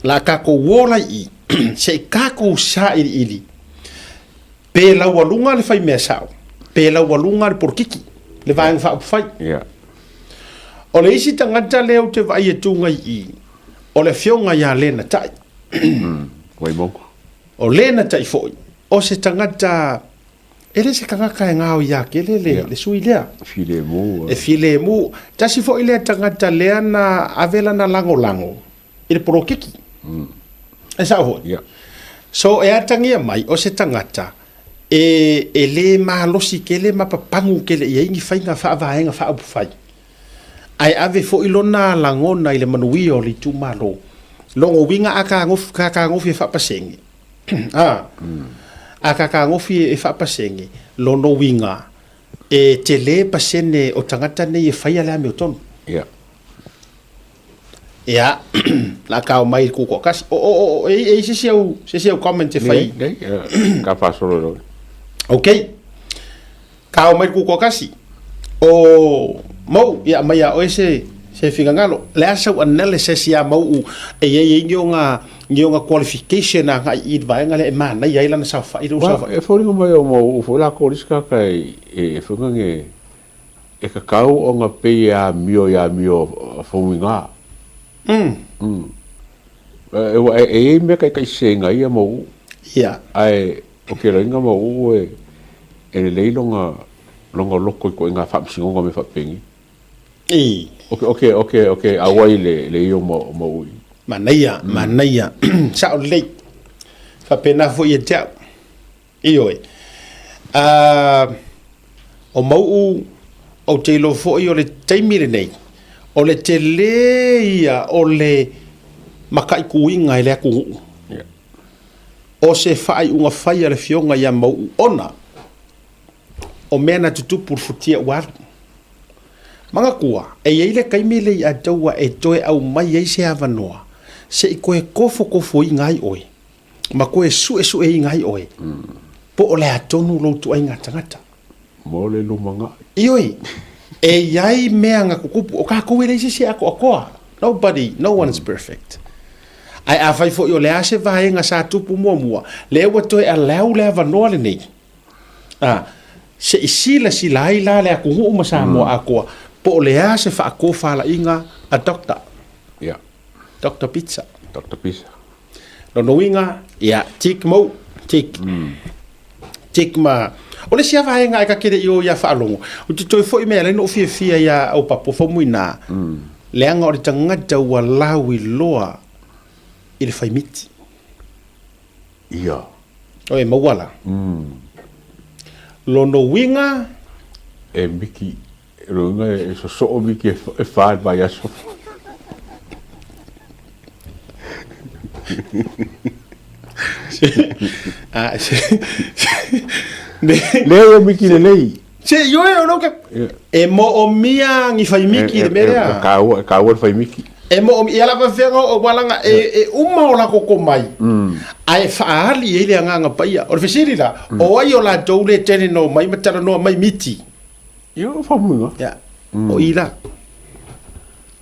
la tatou ola i i, se i tatou sailiili, pe laualuga le fai mea sao, pe laualuga le polokiki, le Vaega Faaupufai. O le isi tagata lea ou te vaai e tu mai i i, o le afioga ia Lena Tai. Waimauga. O Lena Tai foi, o se tagata E le se tagata e gaoia tele le, le sui lea. Filemu. E filemu. Tasi foi lea tagata lea na ave lana lagolago i le polokiki. E sao foi? Yeah. So e atagia mai o se tagata e, e le malosi tele ma papagu tele i ai ni faiga faavaega faaupufai. Ae ave foi lona lagona i le manuia o le itumalo. Lona uiga a katagofi e faapasene, A, a katagofi e faapasene, lona uiga, e tele pasene o tagata nei e faia le amiotonu. Ia. Ia, la ka omai i le tutoatasi. O, o, o, e, e i se isi au, se isi au comment e fai. Nei, nei, ka faasolo loa. Ok. Ka omai i le tutoatasi. O Mau'u, ia aumai ia oe se se finagalo. Le a sau analysis ia Mau'u e i ai ai ni ona ni ona qualification agai i le vaega lea e manaia ai lana saofai lea ua saofai. E foliga mai o Mau'u foi lakou le isi tagata e foi nge e tatau ona pei e amio i amio a Faumuina. E i ai mea taitaiseseina ai ia Mau'u. Ia. Ae O ke loiga ma uu e e lelei lona lona loko i koʻiga faamasinoga ma mea faapeni. I. Oke, oke, oke, oke, auai le, le io ma, ma ui. Manaia, manaia. Sao lelei. Faapena foi ia te au. Ioe. Uh, o mau'u, ou te iloa foi o le taimi lenei, o le telē ia o le mataituina e le atunuu. Yeah. O se faaiuga fai a le Afioga ia Mau'u ona o mea na tutupu i le futia ua alu. Manatua, e i ai le taimi lea i Ataua e toe aumai ai se avanoa se i toe tofotofoina ai oe ma toe suesueina ai oe po o le a tonu lou ituaiga tagata. Mo le lumanai. Ioe, e i ai mea na tutupu, o tatou e leai se isi e atoatoa. Nobody, no one is perfect. Ae afai foi o le a se vaega sa tupu muamua, lea ua toe allow le avanoa lenei, a, se i silasila ai la le atunuu ma Samoa atoa, po o le a se faatofalaiga a Doctor. Yeah. Doctor Pizza. Doctor Pizza. Lona uiga, ia, tick mou, tick. Tick ma... O le isi lava vaega e ta te le i o ia faalogo, ou te toe foi mai ala ai na ou fiafia ia Aupapo Faumuina, leaga o le tagata ua lauiloa i le faimiti. Ia. Oe, maua la. Lona uiga... E miki Lona uiga e sosoo miki e fa i le vaiaso. Leai o miki lelei. Se, ioe, o ke... E moomia ni faimiki i le mea lea. E kāua, e kāua le faimiki. E moomia, ia lava fea o walanga, e uma o la koko mai, ae faaali ai le agaga paia. O le fesili la, o ai o latou le tele no mai ma talanoa mai miti? Ia, o famuiga. Ia, o i la.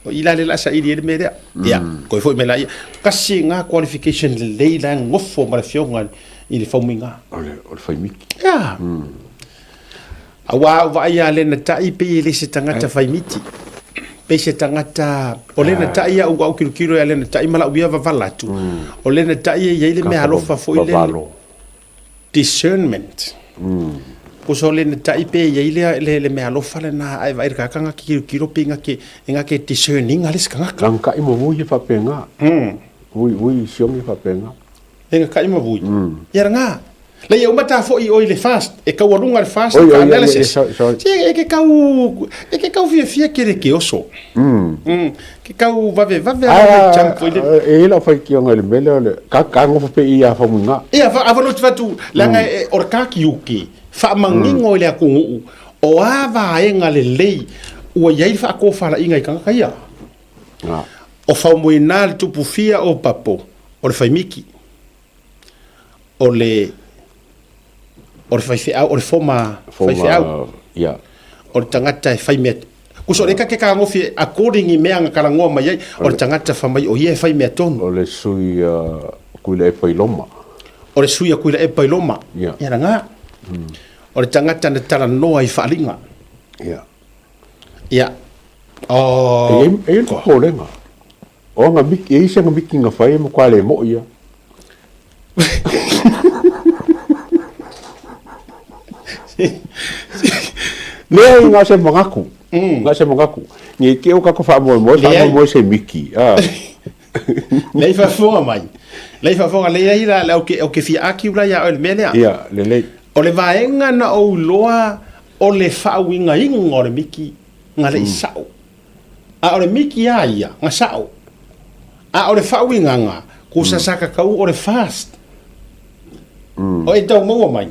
O i la le la saili ai le mea lea. Ia, koe foi mai laia. Kasi ngā qualification lelei la e gofo ma le afioga i le faumuiga. O le, o le faimiki. Ia. Aua a ou vaai ia Lena Tai pei e le se tagata faimiti. Pei se tagata, o Lena Tai a ou tilotilo ia Lena Tai ma lau ia vavala atu. O Lena Tai e i ai le mea alofa foi le. Discernment. Pusa o Lena Tai pe i ai le, le, le mea alofa lena ae vaai le tagata nga ke kilokilo pe nga ke, e nga ke discern ina le isi tagata. Nga kai ma vui e faapena. Vui, vui siongi e faapena. E nga kai ma vui. Ia ranga. Lei e uma ta foi oi le fast, e kaualuga le fast Oi, ka oi, oi, analysis. sorry, sorry. Se e ke kau, e ke kau fiafia ke le ke oso. Ke kau vave vave a le jump foi le. E i lau faitioga i le mea lea o le, ka, ka gofo pea i ia faumuiga. Ia, fa, avanoa te fatu, leaga e, o le kaki uki, faamanino i le atunuu, o a vaega lelei ua i ai le faatofalaiga i tagata ia. O faumuina le tupu fia o papo, o le faimiki. O le o le faifeau, o le foma faifeau. Ia. O le tagata e fai mea Kuso le ka ke kagofi according i mea nga kalangoa mai ai, o le tagata fa mai o ia e fai mea tonu. O le sui a Kuilaepa i Loma. O le sui a Kuilaepa i Loma. Ia. Ia ranga. O le tagata na talanoa i faaaliga. Ia. Ia. O. E i ai le popolega. O aga miki, e i ai se aga miki na fai e matua le moʻi a. Leai, na o se manatu. Na o se manatu. Nei te i ua tatou faamoemoe, faamoemoe se miki. A. Leai faafofoga mai. Leai faafofoga, leai la, la, ou te, ou te fia argue la ia oe i le mea lea. Ia, lelei. O le vaega na ou iloa o le faauigaina o le miki na le i sao. A o le miki a ia, na sao. A o le faauigaga, kusa sa kakau o le fast. O e tau maua mai.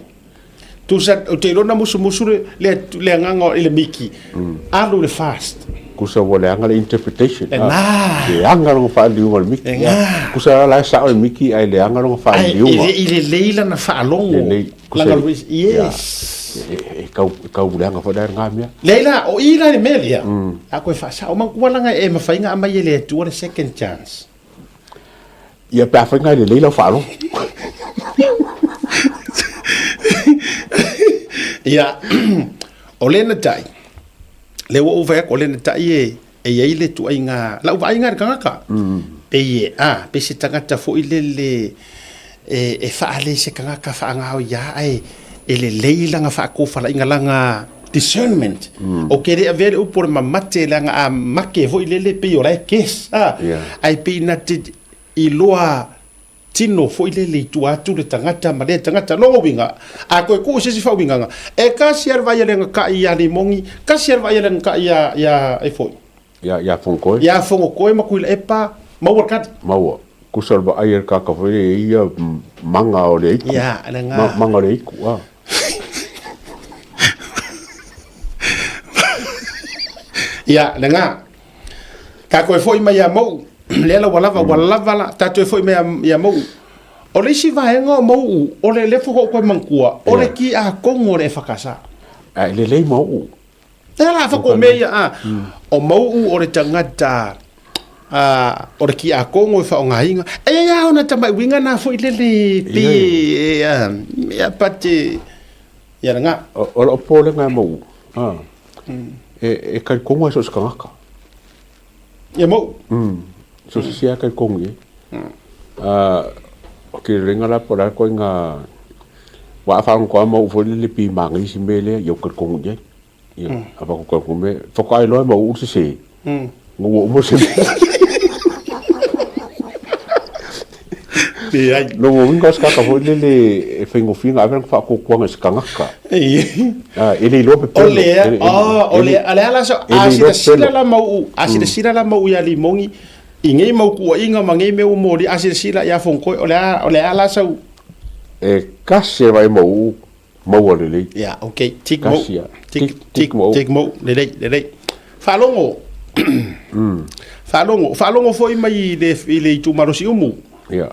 Tusa, ou te iloa na musumusu le, le, le agaga i le miki, alu le fast. Kusa ua leaga le interpretation. Lena. Leaga lona faaliuga o le miki. Lena. Kusa la e sao le miki ae leaga lona faaliuga. Ae e le i lelei lana faalogo. Lelei. Lana yes. E tau, e tau leaga foi la lena mea. Leai la, o i la le mea lea, a koe faasao manatua langa e mafai ona aumai e le Atua le second chance. Ia pe afai na e lelei lau faalogo. Ia, o lena tai, lea ua ou fai atu, o lena tai e, e i ai le tuaiga, lau vaaiga i le tagata, pei e, a, pei se tagata foi lele e, e faale i se tagata faagaoia ae e lelei lana faatofalaiga, lana. Discernment. Ou te le avea le upu o le mamate leaga a make foi lele pei o la e guess, a. Ae pei na te iloa tino foi lele i tua atu le tagata ma lea tagata. Lona uiga, a toe tuu i se isi faauigaga, e tasi lava le vaai a le agatai ia Limogi, tasi lava le vaai a le agatai ia, ia, e foi. Ia, ia Fonotoe. Ia Fonotoe ma Tuilaepa, maua le tali. Maua. Kusa o le vaai a le tagata foi lele e ia maga o le aiku. Ia, le ga. Maga o le aiku, a. Ia, le ga. Ta toe foi mai ia Mou, lea la ua lava, ua lava la, ta toe foi mai ia Mou. O le isi vaega o Mou, o le lefo ko koe manatua, o le kiakono o le EFKS. Ae lelei Mou. Lea la fa ko mea ia, a. O Mou o le tagata, a, o le kiakono e faaaogaina. E i ai lava ona tamai uiga na foi lele pei e, a, ia but, ia le ga. O lou popolega e Mou, a. E talitonu ai so o se tagata. Ia mou. So se sia talitonu i ai. O ke lenga la po la ko inga wa fa ko ma u fo le pi ma ngi si me le yo talitonu i ai. Ia a fa ko ko me fo kai lo ma u se se. Ngo mo se. Leai. No mo winga ska ka fo le le e whaingofinga avera fa ko kuanga se kangaka. Ah, e le iloa pepelo. O le, oh, o le, a le ala so, a silasila la mau, a silasila la mau ia Limogi, i nei mau kuaiga ma nei mea ua molia, a silasila ia Fonotoe, o le a, o le a la sau. E kasi e vai mau, maua lelei. Ia, okay, tik mau. Tik, tik, tik mau, lelei, lelei. Faalogo. Faalogo, faalogo foi mai i le, i le itumalo Siumu. Ia.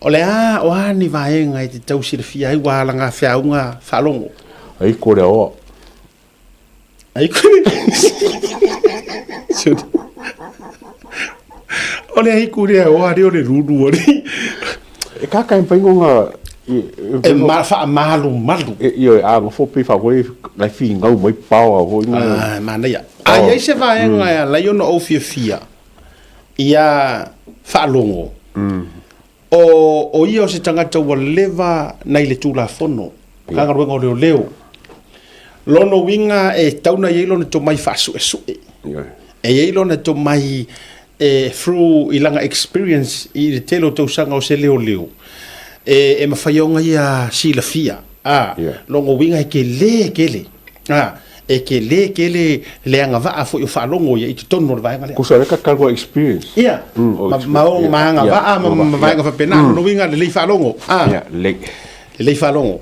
O le a, o a ni vaega e te tau silafia ai ua ala ngā wheaunga faalogo? Ai ko le aoa. Ai ko le... O le ai ko le aoa re o le ruru o le... E kaka e whaingonga... E ma, wha malu. E, io e a ngofo pe wha koe lai whingau mai pao a hoi ngā. Ah, manaia. A iai se vaega e alai ona ou fiafia ia faalogo. O, o ia o se tagata ua leva nai le Tulafono, Matagaluega o Leoleo. Lona uiga e tatau ona i ai lona tomai faasuesue. E i ai lona tomai e through i lana experience i le tele o tausaga o se leoleo, e, e mafai ona ia silafia. A, lona uiga e tele tele. A, e tele tele le agavaa foi o faalogo ia i totonu o le vaega lea. Kusa leka kalua experience. Ia, ma, ma, o, ma agavaa ma, ma vaega faapena. Lona uiga lelei faalogo. A, lelei. Lelei faalogo.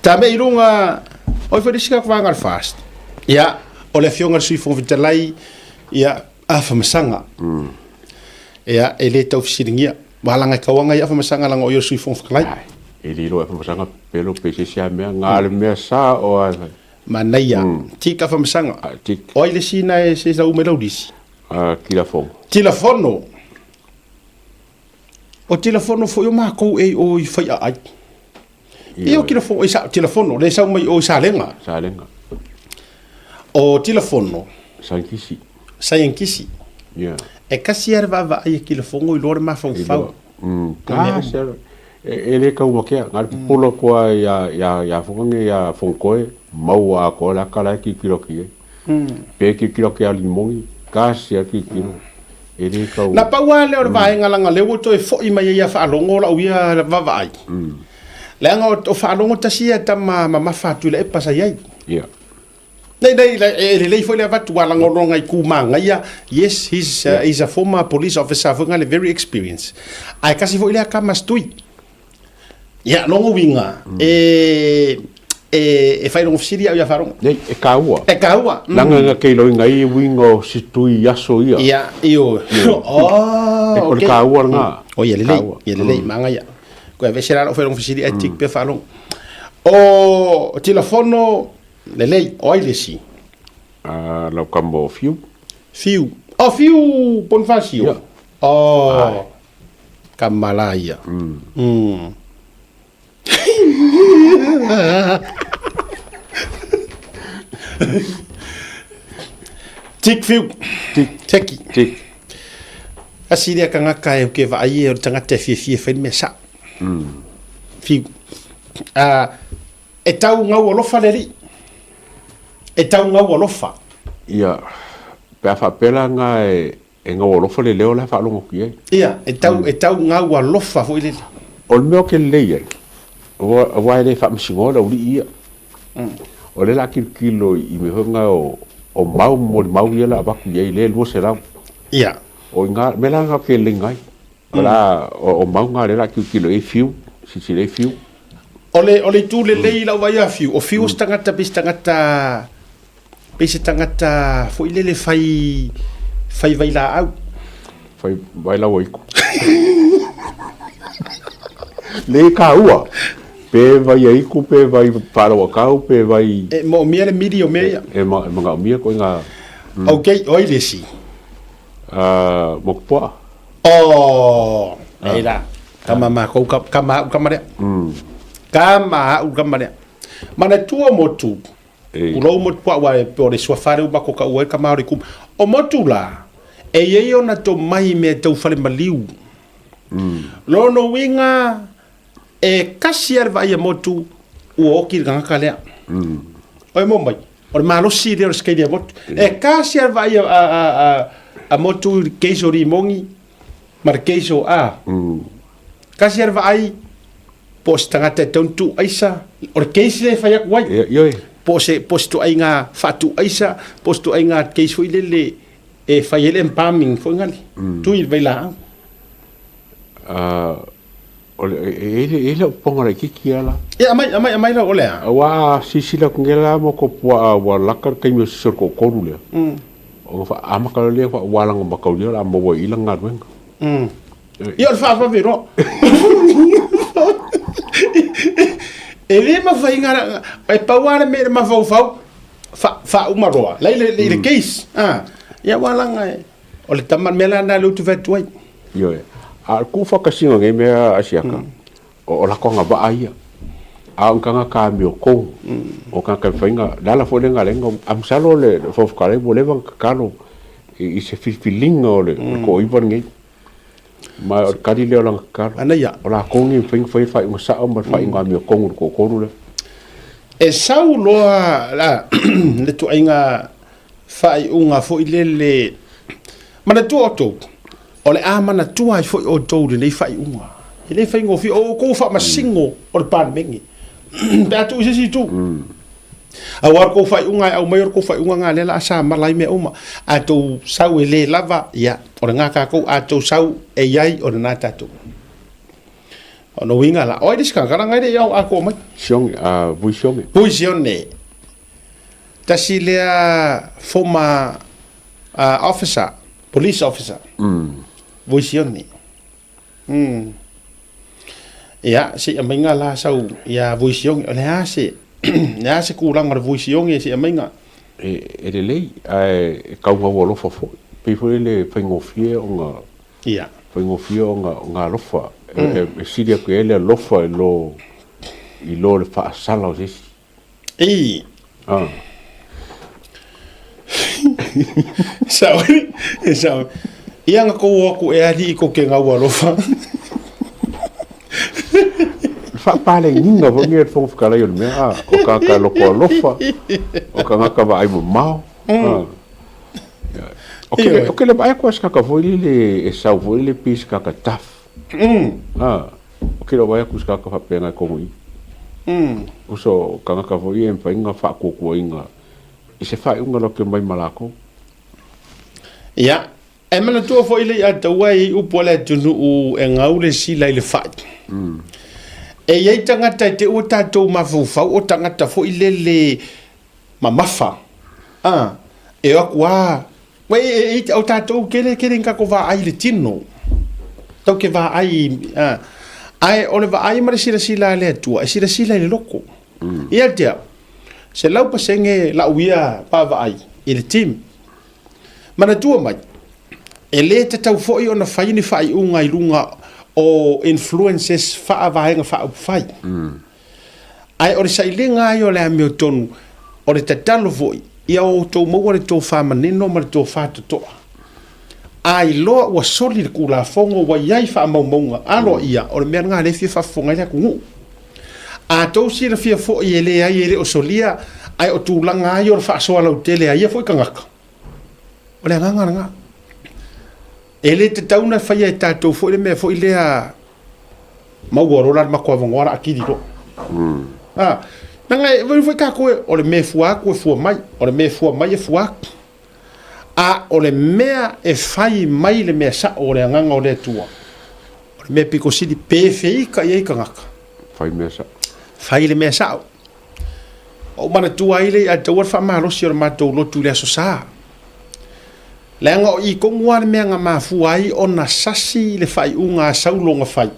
Ta me i luga, oi foi le isi tatou vaega o le FAST. Ia, o le Afioga i le Sui Fofoga Fetalai, ia, Afamasaga. Ia, e le tau fesiligia. Ua laga e tauaga ia Afamasaga leaga o ia o le Sui Fofoga Fetalai. Ai, e le iloa e Afamasaga pelo pe se isi a mea, nga le mea sa o a. Manaia, tik Afamasaga. A, tik. O ai le isi na e se lau mai lau lisi? A, Tilafono. Tilafono. O Tilafono foi o makou e i o i Faiaai. Ia o Tilafono, i sa, Tilafono, le sau mai o i Salega. Salega. O Tilafono. Sainkisi. Sainkisi. Yeah. E kasi a le vaavaai e Tilafono i loa le mafaufau. Ka se e le kau makea, ngā le pupula koa ia, ia, ia whangange ia Fonkoe, maua a koa la kala e kikiro ki e. Pe kikiro ki a Limogi, ka se a kikiro. E le kau... Na pau lava lea o le vaega leaga lea ua toe foi mai ai ia faalogo lau ia vaavaai. Leaga o faalogo tasi ia tama mamafa a Tuilaepa sa i ai. Yeah. Nei, nei, e lelei foi le avatu a lagologa i ku magaia. Yes, he's, he's a former police officer foi ngale very experienced. Ae kasi foi lea kama stui. Ia, lona uiga, e, e, e whairongo fesili au ia wharongo. Nei, e kāua. E kāua. Langa nga kei loinga i uiga o si tui aso ia. Ia, io. Oh, E, o le kāua ngā. O ia lelei, ia lelei, manga ia. Koe aveese la lau whairongo fesili e tik pea wharongo. O tilafono, lelei, o ai le isi? Lau kama o Fiu. Fiu. O Fiu Bonifacio. Ia. Oh. Kama la ia. Tik Fiu. Tik. Teki. Tik. Asi lea kangaka e ke vaai e o le tagata e fiafia e fai le mea sao. Fiu. E tau ngau alofa le alii. E tau gau alofa. Ia, pe a faapea la nga e, e gau alofa le leo la e faalogo atu i ai. Ia, e tau, e tau gau alofa foi lele. O le mea o ke lelei ai, aua e le faamasinoa le aualii ia. O lea o le a tilotilo i mea foi na o, o mau ma molimau ia o le a avatu i ai lea e 200. Ia. O i ina, mea la lena ou te lelei ai. O le a, o mau na lea o le a tilotilo i ai Fiu, silasila i ai Fiu. O le, o le itu lelei i lau vaai ia Fiu, o Fiu o se tagata pei se tagata, pei se tagata foi lele fai, fai vailaau. Fai vailaua iku. Le kāua. Pe vai aiku, pe vai whārawa pe vai... E moomia le miri o mea ia. E, e, ma, e mangaomia koe ngā... Ok, oi le isi. Mokupuaa. Oh, e la. Kama mākou, kama au kama lea. Kama au kama lea. Manatua motu. Ulou motu wa e o le suafa le umako ka ua e kama o le kuma. O motu la, e iei ona tō mai me tau whare maliu. Lono uiga, e kasi a le vaai a motu, ua oki le tagata lea. Oi mo mai, o le malosi lea o le skeili a motu. E kasi a le vaai a motu i le case o Rimongi ma le case o a. Kasi a le vaai po o se tagata e tau tuu aisa, o le case lea e fai atu ai. Po o se, po o se tuaiga faatuu aisa, po o se tuaiga case foi lele e fai ai le embalming foi ngale, tui i le vailaau. O le, e, e, e le uponga laitiiti ia la. Ia, aumai, aumai, aumai lau, o le a? Aua a silasila atu nei la mo ko puaa ua laka le taimi o se solo toatolu lea. Ona faa-amata loa lea faa-ualaga mataulia o le a maua ai i i lana galuega. Ia, o le faavave loa. E le mafai ngā, e pau lava le mea i le mafaufau, faauma loa, la i le case. Ia, ua laga e, o le tama, le mea la lena lea ou te fai atu ai. Ioe. A o le tuufaatasiga o nei mea Asiata, o latou agavaa ia. A o ni tagata amiotonu, o tagata e mafai ona, le ala foi lea na ala ai ona, a masalo le Fofoga Fetalai ua leva ona tatalo i se filifiliga o le toaiva lenei. Ma o le tali lea o lana tatalo. Ana ia. O latou nei e mafai ona fai le faaiuga sao ma le faaiuga amiotonu i le toatolu lea. E sau loa le ituaiga faaiuga foi lele, manatua outou, o le a manatua ai foi outou i lenei faaiuga. E le faigofie, o outou faamasino o le Palemene, pe a tuu i se isi itu. Aua o le tou faaiuga e aumai o le tou faaiuga lena lea o le a samala ai mea uma. A outou sau e le lava, ia, o lena tatou, a outou sau e i ai, o lena tatou. O lona uiga la, o ai le isi tagata leaga e le i ao atoa mai. Sione, a Vui Sione. Vui Sione. Tasi lea former officer, police officer. Vui Sione. Ia, se i aumaiga la sau ia Vui Sione. O le a se, le a se tulaga o le Vui Sione se i aumaiga? E lelei, ae e tau gaualofa foi. Pei foi le faigofie ona Ia. Faigofie ona alofa. E sili atu i ai le alofa i lo i lo le faasala o se isi. Ei. Ah. Sao, e sao. Ia nga kou aku e ali i ko ke ngau alofa. Faapaleniga foi nei e le Fofoga Fetalai o le mea, ah, o tagata loko alofa, o tagata vaai mamao. Ah. O ke, o ke le vaai atu a se tagata foi lele e sau foi lele pei se tagata tough. Ah, o ke le vaai atu i se tagata faapena e kogo i. Uso o tagata foi ia e mafai ona faatuatuaina i se faaiuga latou te omai ma latou. Ia, e manatua foi le ia taua e i upu a le atunuu e gau le sila i le fai. E i ai tagata e te ua tatou mafaufau o tagata foi lele mamafa. A, e o atu a, Wai, e, e, o tatou kele, kele ni tatou vaai i le tino. Tau ke vaai, a, ae o le vaai ma le silasila a le Atua, e silasila i le loko. Ia te au, 100% lau ia vaavaai i le team. Manatua mai, e le tatau foi ona fai ni faaiuga i luga o influences faavaega faaupufai. Ae o le sailiga ai o le amiotonu, o le tatalo foi, ia outou maua le tofa manino ma le tofa totoa. A iloa ua soli le Tulafono ua i ai faamaumauga aloaia, o le mea lena lea e fia faafofoga ai le atunuu. A tou silafia foi e leai e le o solia, Ae o tulaga lava ia o le faasoa lautele a ia foi tagata, o le agaga lena. E le tatau ona faia e tatou foi le mea foi lea maua loa la le matou avanoa la kili loa. A, leaga e foi tatou o le mea e fua atu e fua mai, o le mea e fua mai e fua atu. A o le mea e fai mai le mea sao o le agaga o le Atua, o le mea pito sili pe feita i ai tagata. Fai mea sao. Fai le mea sao. Ou manatua ai le ia taua le faamalosi o le matou lotu i le Aso Sa. Leaga o i tonu lava le mea na mafua ai ona sasi le faaiuga a Saulo na fai,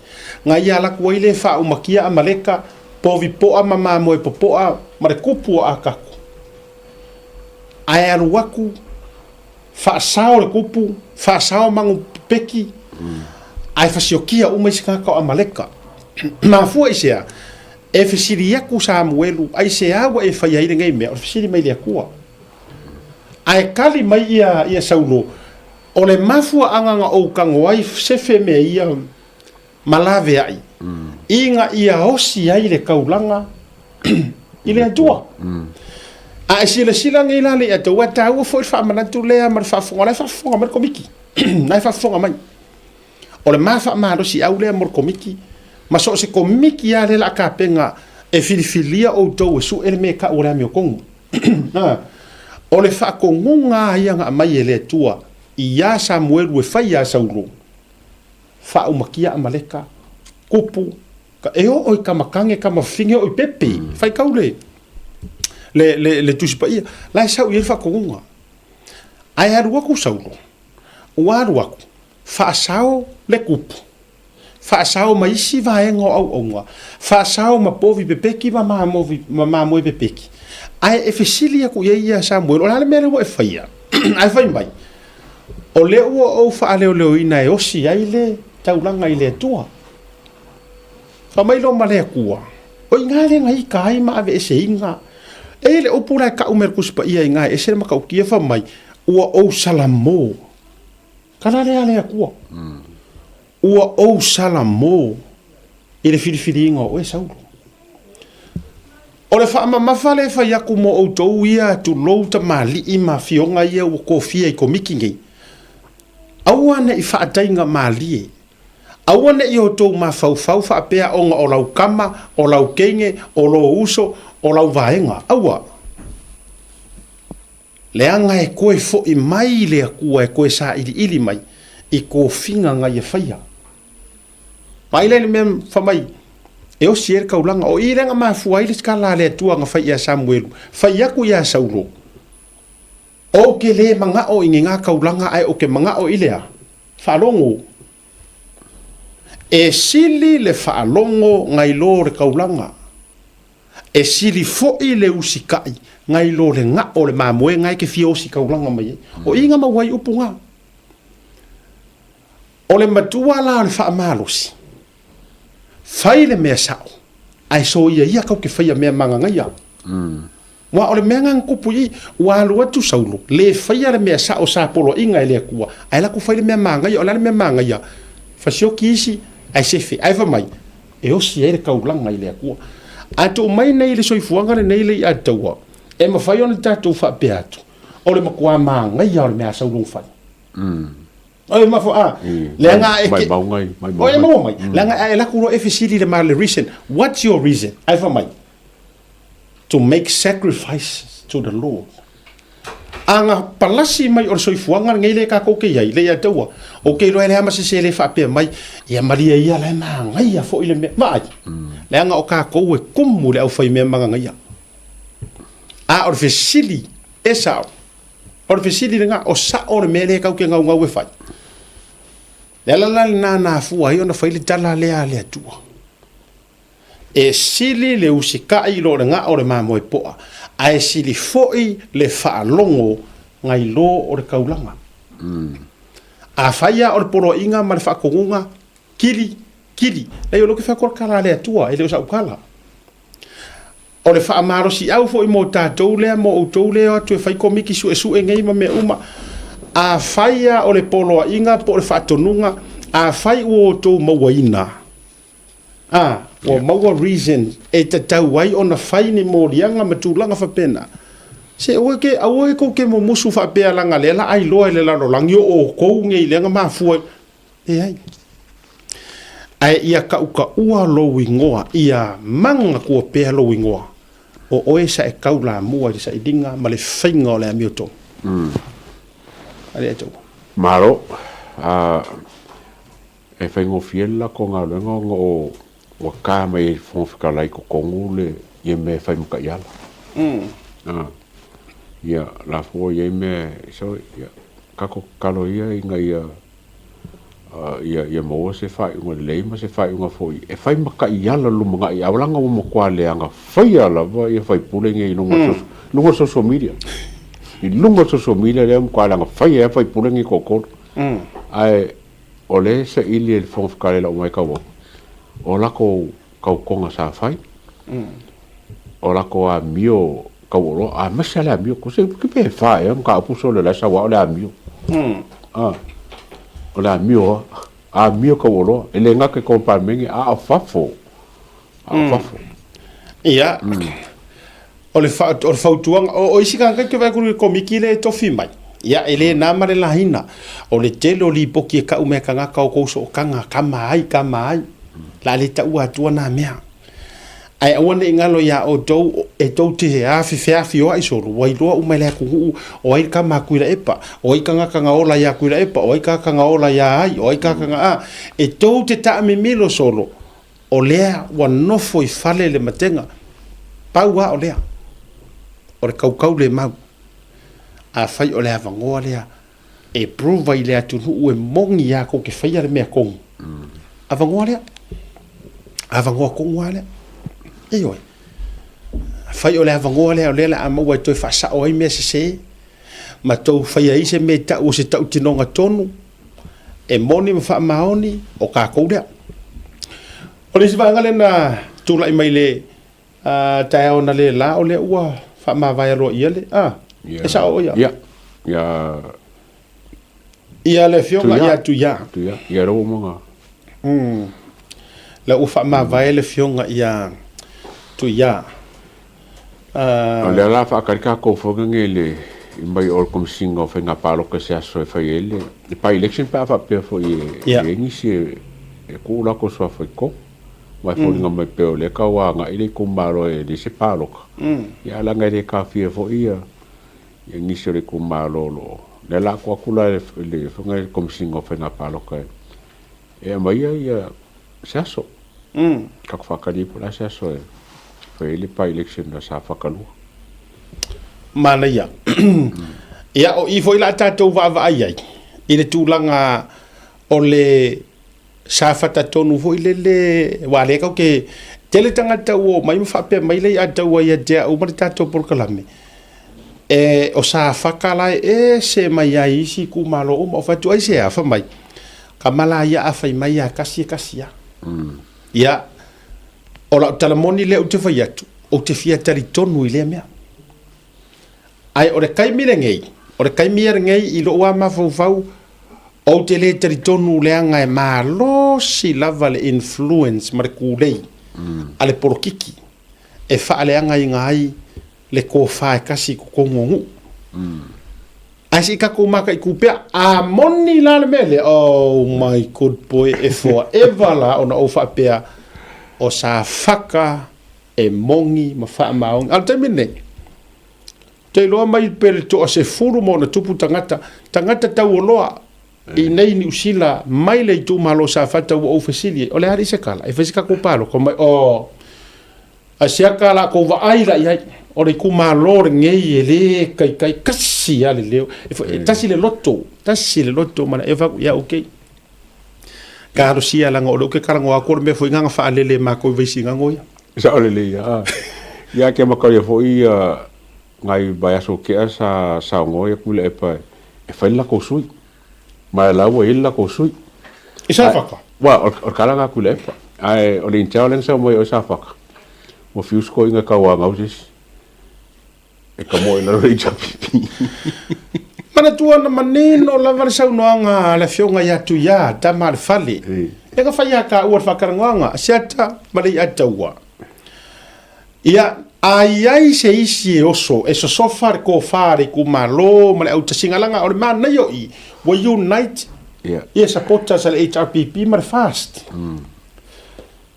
na ia alu atu ai le faaumakia Amaleka, povi poa ma mamoe popoa ma le kupu o Akako. Ae alu atu, faasao le kupu, faasao magu pepeki, ae fasiokia uma isi tagata o Amaleka. Mafua i se a? E fesili atu Samuelu, aisea ua e faia ai lenei mea? O le fesili mai le Atua. Ae tali mai ia, ia Saulo, O le mafuaaga na ou tago ai sefe mea ia ma laveai, ina ia osi ai le taulaga i le Atua. A e silasila nei la le Atua, ua taua foi le faamanatu lea ma le faafofoga, o la e faafofoga mai le Komiti, o la e faafofoga mai. O le ma faamalosiau lea mo le Komiti, ma so o se Komiti lava lea o le a tapena e filifilia outou e sue le mea e tau o le amiotonu. O le faatonuga lava ia na aumai e le Atua iā Samuelu e fai iā Saulo, faaumakia Amaleka, kupu, e oo i kamakane, kamafafine, e oo i pepe, faitau le, le, le, le Tusi Paia, la e sau i ai le faatonuga. Ae alu atu Saulo, ua alu atu, faasao le kupu, faasao ma isi vaega o auauna, faasao ma povi pepeki ma mamoe, ma mamoe pepeki. Ae e fesili atu i ai ia Samuel, o le a le mea lea ua e faia? Ae fai mai, o lea ua ou faaleoleoina e osi ai le taulaga i le Atua. Fai mai loa ma le Atua, o i ina lea na ita ai ma aveeseina. E i ai le upu la e tau mai e le Tusi Paia i ina e ese le matautia, fai mai, ua ou salamo. Tala lea a le Atua. Ua ou salamo i le filifiliina o oe Saulo. O le faamamafa lea e fai atu mo outou ia, tulou tamalii ma afioga ia ua tofia i komiti nei, aua ne i faataiga malie, aua ne i outou mafaufau faapea ona o lau tama, o lau teine, o lou uso, o lau vaega. Aua! Leaga e toe foi mai le Atua e toe sailiili mai i tofiga na ia faia. Vaai la i le mea fai mai e osi ai le taulaga. O i lea na mafua ai le tala a le Atua na fai ia Samuelu, fai atu ia Saulo, Ou te le manao i ni ngā taulaga ae ou te manao i le a? Faalogo. E sili le faalogo nai lo le taulaga. E sili foi le usikai nai lo le gao o le mamoe na e te fia ositaulaga mai ai. O i na maua ai upu na. O le matua la o le faamalosi, fai le mea sao, ae soia ia kau te faia mea magagaia. Aua o le mea na na tupu i i, ua alu atu Saulo, le faia le mea sao sa poloaiga e le Atua, ae latou fai le mea magaia. O le a le mea magaia? Fasioki isi, ae sefe. Ae fai mai, e osi ai le taulaga i le Atua. A tuu mai nei i le soifuaga lenei le i'a taua, e mafai ona tatou faapea atu, o le matua magaia o le mea a Saulo na fai. Oi mafo a leaga a e Mai mauga i, mai mauga. Oi maua mai. Leaga a e laku loa e fesili i le ma le reason. What's your reason? Ae fai mai, to make sacrifices to the Lord. A na palasi mai o le soifuaga lenei lea tatou te i ai, le ia te ua, ou te iloa e leai ma se isi e le faapea mai, ia malie ia la e magaia foi le mea. Vaai, leaga o tatou e kumu le aufaimea magagaia. A o le fesili e sao, o le fesili lena, o sao le mea lea tatou te gaugau e fai? Le ala la lena na afua ai ona fai le tala lea a le Atua. E sili le usikai i lo le gao o le mamoe poa, ae sili foi le faalogo nai lo o le taulaga. Afai lava o le poloaiga ma le faatonuga, kili, kili. Leai, o lea ou te fai atu o le tala a le Atua, e le o sau tala. O le faamalosiau foi mo tatou lea, mo outou lea e o atu e fai komiti suesue nei ma mea uma, afai lava o le poloaiga po o le faatonuga, afai ua outou mauaina. A, ua maua reason e tatau ai ona fai ni moliaga ma tulaga faapena. Se aua ke, aua kou ke mumusu faapea laga lea la ailoa i le lalolagi o oukou nei lea na mafua ai. Leai. Ae ia kaʻukaʻua lou igoa, ia manatua pea lou igoa, o oe sa e taulamua i le sailiga ma le faiga o le amiotonu. Alii Atua. Malo. A, e faigofie le latou galuega ona o ua ta mai e le Fofoga Fetalai i totonu le ia mea e fai ma taiala. A, ia, la foi ua i ai mea, so, ia, tatou tatalo ia ina ia ia, ia maua se faaiuga lelei ma se faaiuga foi e fai ma taiala lumanai, a leaga ua matua leaga faia lava ia faipule nei i luga mm. luga o social media. I luga o social media lea matua leaga faia ia faipule nei toatolu. Ae o lea e saili e le Fofoga Fetalai lau matau atu, o latou tautoga sa fai, o latou amio tauoloa, aemaise lava le amio. Ko se pe fa ea mataupu sole o la e sau lava o le amio. A, o le amio lava, amio tauoloa. E le gata i totonu o le Palemene, a o fafo, a o fafo. Ia, o le, fa, o le fautuaga, o, o isi tagata ou te vaai atu i le komiti lea e tofi mai, ia, e le na ma le laina. O le tele o lipoti e tau mai e tagata o tou sootaga, kama ai, kama ai. La le taua atua na mea. Ae aua ne i galo iā outou e tou te afifeafioai solo, ua iloa uma e le atunuu o ai le kama a Tuilaepa, o ai tagata na ola iā Tuilaepa, o ai tagata na ola iā ai, o ai tagata na a. E tou te taamimilo solo, o lea ua nofo i fale le matega, pau lava o lea, o le kaukau le mau. Afai o le avanoa lea e prove ai i le atunuu e moni lava tou te faia le mea tonu, avanoa lea, avanoa tonu lava lea. Ioe. Afai o le avanoa lea o lea o le a maua e toe faasao ai mea sese ma tou faia ai se mea e tau o se tautinoga tonu e moni ma faamaoni, o tatou lea. O le isi vaega lea na tulai mai le taeao analeila, o lea ua faamavae aloaia le, a, e sao ia? Ia, ia. Ia le afioga ia Tuia. Tuia, ia lea ua uma ona. Lea ua faamavae le afioga ia Tuia. O lea la faatali tatou foi nei le i mai o le Komesina o Faiga Palota i se aso e fai ai le by election pe a faapea foi e i ai nisi e tuu latou suafa i totonu. Aua e foliga mai pei o lea e tau agai le itumalo e leai se palota. Ia ae leaga e le taofia foi ia nisi o le itumalo o lo o. O lea la a tuu atu la i le afioga i le Komesina o Faiga Palota e aumaia ia se aso. Tatou faatali ai po o le a se aso e fai ai le by-election a Safata 2. Manaia. Ia, o i foi la a tatou vaavaai ai i le tulaga o le Safata tonu foi lele, aua lea tatou te tele tagata ua omai ma faapea mai lea ia te au ia te au ma le tatou polokalame, e, o Safata la e ese mai ai i isi itumalo uma. Ou fai atu, aisea? Fai mai, Tama la ia a fai mai lava e tasi e tasi lava. Ia, o lau tala moni lea ou te fai atu, ou te fia talitonu i lea mea. Ae o le taimi lenei, o le taimi ia lenei i lou lava mafaufau, ou te le talitonu leaga e malosi lava le influence ma le kūlei a le polokiki e faaleagaina ai le tofa e tasi i totonu o nuu. Ae se i tatou mataitu pea, a moni la le mea lea, oh my good boy, e forever la ona ou faapea, o Safata e moni ma faamaoni. A o le taimi lenei, ou te iloa mai pe le toa 10 ma ona tupu tagata, tagata taualoa i nei Niu Sila mai le itumalo Safata ua ou fesili ai, o le a alii se tala, e fai se tatou palota mai, oh, A siaka la kou vaai la i ai, o le itumalo lenei e le taitai, tasi lava le leo, e tasi le loto, tasi le loto ma e fai atu, ia okay. Talosia leaga o lea ou te talanoa atu o le mea foi na faalele e matou i Vaisigano ia. Sao lelei ia. Ia ke makau ia foi ia ngai vaiaso tea sa saunoa ia Tuilaepa e fai le latou sui. Ma la ua i ai le latou sui. I Safata? Wa, o le tala lena a Tuilaepa. Ae o le intel lea na sau mai o Safata, ua fiu si toeaina e tauanau se isi. E tamoe i lalo o le HRPP. Manatua na manino lava le saunoaga a le afioga ia Tuia, tama a le fale. Lea na fai ia tāua le faatalanoaga, Asiata ma Leiataua. Ia, a i ai se isi e oso e sosofa le tofa a le itumalo ma le autasiga leaga o le manaia o i, ua unite ia supporters a le HRPP ma le FAST.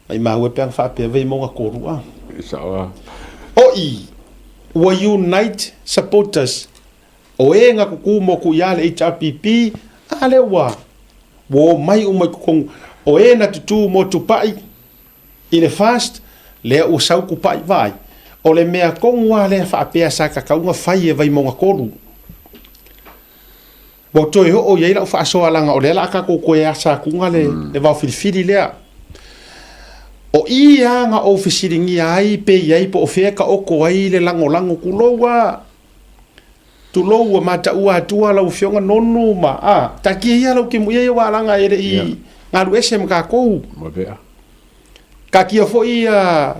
Maimau e pe ana faapea Vaimauga 3 a. E sao a. O i, ua unite supporters o e na tutu motu ia le HRPP, a lea ua ua omai uma i totonu o e na tutu mo Tupai i le FAST, lea ua sau Tupai vaai. O le mea tonu a lea faapea sa tatau ona fai e Vaimauga 3. Ua toe oo i ai lau faasoa leaga o lea la a tatou toe asa atuga le, mm. le vao filifili lea. O i a na ou fesiligia ai pe i ai po o fea ka oko ai le lagolago tulou a tulou ua mataua atua lau afioga Nonu ma a taatia ia lau timuia ia ua laga e le i yeah. galu ese ma tatou. Ma vea. Taatia foi ia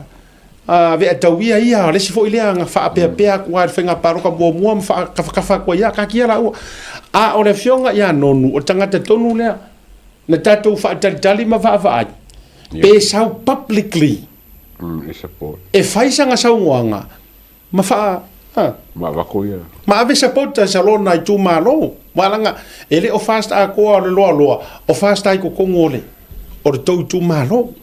a Veatauia ia, o le isi foi lea na faapeapea atu lava i le faiga palota muamua ma faatafatafa atu ai ia, taatia laua. A o le afioga ia Nonu, o le tagata tonu lea na tatou faatalitali ma vaavaai, pe sau publicly e fai sana saunoaga ma faa a. Ma avatu ia. Ma ave supporters a lona itumalo. Aua leaga e le o FAST atoa o le loaloa, o FAST lava i totonu o le o le tou itumalo.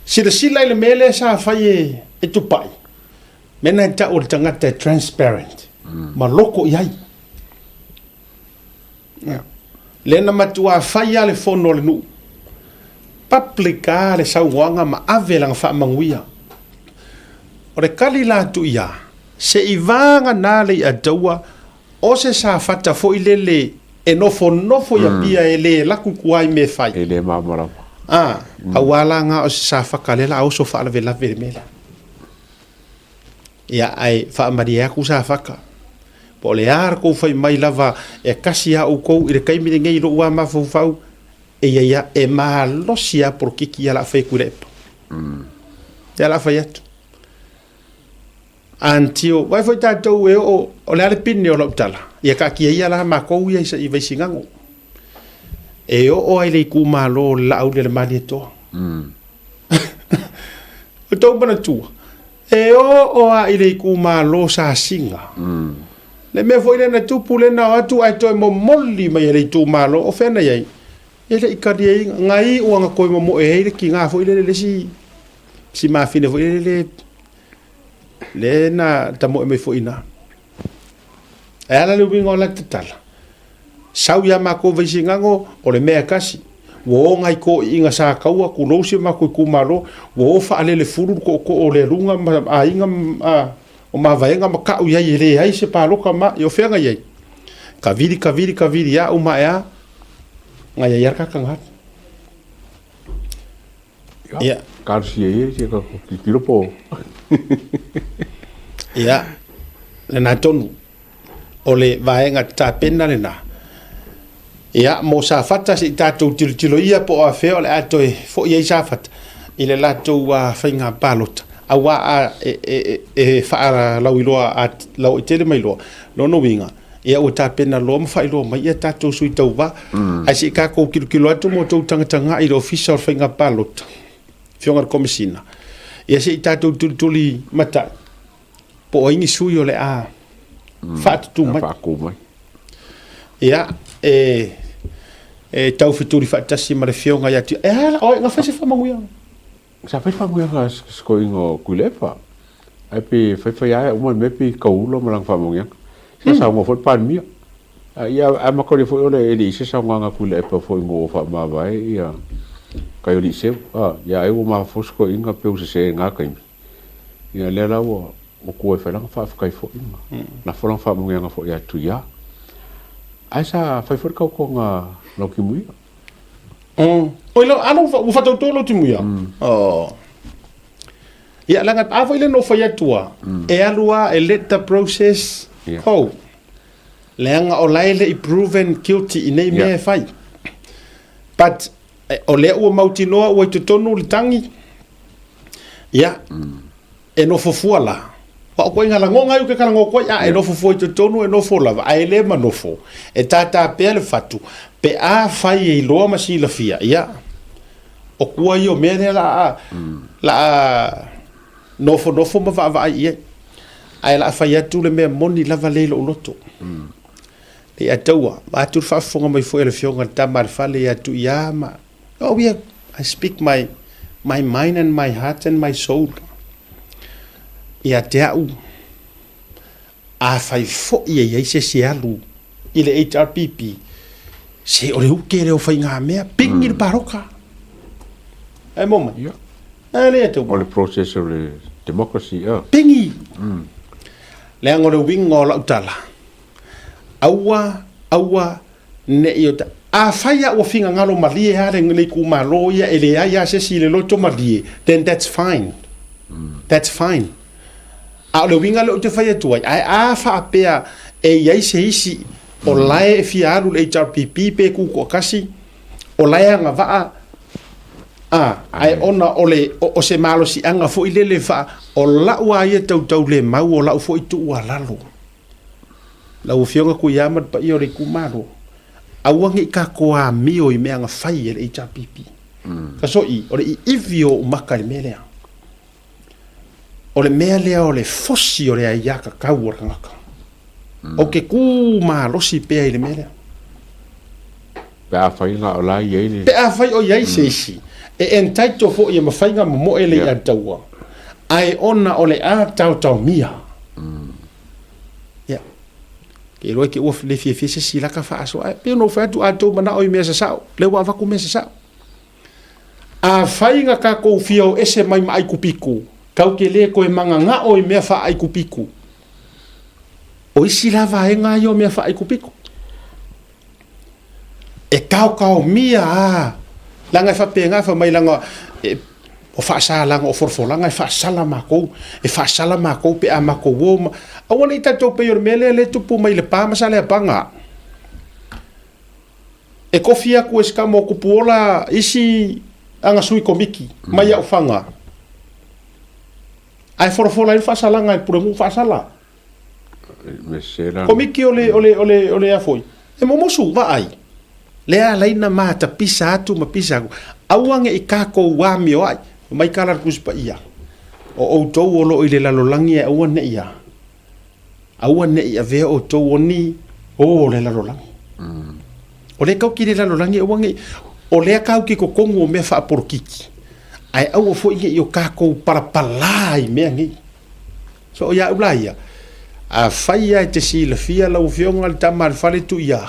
Silasila i le mea lea sa fai e, e Tupai, mea na e tau o le tagata e transparent, ma loko i ai. Yeah. Lea na matua fai lava le fono a le nuu. Public lava le saunoaga ma ave lana faamanuia. O le kali la atu ia, se i vagana le iataua o se safata foi lele e nofonofo i Apia e le laku i tua i mea e fai. E le malamalama. A, aua la nga o se safaka lea la a oso faalavelave i le mea lea. Ia, ae faamalie atu Safata, po o le a le tou fai mai lava e kasi a outou i le taimi lenei i lou lava mafaufau, e i ai lava, e malosi lava polokiki ia o le a fai e Tuilaepa. Ia o le a fai atu. Until, vaai foi tatou e oo, o le a le pine o lau tala, ia taatia ia la matou ia i Vaisigano. E oo lava i le itumalo o le Laauli a le Malietoa. O tou manatua, e oo lava i le itumalo Sasiga. Le mea foi lea na tupu lea na o atu ae toe momoli mai e le itumalo, o fea na i ai? E le i kaliaina. Na iu lava na toe momoe ai le tiga foi lele, le isi si mafine foi lele le na tamoe mai foi i ina. E ala le uiga o la tatala. Sau ia matou Vaisigano, o le mea e tasi, ua o nai toeaiina sa taua, tulou si o matou itumalo, ua o faalele fulu le tootoo o Lealuga ma aiga o Mavaega ma tau i ai e leai se palota ma, o fea na i ai? Kavili, kavili, kavili a uma ae a, na i ai lava le tagata na alu. Ia. Talosia ia sia ka tilotilo po. Ia, lena tonu. O le vaega tapena lena. Ia, mo Safata se i tatou tilotilo ia po o afea o le a toe foi ai Safata i le latou faiga palota. Aua a e, e, e, e faalauiloa a lauaitele mai loa, lona uiga, ia ua tapena loa ma faailoa mai ia tatou sui tauva. Ae se i tatou tilotilo atu ma outou tagatagai i le Ofisa o le Faiga Palota, Afioga i le Komesina, ia se i tatou tulituli matai po o ai ni sui o le a faatutu mai. Faatu mai. Ia, e, e tau fetuli faatasi ma le Afioga ia Tia. E ala, oi, na fai se faamanuiaga. Sa fai faamanuiaga a se toeaina o Tuilaepa, ae pe faifai lava uma le mea pe taula ma lana faamanuiaga. Sa saunoa foi le Palemia. Ia ae manatua foi ole e le i se saunoaga a Tuilaepa foi ina ua faamavae ia Kaioliiseu. Ia ai ua mafaufau se toeaina pe ua sese i lena taimi. Ia lea la ua tua e fai lana faafetai foi ma lafo lana faamanuiaga foi ia Tuia. Ae sa fai foi le tautoga a Lautimuia. Oi lau alo ua faatauto lau timuia. Oh. Ia leaga a foi le no fai atu a. E alu a e let the process go. Leaga o la e le i proven guilty i nei mea e fai. But o lea ua mautinoa ua i totonu le tagi. Ia. E nofo fua la. Wa o koe ngala ngonga i ke kala ngo koe a e nofo foi totonu e nofo lava a e le ma nofo e tātā pea le fatu pe a fai e iloa ma silafia ia o kua ia o mea lea la a la a nofonofo ma vaavaai i ai ae la a fai atu le mea moni lava lea i lou loto. Le ia taua, vaeatu le faafofoga mai foi a le afioga i le tama a le fale ia Tuiā ma Oh yeah, I speak my my mind and my heart and my soul. Ia te au, afai foi e i ai se isi e alu i le HRPP, se o le uke lea o faigamea, ping i le paloka. E mo mai. Yeah. E le te O le process o le democracy, yeah. Pingi! Leaga o le uiga o lau tala, aua, aua ne i o ta. Afai a ua fingagalo malie a le le itumalo ia e leai a se isi i le loto malie, then that's fine. That's fine. A o le uiga lea ou te fai atu ai, ae a faapea e i ai se isi o lae e fia alu i le HRPP pe tutoatasi, o lae agavaa, a, ae ona o le, o, o se malosiaga foi lele faa, o lau a ia tautaulemau, o lau foi tuualalo. Lau Afioga Tuiama ma le paia o le itumalo, aua ne i tatou amio i mea na fai e le HRPP. Ka soʻi, o le iivi o ou maka i le mea lea. O le mea lea o le fosi o le aiatatau o le tagata. Ou te kū malosi pea i le mea lea. Pe afai na o la e i ai le. Pe afai o i ai se isi e entitle foi e mafai na momoe le i'a taua, ae ona o le a taotaomia. Ia. Ke iloa ke ua le fiafia se isi laka faasoa. Ae pei ona ou fai atu, a outou manao i mea sasao, lea ua avatu mea sasao. Afai na tatou fia o ese mai ma Aikupiku, tatou te le toe magagao i mea faa-Aikupiku. O isi la vaega ia o mea faa-Aikupiku. E taotaomia a, leaga e faapena fai mai leaga e, o faasalaga o folafolaga e faasala matou, e faasala matou pe a matou o ma, aua ne i tatou pei o le mea lea e tupu mai i Lepa ma Saleapaga. E kofi atu e se tama o Tupuola isi ana sui komiti mai Aufaga, ae folafola ai le faasalaga e le Pulenuu faasala. Komiti o le, o le, o le, o le a foi, e momosu, vaai, lea alai na mata pisa atu ma pisa atu, aua ne i tatou amioai, fai mai tala a le Tusi Paia, o outou o lo o i le lalolagi ae aua ne i a, aua ne i avea outou o ni o o le lalolagi. O lea tatou te i le lalolagi aua ne i, o lea tatou te i totonu o mea faapolokiki, ae aua foi ne i o tatou palapala i mea nei. So o ia'u la ia, afai lava e te silafia lau Afioga le tama a le fale Tuiā,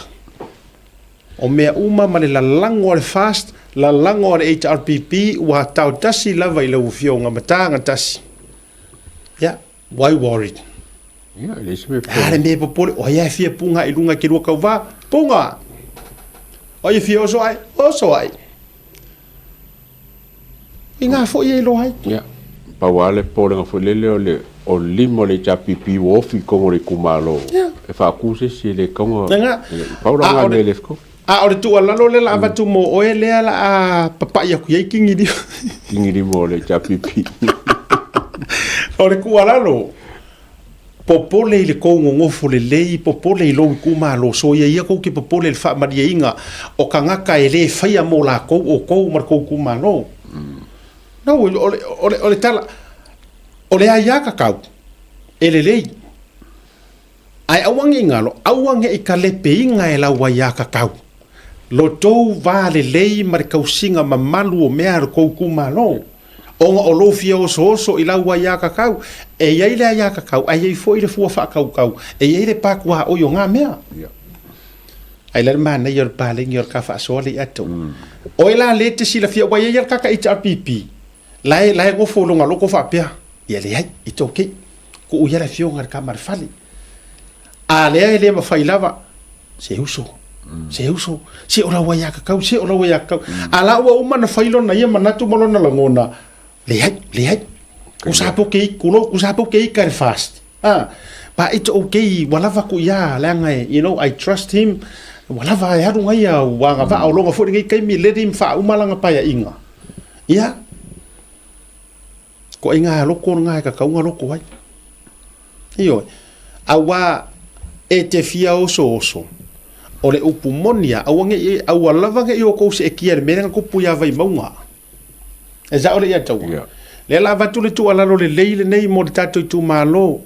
o mea uma ma le lalago a le FAST, lalago a le HRPP ua taotasi lava i lau Afioga ma taga tasi. Ia, why worried? Ia, e leai se mea A le mea e popole, o ai lava e fia puga i luga i ke lua tauva? Puga! O ai e fia oso ai? Oso ai. I ngā foi e iloa ai. Ia, pau lava le popolega foi lele o le o le lima o le HRPP ua ofi i totonu o le itumalo. Ia. E faatu se isi e le tatau ona... Lena. Pau la A lena o le mea e le fetaui. A o le tuualalo lea la avatu mo oe lea la a papai atu i ai kingi lima. Kingi lima o le HRPP. O le tuualalo, Popole i le kou gogofo lelei, popole i lou itumalo, soia ia kou te popole i le faamalieina o tagata e le faia mo lakou o kou ma le kou itumalo. No, o le, o le, o le tala, o le aiatatau, e lelei. Ae aua ne i galo, aua ne i kalepeina e lau aiatatau lo tou va lelei ma le tausiga mamalu o mea a lo tou itumalo. Ona o lou fia osooso i lau aiatatau, e i ai le aiatatau, ae i ai foi le fua faatautau, e i ai le patuaoi o na mea. Ai la le manaia o le paleni o le ka faasoa le iatou. Oe la le te silafia, ua i ai le kaka HRPP, la e, la e nofo i lona loko faapea, ia leai, it's okay, tuu ia le afioga i le tama a le fale. A lea e le mafai lava, se uso, se uso, se o lau aiatatau, se o lau aiatatau. A la ua uma ona fai lona ia manatu ma lona lagona, leai, leai, kusa po ke kulo, kusa po ke ika le fast. Ah, but it's okay, ua lava ku ia, leaga e, you know, I trust him, ua lava e alu ngai ia, ua agavaa o longa foi lenei taimi, let him faauma lana paeaiga. Ia, ko ai ngā loko ngā e kakau ngā loko ai. Ioe. Auā e te fia osooso, o le upu moni a, aua ne i, aua lava ne i outou seetia i le mea lea na tupu ia Vaimauga. E sao le ia taua. Yeah. Lea la avatu le tuualalo lelei lenei mo le tatou itumalo.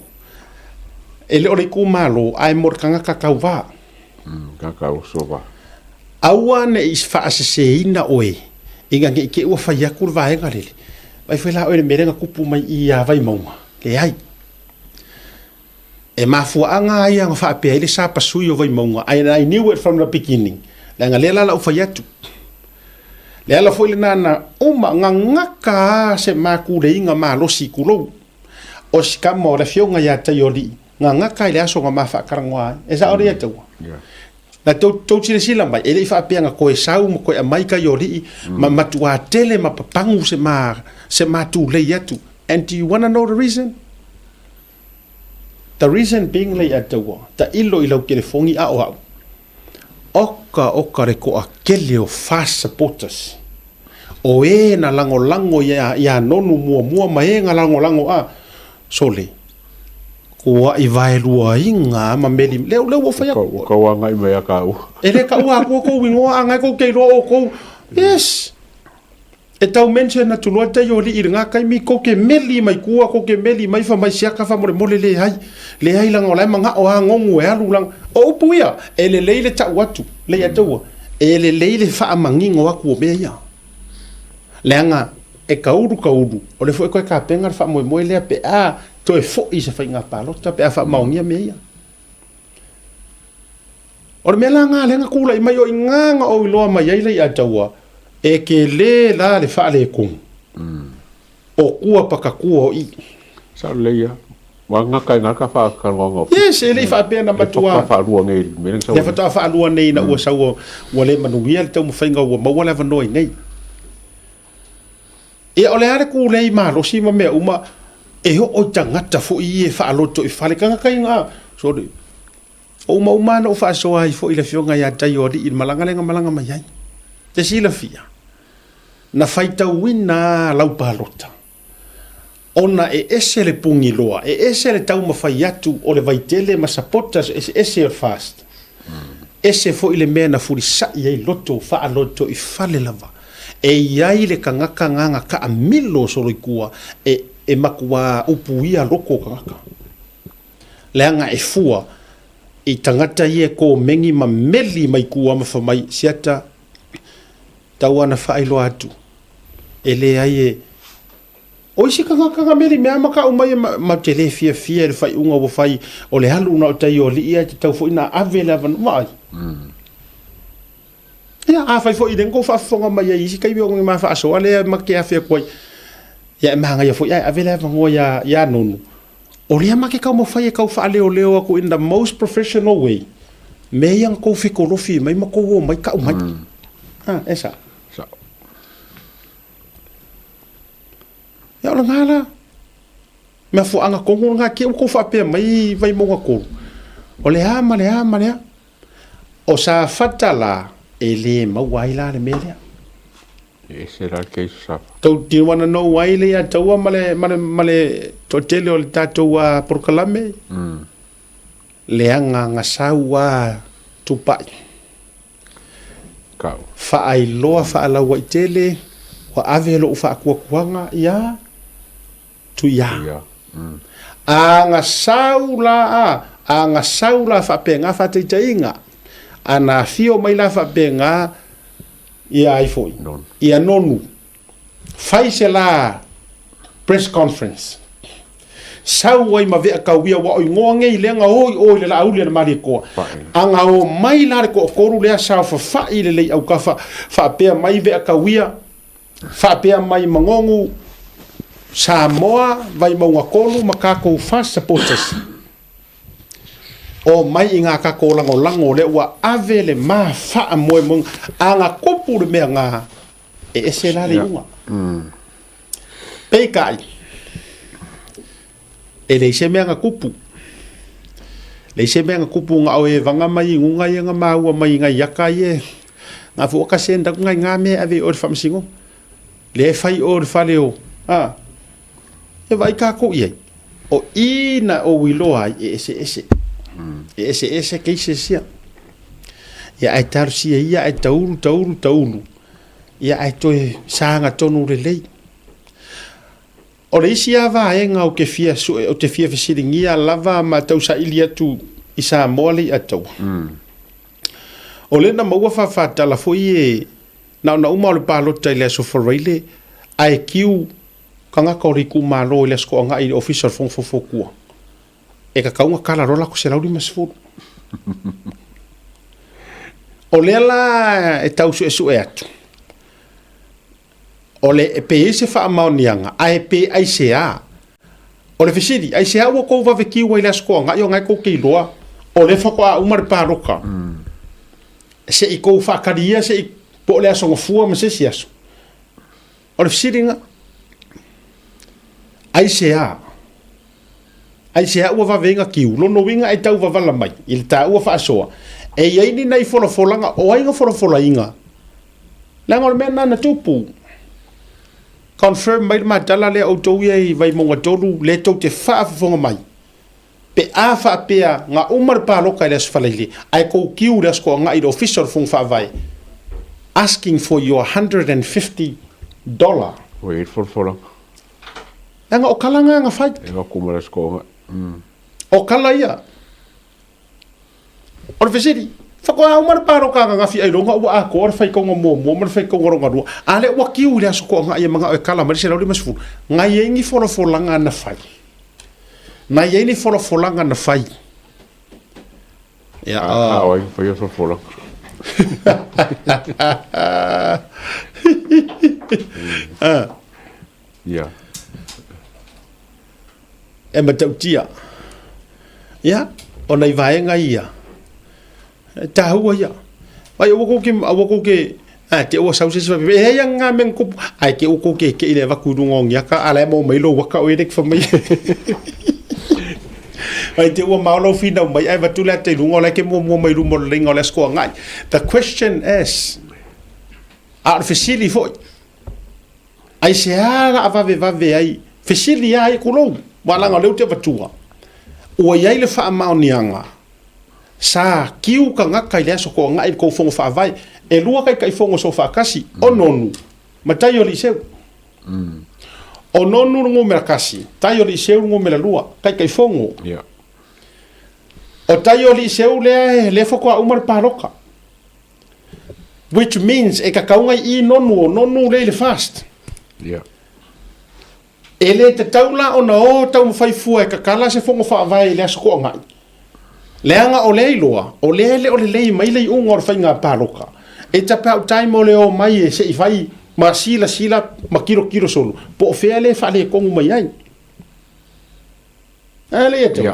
E le o le itumalo, ae mo le tagata tauvā. Tagata osova. Aua ne i faaseseina oe ina ne i te i ua fai atu le vaega lele. Vaai foi la oe i le mea lea na tupu mai i ia Vaimauga. Leai. E mafuaaga ai na faapea ai le sapasui o Vaimauga, and I knew it from the beginning, leaga lea la la ou fai atu. Le ala foi lena na uma gagaka a se makuleiga malosi kulou. O si kama o le afioga ia Taiolii, gagaka i le aso na ma faatalanoa ai. E sao le ia taua? Na tou, tou silasila mai, e le i faapea na koe sau ma koe aumai Taiolii, ma matuā tele ma papagu se ma, se ma tulei atu. And do you wanna know the reason? The reason being lei ataua, tailo i lau telefoni a o au. Oka oka le toatele o FAST supporters. O e na lagolago ia ia Nonu muamua ma e na lagolago a sole. Kuaʻi vaeluaina a ma meli lea lea ua ou fai atu. Ua kau agai mai ia kāua. E le kaua atu outou igoa a ngai kou te iloa outou. Yes. E tau mention atu loa tai o alii i lena taimi, kou te meli mai tua, kou te meli mai fa mai siaka faamolemole leai, leai leaga o la e manao a gogu e alu leaga, o upu ia, e lelei le tau atu, lei ataua, e lelei le faamanino atu o mea ia. Leaga e kaulu kaulu, o lea foi e toe tapena le faamoemoe lea pe a toe foi i se faiga palota pe a faamaonia mea ia. O le mea la lena lea na tulai mai o i ina na ou iloa mai ai Leiataua, e tele la le faaletonu o tua pakatua o i. Sao lelei ia. Ua gata i gata faatanoaga o Yes, e le i faapea na matua. Lea faatoa faalua nei i le mea lea na sau ai. Lea faatoa faalua nei ina ua sau ua le manuia le taumafaiga ua maua le avanoa i nei. Ia o le a le kūlei malosi ma mea uma e oo i tagata foi ia e faaloto i fale tagata ina sorry O uma uma na ou faasoa ai foi i le afioga ia Taioalii i le malaga lea na malaga mai ai. Te silafia, na faitauina lau palota, ona e ese le pugiloa, e ese le taumafai atu o le Vaitele ma supporters eseese o le FAST. Ese foi le mea na fulisai ai loto faalotoifale lava. E i ai le tagata na na taamilo soloitua e matua upuia loko o tagata. Leaga e fua i tagata ia e komeni ma meli mai tua ma fa mai, siata, tau ana faailoa atu, e leai e, o isi tagata na meli mea ma kau mai e ma te le fiafia i le faaiuga ua fai, o le alu na o tai o alii ae tatau foi na ave le avanoa, vaai. Ia, afai foi i le tou faafofoga mai ai i isi taimi o ma faasoa lea ma te afe atu ai, ia e magaia foi ae ave le avanoa ia, ia Nonu. O lea ma te taumafai e tau faaleoleo atu in the most professional way, mea ia na tou fetolofi mai ma tou omai tau mai. Ah, e sao. Sao. Ia o lena la. Mafuaaga tonu lena te ua tou faapea mai Vaimauga 3, o le a ma le a ma le a. O Safata la, e le maua ai la le mea lea. E ese la le case o Safata. Tou te wanna know why le ia taua ma le, ma le, ma le toatele o le tatou polokalame? Leaga na sau a Tupai. Kau. Faailoa faalauaitele, ua ave lou faatuatuaga ia Tuia. Tuia. A na sau la a, a na sau la faapena faataitaiga, a na afio mai la faapena ia ai foi? Nonu. Ia Nonu. Fai se la press conference. Sau ai ma vea kauia ua o igoa nei lea na o i o i le Laauli a le Malietoa. A na o mai la le toatolu lea saofafai i le Leiaukafa faapea mai vea kauia, faapea mai Magogu, Samoa, Vaimauga 3 ma tatou FAST supporters. O mai i ngā tatou lagolago lea ua ave le ma faamoemoega. A na tupu le mea ngā, e ese la le iuga. Peitai, e leai se mea na tupu. Leai se mea na tupu na o e vanga mai i luga ia na maua mai i nai aka ia. Na fua ka send atu ngai ngā mea e ave i o i le faamasinoga. Lea e fai o le fale o, a, e vaai kākou i ai. O i na ou iloa ai e eseese. E eseese cases ia. Ia ae talosia ia ae taulu, taulu, taulu. Ia ae toe saga tonu lelei. O le isi lava vaega ou te fia sue, ou te fia fesiligia lava ma tausaili atu i Samoa le iataua. O lea na maua faafatala foi e na ona uma o le palota i le Aso Faraile ae kiu tagata o le itumalo i le Aso Toonai i le Ofisa o le Fono Faufautua e tatau ona kala loa latou 150. O lea la e tau suesue atu, o le, pe i ai se faamaoniaga, ae pe aisea? O le fesili, aisea ua tou vave kiu ai i le Aso Toonai ona e tou te iloa o lea faatoa uma le paloka? Se i tou faatali ia se i po o le Aso Gafua ma se isi aso. O le fesili lena. Aisea? Aisea ua vave ai ona kiu? Lona uiga e tau vavala mai i le taua faasoa, e i ai ni nai folafolaga, o ai na folafolaina? Leaga o le mea lena na tupu. Confirm mai le matala lea outou ia i Vaimauga 3 lea tou te faafofoga mai. Pe a faapea na uma le paloka i le Aso Faraile ae tou kiu i le Aso Toonai i le Ofisa o le Fono Faavae asking for your $150. Ua i ai le folafolaga. Leaga o kala na na fai. E atu ma le Aso Toonai. O kala ia. O le fesili, faatoa uma le paloka ananafi ailoga ua atoa le faitauga muamua ma le faitauga lona lua, a lea ua kiu i le aso toanai e manao e kala mai le 150. Na i ai ni folafolaga na fai? Na i ai ni folafolaga na fai? Ia, a o ai faia folafolaga? Ia. E matautia. Ia, o nai vaega ia, e tāua ia. Ai, aua kou ke, aua kou ke, a, te ua sau se isi e hei anga ngā mea kupu, ai te ua kou ke ke i le avaku i runga o ngiaka, a la e mō mai lo waka o e rek whamai. Ai te ua mao lau whinau mai, ai vatu le ate i runga o le ke mua mua mai ruma o le ringa o le askoa ngai. The question is, a o le fesili foi, Aisea la a vavevave ai? Fesili ai kulou, ua laga o lea ou te avatua. Ua i ai le faamaoniaga sa kiu tagata i le aso toagai i le tou fono faavae. E lua taitaifono soofaatasi, o Nonu ma Taioliiseu. O Nonu le numera tasi, Taioliiseu le numera lua, taitaifono. O Taioliiseu lea, lea faatoa uma le paloka. Which means e kakau ngai i nonu o nonu le i le fast. Yeah. E le tatau la ona o taumafai fua e kakala se fono faavae i le aso toagai. Leaga o lea iloa, o lea e le o lelei mai le iuga o le faiga paloka. It's about time o le o mai e se i fai ma silasila ma tilotilo solo, po o fea le faaletonu mai ai. E le ia tau.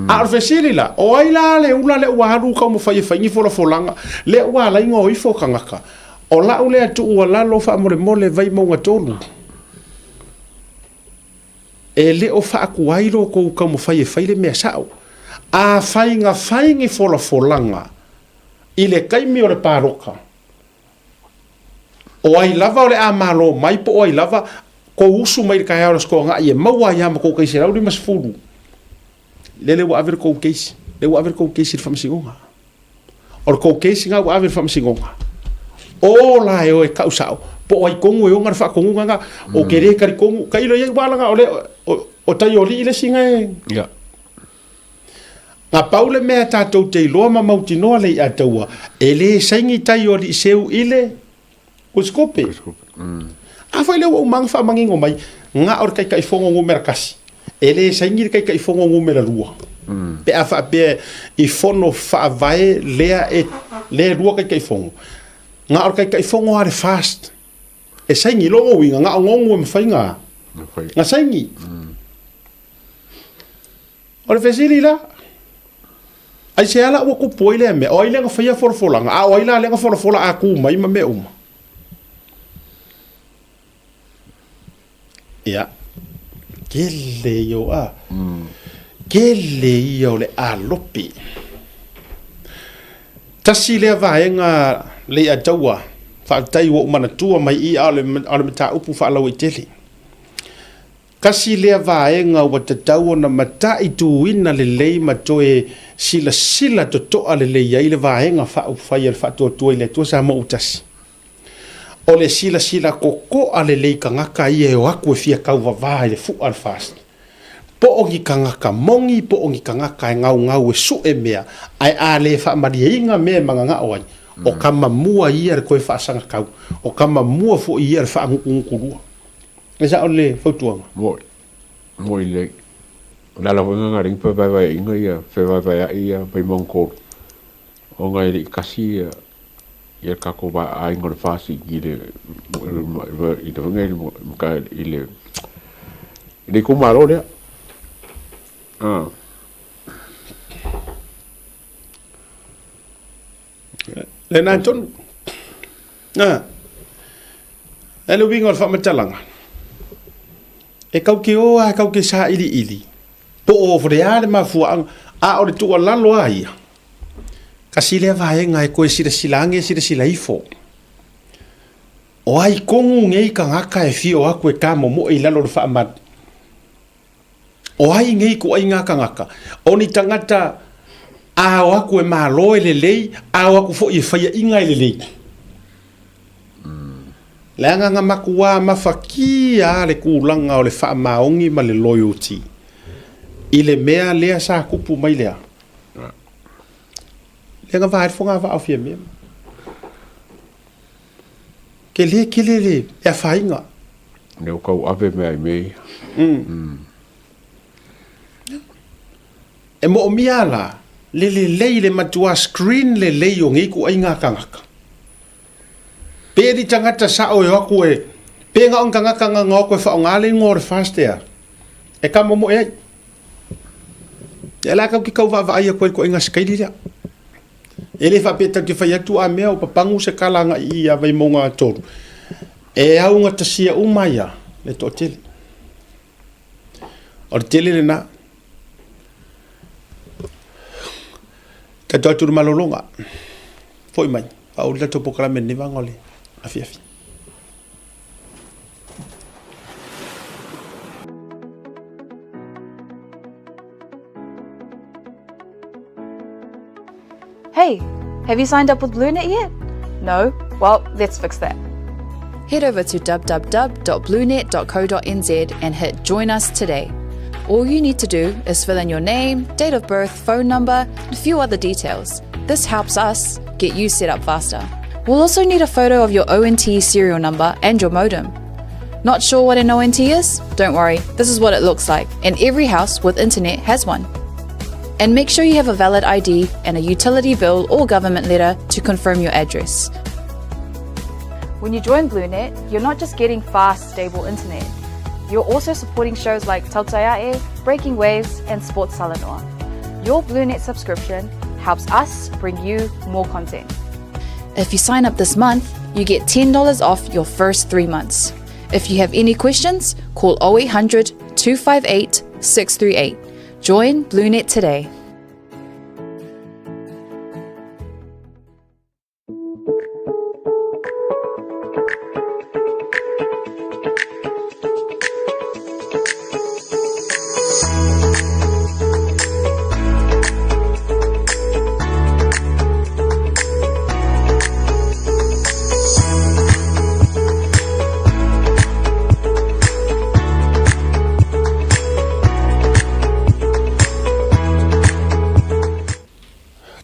A o le fesili la, o ai la le ula lea ua alu taumafai e fai ni folafolaga, lea ua ala ai ona o ifo tagata? O lau lea tuualalo faamolemole Vaimauga 3, e le o faatuai lo outou taumafai e fai le mea sao. Afai na fai ni folafolaga i le taimi o le paloka, O ai lava o le a malo mai po o ai lava kou usu mai i le taeao o le Aso Toonai e maua ai lava ma kou tai 150, lele ua ave le kou case, lea ua ave le kou case i le faamasinoga. O le kou case lena ua ave i le faamasinoga. O la e o e kau sao, po o ai tonu e ona le faatonuga lena, ou te le talitonu, tailo i ai, ua laga o le, o, o Taiolii le isi na e, Yeah. Na pau le mea tatou te iloa ma mautinoa le iataua, e le saini tai o alii seu i le Kusikupe. A foi lea ua uma ona faamanino mai, na o le Taitaifono numera tasi, e le saini le Taitaifono numera lua. Pe a faapea i fono faavae lea e lea e lua Taitaifono, na o le Taitaifono lava le FAST e saini. Lona uiga, na o nonu e mafai ona saini. O le fesili la, aisea la ua tupu ai lea mea? O ai lea na faia folafolaga? A o ai la lea na folafola a tu mai ma mea uma? Ia, tele ia o a. Tele ia o le alopi. Tasi lea vaega Leiataua, faafetai ua ou manatua mai i i a o le mataupu faalauaitele. Tasi lea vaega ua tatau ona mataituina lelei ma toe silasila totoa lelei ai le Vaega Faaupufai a le Faatuatua i le Atua Samoa ua tasi. O le silasila totoa lelei tagata ia e o atu e fia tauvavā i le fu'a o le FAST. Po o ni tagata moni po o ni tagata e gaugau e su'e mea, ae a le faamalieina mea e manana'o ai, o tama mua ia le toe faasagatau, o tama mua foi ia le faanutunutulua. E sa'o le fautuaga. Mo'i. Mo'i lelei. O le ala foi lena na alii fevaevaeaiga ia, fevaevaea'i ia Vaimauga 3, ona e le i tasi ia ia le tatou aiga o le FAST i le i le i le i le itumalo lea. Ah. Lena tonu. Na. E le uiga o le faamatalaga, e kau ke o a, e kau ke sailiili, po o le a le mafuaaga, a o le tuualalo lava ia, kasi lea vaega e toe silasila ane silasila ifo. O ai tonu nei tagata e fia o atu e tamomoe i lalo o le faamalu? O ai nei ituaiga tagata? O ni tagata a o atu e malo e lelei, a o atu foi e faiaʻiga e lelei. Leaga na makuā mafakia a le tulaga o le faamaoni ma le loyalty i le mea lea sa tupu mai lea. Lea na vaai le fogavaa o Fiamē. Tele tele le afaina. Lea ua tau ave mea i mea ia. E moomia la le lelei le matua screen lelei o nei ituaiga tagata. Pe ni tagata sao e o atu e, pe na o ni tagata na o atu e faaaoga le igoa o le FAST ea, e tamomoe ai. Ia la tatou te tau vaavaai atu ai i le ituaiga sikaili lea. E le faapea tatou te fai atu a mea o papagu se kala agai i ia Vaimauga 3. E augatasia uma ia le toatele. O le tele lena. Tatou atu i le malologa. Foi mai. Faaulu tatou polokalame i lenei vaega o le afiafi. Hey, have you signed up with BlueNet yet? No? Well, let's fix that. Head over to www.bluenet.co.nz and hit Join Us today. All you need to do is fill in your name, date of birth, phone number, and a few other details. This helps us get you set up faster. We'll also need a photo of your ONT serial number and your modem. Not sure what an ONT is? Don't worry, this is what it looks like, and every house with internet has one. And make sure you have a valid ID and a utility bill or government letter to confirm your address. When you join BlueNet, you're not just getting fast, stable internet. You're also supporting shows like Tautaiae, Breaking Waves, and Sports Talanoa. Your BlueNet subscription helps us bring you more content. If you sign up this month, you get $10 off your first 3 months. If you have any questions, call 0800 258 638. Join BlueNet today.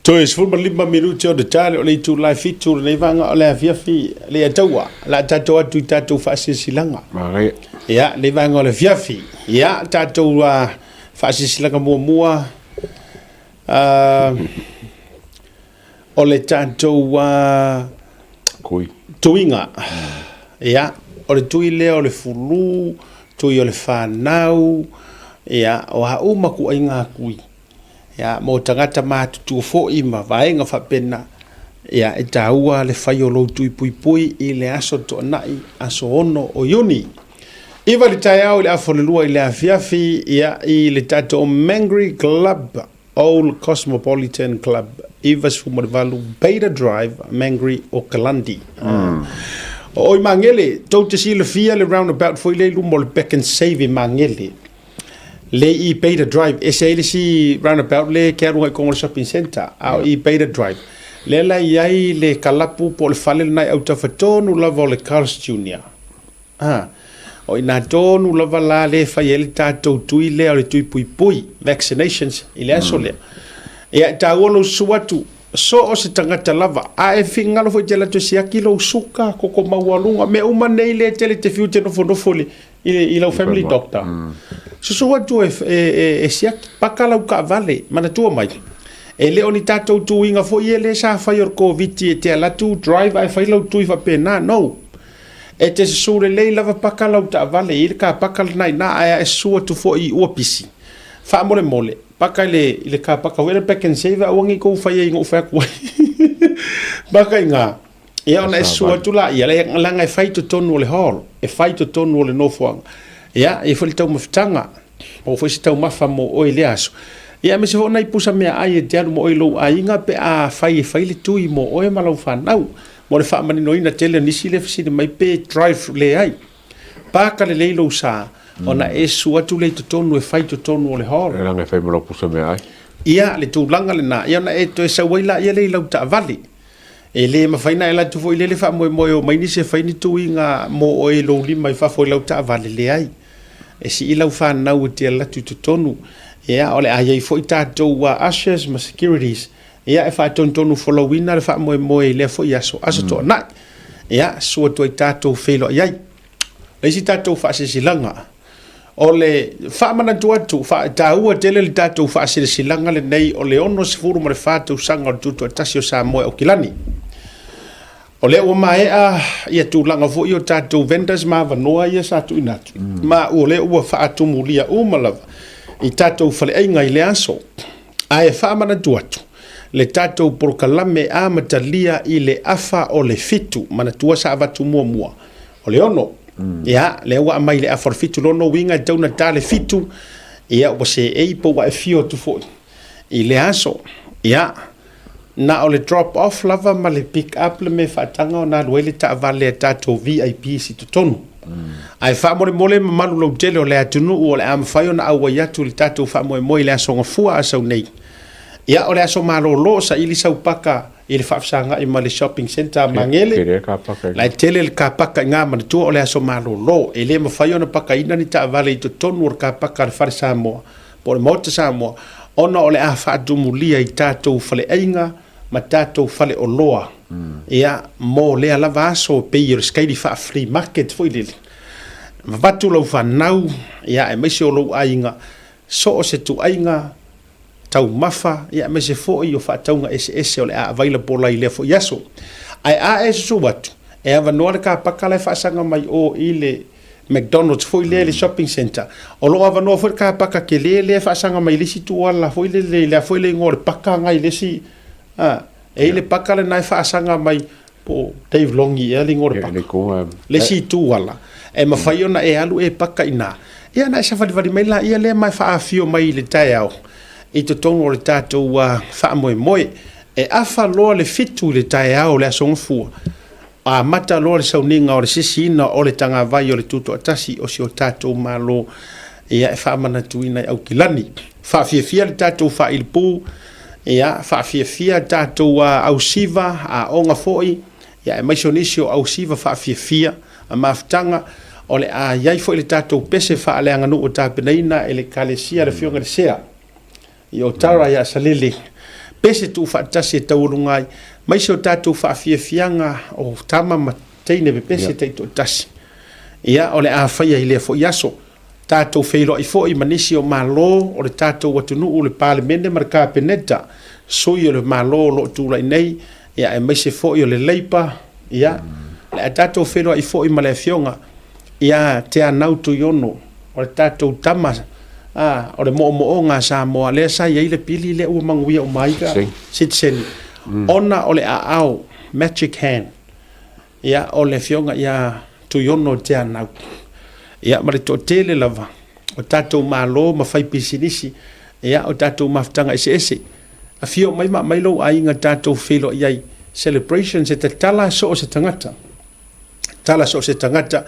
Toe 15 minute o le tale o le itula e fitu lenei vaega o le afiafi le ataua la tatou atu i tatou faasilasilaga. Manaia. Ia, lenei vaega o le afiafi. Ia, tatou faasilasilaga muamua o le tatou Kui. tuiga. Ia, o le tui lea o le fulu, tui o le fanau, ia, o a uma ituaiga tui. Ia, mo tagata matutua foi ma vaega faapena, ia, e taua le fai o lou tui puipui i le aso Toonai, aso 6 o Iuni. 9 i le taeao i le afa o le 2 i le afiafi, ia, i le tatou Mangere Club, Old Cosmopolitan Club, 98 Beta Drive, Mangere, Okalandi. O oi Magele, tou te silafia le roundabout foi lea i luma o le Back and Save i Magele, le i Beta Drive, ese ai le isi roundabout le e te alu agai i totonu o le shopping centre, a o i Beta Drive, lea la e i ai le kalapu po o le fale lena i autafa tonu lava o le Carl's Junior. A, o i ina tonu lava la lea e fai ai le tatou tui lea o le tui puipui, vaccinations, i le aso lea. Ia, e taua lou susu atu, so o se tagata lava, a e finagalo foi e te alu atu e siaki lou suka, koko maualuga, mea uma nei lea e tele te fiu e te nofonofo i le, i, le, i lau family doctor. Susu atu e, e, e, e siaki, paka lau taavale, manatua mai. E le o ni tatou tuiga foi ia lea sa fai o le Koviti e te alu atu drive ae fai lau tui faapena, no. E te susu lelei lava paka lau taavale i le car paka lena i ina ae a e susu atu foi i Uapisi, faamolemole, paka i le, i le car paka foi lea Pack and Save aua ne i tou faia i na ou fai atu ai. Paka i ina, ia ona e susu atu laia, leaga e fai i totonu o le hall, e fai i totonu o le nofoaga. Ia, e i ai foi le taumafataga. Maua foi se taumafa mo oe i lea aso. Ia aemaise foi o nai pusa meaai e te alu ma oe i lou aiga pe a fai e fai le tui mo oe ma lau fanau. Mo le faamaninoina tele o nisi lea fesili mai pe drive leai. Paka lelei lou sa ona e susu atu lea i totonu e fai i totonu o le hall. E leaga e fai ma lau pusa meaai. Ia, le tulaga lena, ia ona e toe sau ai laia lea i lau taavale. E le mafai ona e alu atu foi lele faamoemoe e omai nisi e fai ni tuiga mo oe i lou lima i fafo i lau taavale, leai. E sii lau fanau e te alu atu i totonu. Ia, o le a i ai foi tatou ushers ma securities, ia, e faatonutonu folauina le faamoemoe i lea foi aso, Aso Toonai. Ia, susu atu ai tatou feiloai ai. Le isi tatou faasilasilaga, o le faamanatu atu, faataua tele le tatou faasilasilaga lenei o le 64 tausaga o le Tutoatasi o Samoa e Aukilani. O lea ua maea ia tulaga foi o tatou vendors ma avanoa ia sa tuuina atu, ma o lea ua faatumulia uma lava i tatou faleaiga i lea aso. Ae faamanatu atu le tatou polokalame amatalia i le afa o le 7, manatua sa avatu muamua o le 6. Ia, lea ua aumai i le afa o le 7, lona uiga e tatau ona ta le 7, ia ua seei po ua e fio atu foi i lea aso. Ia, na o le drop off lava ma le pick up le mea e faataga ona alu ai le taavale a tatou VIPs i totonu. Ae faamolemole mamalu lautele o le atunuu o le a mafai ona auai atu i le tatou faamoemoe i le Aso Gafua a sau nei. Ia, o le aso malolo, saili sau paka i le faafesagai ma le shopping centre a Magele. La e tele le car paka i ngā manatua o le aso malolo. E le mafai ona pakaina ni taavale i totonu o le car paka a le Fale Samoa po o le Maota Samoa ona o le a faatumulia i tatou faleaiga ma tatou faleoloa ia mo lea lava aso e pei o le sikaili faa-flea market foi lele. Vavatu lau fanau ia aemaise o lou aiga so o se tuaiga taumafa ia aemaise foi o faatauga eseese o le a available ai i lea foi aso. Ae a e susu atu, e avanoa le kapaka la e faasaga mai o i le McDonald's foi lea i le shopping centre. O lo o avanoa foi le kapaka tele lea e faasaga mai i le isi tuala foi lele, lea foi le igoa o le paka agai i le isi, a, e i ai le paka lena e faasaga mai po o Dave Longi ea le igoa o le paka. Le isi itu ala, e mafai ona e alu e paka i ina. Ia ona e savalivali mai laia lea ma e faaafio mai i le taeao i totonu o le tatou faamoemoe. E afa loa le 7 i le taeao o le Aso Gafua, amata loa le sauniga o le sisiina o le tagavai o le Tutoatasi o si o tatou Malo ia e faamanatuina i Aukilani. Faafiafia le tatou faailipu, ia faafiafia tatou ausiva, aoga foi, ia aemaise o nisi o ausiva faafiafia a mafutaga, o le a i ai foi le tatou pese faaleaganuu e tapenaina e le Ekalesia a le Afioga i le Sea i Otara ia Salele, pese tuufaatasi e taualuga ai, aemaise o tatou faafiafiaga o tama ma teine pepese taitoatasi. Ia, o le a faia i lea foi aso. Tatou feiloai foi ma nisi o Malo o le tatou atunuu, le Palemene ma le Kapeneta, sui o le Malo o lo o tulai nei, ia, aemaise foi o le Leipa, ia, o le a tatou feiloai foi ma le Afioga ia Teanau Tuiono, o le tatou tama, a, o le moomooga a Samoa, lea sa i ai le pili lea ua manuia uma ai ka sitiseni, ona o le aao, magic hand, Ia, o le Afioga ia Tuiono Teanau, ia, ma le toatele lava o tatou Malo ma faipisinisi, ia, o tatou mafutaga eseese. Afio mai ma aumai lou aiga tatou feiloai ai. Celebrations e tatala so o se tagata. Tala so o se tagata,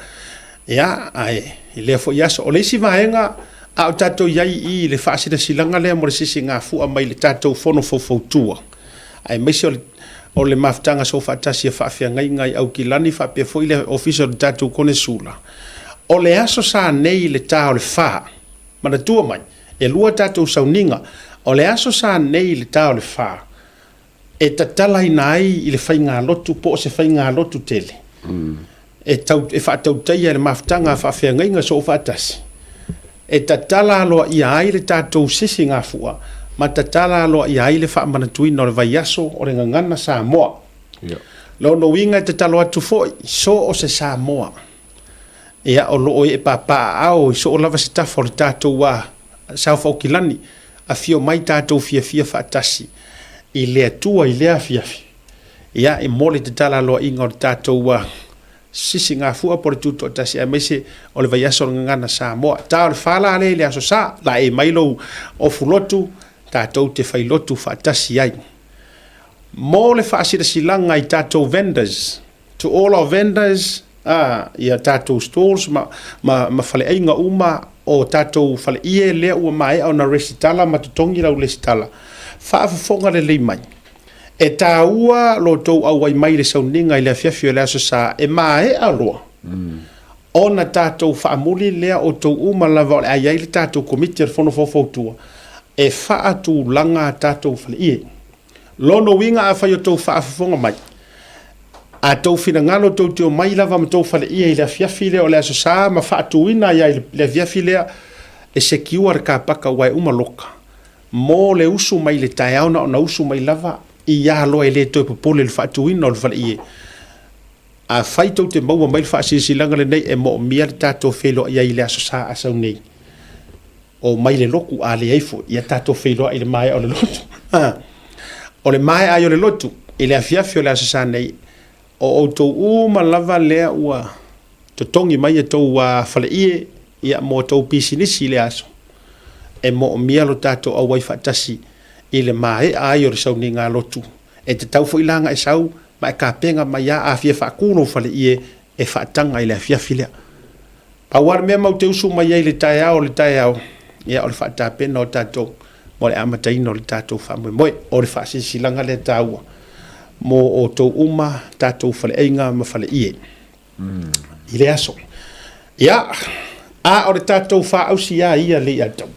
ia, ae i lea foi aso. O le isi vaega a o tatou i ai i i le faasilasilaga lea mo le sisigafua mai le tatou Fono Faufautua, aemaise o le o le mafutaga soofaatasi a faafeagaiga i Aukilani faapea foi le Ofisa o le tatou Konesula, o le aso sa nei i le ta o le fa, manatua mai, e lua tatou sauniga, o le aso sa nei i le ta o le fa, e tatalaina ai i le faigalotu po o se faigalotu tele e tau e faatautaia e le mafutaga a faafeagaiga soofaatasi, e tatala aloaia ai le tatou sisigafua ma tatala aloaia ai le faamanatuina o le vaiaso o le Gagana Samoa. Lona uiga e tatalo atu foi so o se Samoa ia o lo o ee papaaao i so o lava se tafa o le tatou a South Aukilani, afio mai tatou fiafia faatasi i le Atua i lea afiafi. Ia, e mo le tatala aloa'iga o le tatou sisigafua po o le tuto'atasi aemaise o le vaiaso o le Gagana Samoa. Ta o le fa la lea i le Aso Sa, laei mai lou ofu lotu, tatou te fai lotu faatasi ai. Mo le faasilasilaga i tatou vendors, To all our vendors, a, ia tatou stalls ma, ma, ma faleaiga uma o tatou faleie lea ua maea ona resitala ma totogi lau lesitala, faafofoga lelei mai. E taua lo tou auai mai i le sauniga i le afiafi o le Aso Sa e maea loa ona tatou faamuli lea outou uma lava o le a i ai le tatou Komiti o le Fono Faufautua e faatulaga a tatou faleie. Lona uiga afai o tou faafofoga mai, a tou finagalo tou te omai lava ma tou faleia i le afiafi lea o le Aso Sa ma faatuina ai i le afiafi lea e sekiua le kapaka ua e uma loka mo le usu mai i le taeao na ona usu mai lava i a loa e le toe popole i le faatuina o le faleie. Afai tou te maua mai le faasilasilaga lenei e moomia le tatou feiloai ai i le Aso Sa a sau nei. Omai le lotu, a leai foi, ia tatou feiloai i le maea o le lotu. O le maea ai o le lotu, i le afiafi o le Aso Sa nei, o outou uma lava lea ua totogi mai a outou faleie ia, mo outou pisinisi i le aso, e moomia lo tatou auai faatasi i le maea ai o le sauniga lotu. E tatau foi la ona e sau ma e tapena mai lava, a fia faatu lou faleie e faataga i le afiafi lea. Pau lava le mea matou te usu mai ai i le taeao o le taeao, ia o le faatapena o tatou mo le amataina o le tatou faamoemoe. O le faasilasilaga lea taua mo outou uma, tatou faleaiga ma faleie i le aso. Ia, a o le tatou faaausi lava ia Leiataua,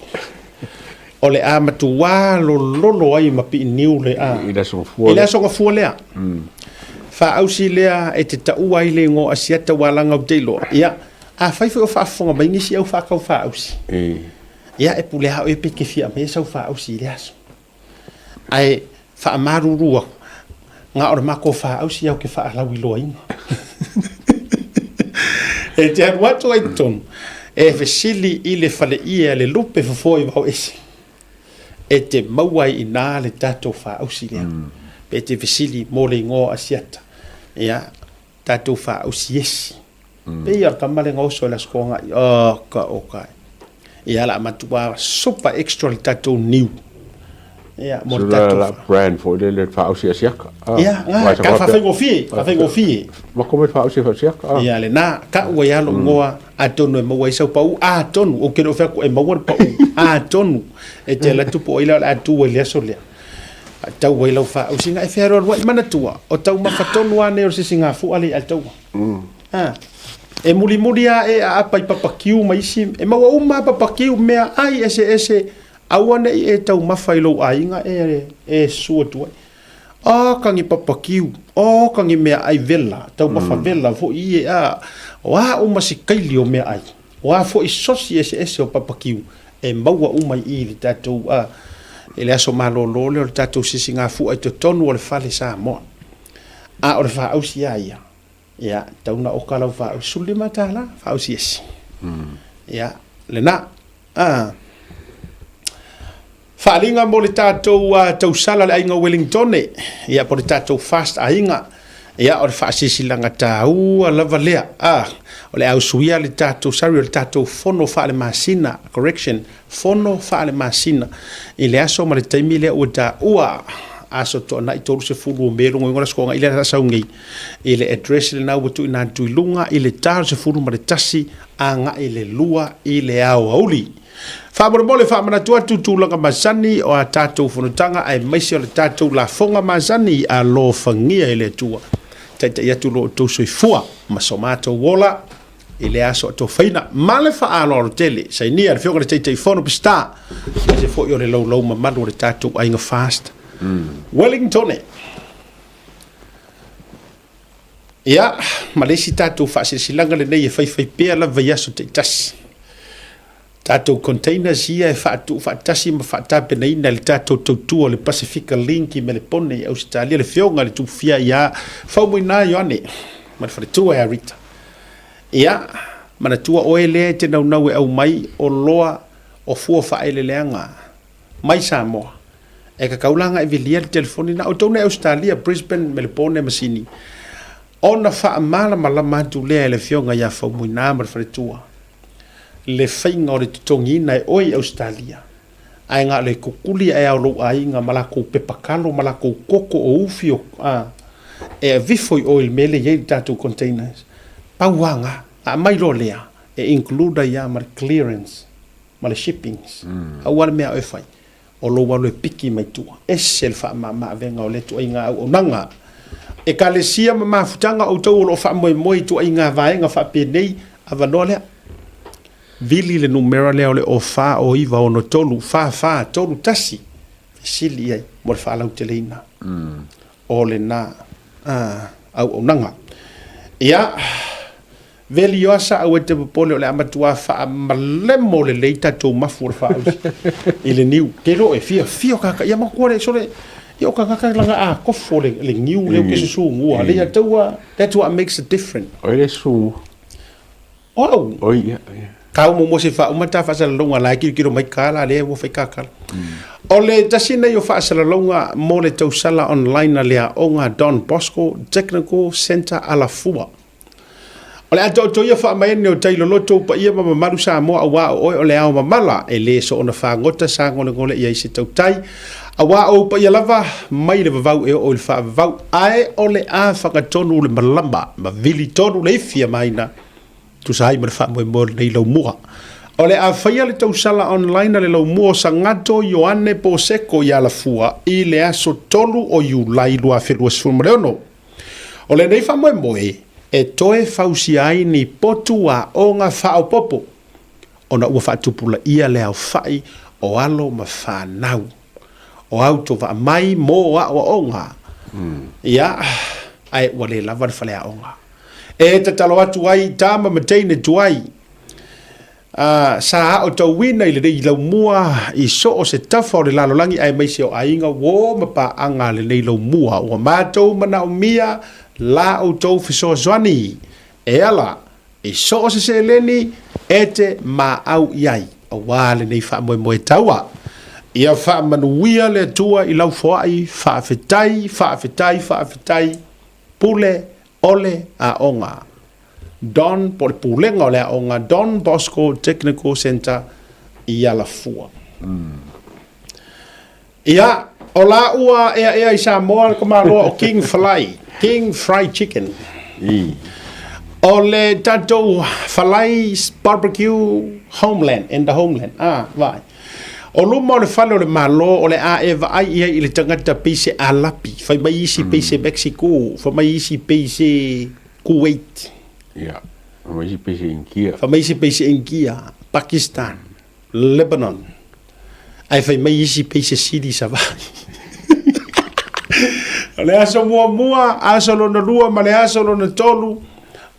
o le a matuā lololo ai ma piiniu le a. I le aso gafua I le aso gafua lea. Faaausi lea e te taua ai le igoa Asiata ua alaga ou te iloa. Ia, afai foi o faafofoga mai nisi au faatau faaausi. Ia, e pule lava oe pe te fia aumaia sau faaausi i le aso. Ae faamalulu aku, na o le matou faaausi au ke faalauiloaina. E te alu atu ai i totonu, e fesili i le faleie a le lupe fofoa i Vaoese, e te maua ai i ina le tatou faaausi lea. Pe te fesili mo le igoa o Asiata, ia, tatou faaausi esi. Pei o le tama lea na oso i le Aso Toonai, oh ka oka e. Ia la matua super extra le tatou niu. Ia mo le tatou. La brand foi le le faaausi asiaka. Ia, nga ka faafaigofie, faafaigofie. Ma ko me faaausi asiaka. Ia le na ka ua ia lo ngoa atonu e maua ai sau pau atonu o ke le o fea e maua le pau atonu e te la tupu ai la o le a tu ai le aso lea. Tau ai lau faaausiga e fealualuai manatua o taumafa tonu lava nei o le sisigafua le i ataua. A, e mulimuli lava e aapa i papakiu ma isi, e maua uma lava papakiu, meaai eseese, aua ne i e taumafa i lou aiga e, e susu atu ai. Oka ni papakiu, oka ni meaai vela, taumafa vela foi ie, a, o a uma si kaili o meaai, o a foi sosi eseese o papakiu, e maua uma i i le tatou, a, i le aso malolo lea o le tatou sisigafua i totonu o le fale Samoa. A o le faaausi lava ia, ia, tau na oka lau faaausi, $15 faaausi esi. Ia, lena. A. Faaaliga mo le tatou tausala le aiga Wellingtone, ia, po le tatou fast aiga, ia, o le faasilasilaga taua lava lea. A, o le a usuia le tatou, sorry, o le tatou fono faalemasina, correction, fono faalemasina i le aso ma le taimi lea ua taua. Aso Toanai 30 o Me logo igoa le aso toanai lea sa sau nei i le address lena ua tuuina atu i luga i le ta o le 11 agai i le 2 i le aoauli. Faamolemole faamanatu atu tulaga masani o a tatou fonotaga aemaise o le tatou lafoga masani alofagia e le Atua. Taitai atu lo outou soifua ma so matou ola i le aso atofaina ma le faaaloalo tele. Sainia le Afioga i le Taitaifono Peseta, aemaise foi o le laulau mamalu o le tatou aiga Fast Wellingtone. Ia, ma le isi tatou faasilasilaga lenei e faifai pea lava i aso taitasi. Tatou containers ia e faatuu faatasi ma faatapenaina e le tatou tautua o le Pasefika Link i Melepone i Ausetalia, le Afioga i le Tupufia ia Faumuina Ioane ma le faletua ia Rita. Ia, manatua oe lea e te naunau e aumai oloa o fua faaeleeleaga mai Samoa, e kakau la e vilia le telefoni na outou nei Ausetalia, Brisbane, Melepone ma Sini, ona faamalamalama atu lea e le Afioga ia Faumuina ma le faletua le faiga o le totogiina e oe i Ausetalia, ae na o le kukuli ae a o lou aiga ma lakou pepa kalo ma lakou koko o ufi o a e avifo i o i le mea lea e i ai le tatou containers. Pau lava na, a aumai loa lea, e include ai lava ma le clearance ma le shippings. Aua le mea a oe fai, o lou alu e piki mai tua. Ese le faamama-avega o lea tuaiga auaunaga. Ekalesia ma mafutaga outou o lo o faamoemoe i tuaiga vaega faapenei, avanoa lea. Vili le numera lea o le o 4963 4431, fesili i ai mo le faalauteleina o lena auaunaga. Ia, Veliosa aua e te popole o le a matua faamalemo lelei tatou mafu o le faaausi i le niu. Te lo e fia fia kaka ia matua le sole ia o kaka langa a kofo le le niu le ke susungua le ia taua that's what makes a difference. Oi le su. O au. Oi ia. ia. Kau mo mo se fa uma ta faasalalauga la e kilo mai kala le ua fai kakala. O le tasi nei o faasalalauga mo le tausala online a le aoga Don Bosco Technical Centre Alafua. O le atoatoia faamaene o tai loloto u paia ma mamalu Samoa auā o oe o le ao mamala e lē soona fagota sagolegole i ai se tautai auā o ou paia lava mai le vavau e oo i le faavavau ae o le a fagatonu le malama ma vili tonu le ifi a maina tusa ai ma le faamoemoe o lenei laumua. O le a faia le tausala online a le laumua o Sagato Ioane Poseko i Alafua i le aso 3 o Iulai 2026. O lenei faamoemoe e toe fausia ai ni potu aoga faaopoopo ona ua faatupulaia le aofai o alo ma fanau o autovaa mai mo aoaoga, ia, ae ua le lava le faleaoga. E tatalo atu ai i tama ma teine tuai Ā, sa aotauina i lenei laumua i so o se tafa o le lalolagi aemaise o aiga uō ma paaga a lenei laumua. Ua matou manaomia la outou fesoasoani e ala i so o se seleni e te maau i ai auā lenei faamoemoe taua. Ia faamanuia le Atua i lau foai, faafetai, faafetai, faafetai, pule ole aoga. Don, po o le Pulega o le Aoga Don Bosco Technical Centre i Alafua. Ia, o la ua eaea i Samoa le tamaloa o King Fly, King Fried Chicken. O le tatou Falai Barbecue Homeland, in the homeland. Ah, vai. O luma o le fale o le Malo, o le a e vaai i ai i le tagata pei se Alapi, fai mai isi pei se Mexico, fai mai isi pei se Kuwait. Ia, fai mai isi pei se Inkia. Fai mai isi pei se Inkia, Pakistan, Lebanon. Ae fai mai isi pei se sili Savai. O le aso muamua, aso lona lua ma le aso lona tolu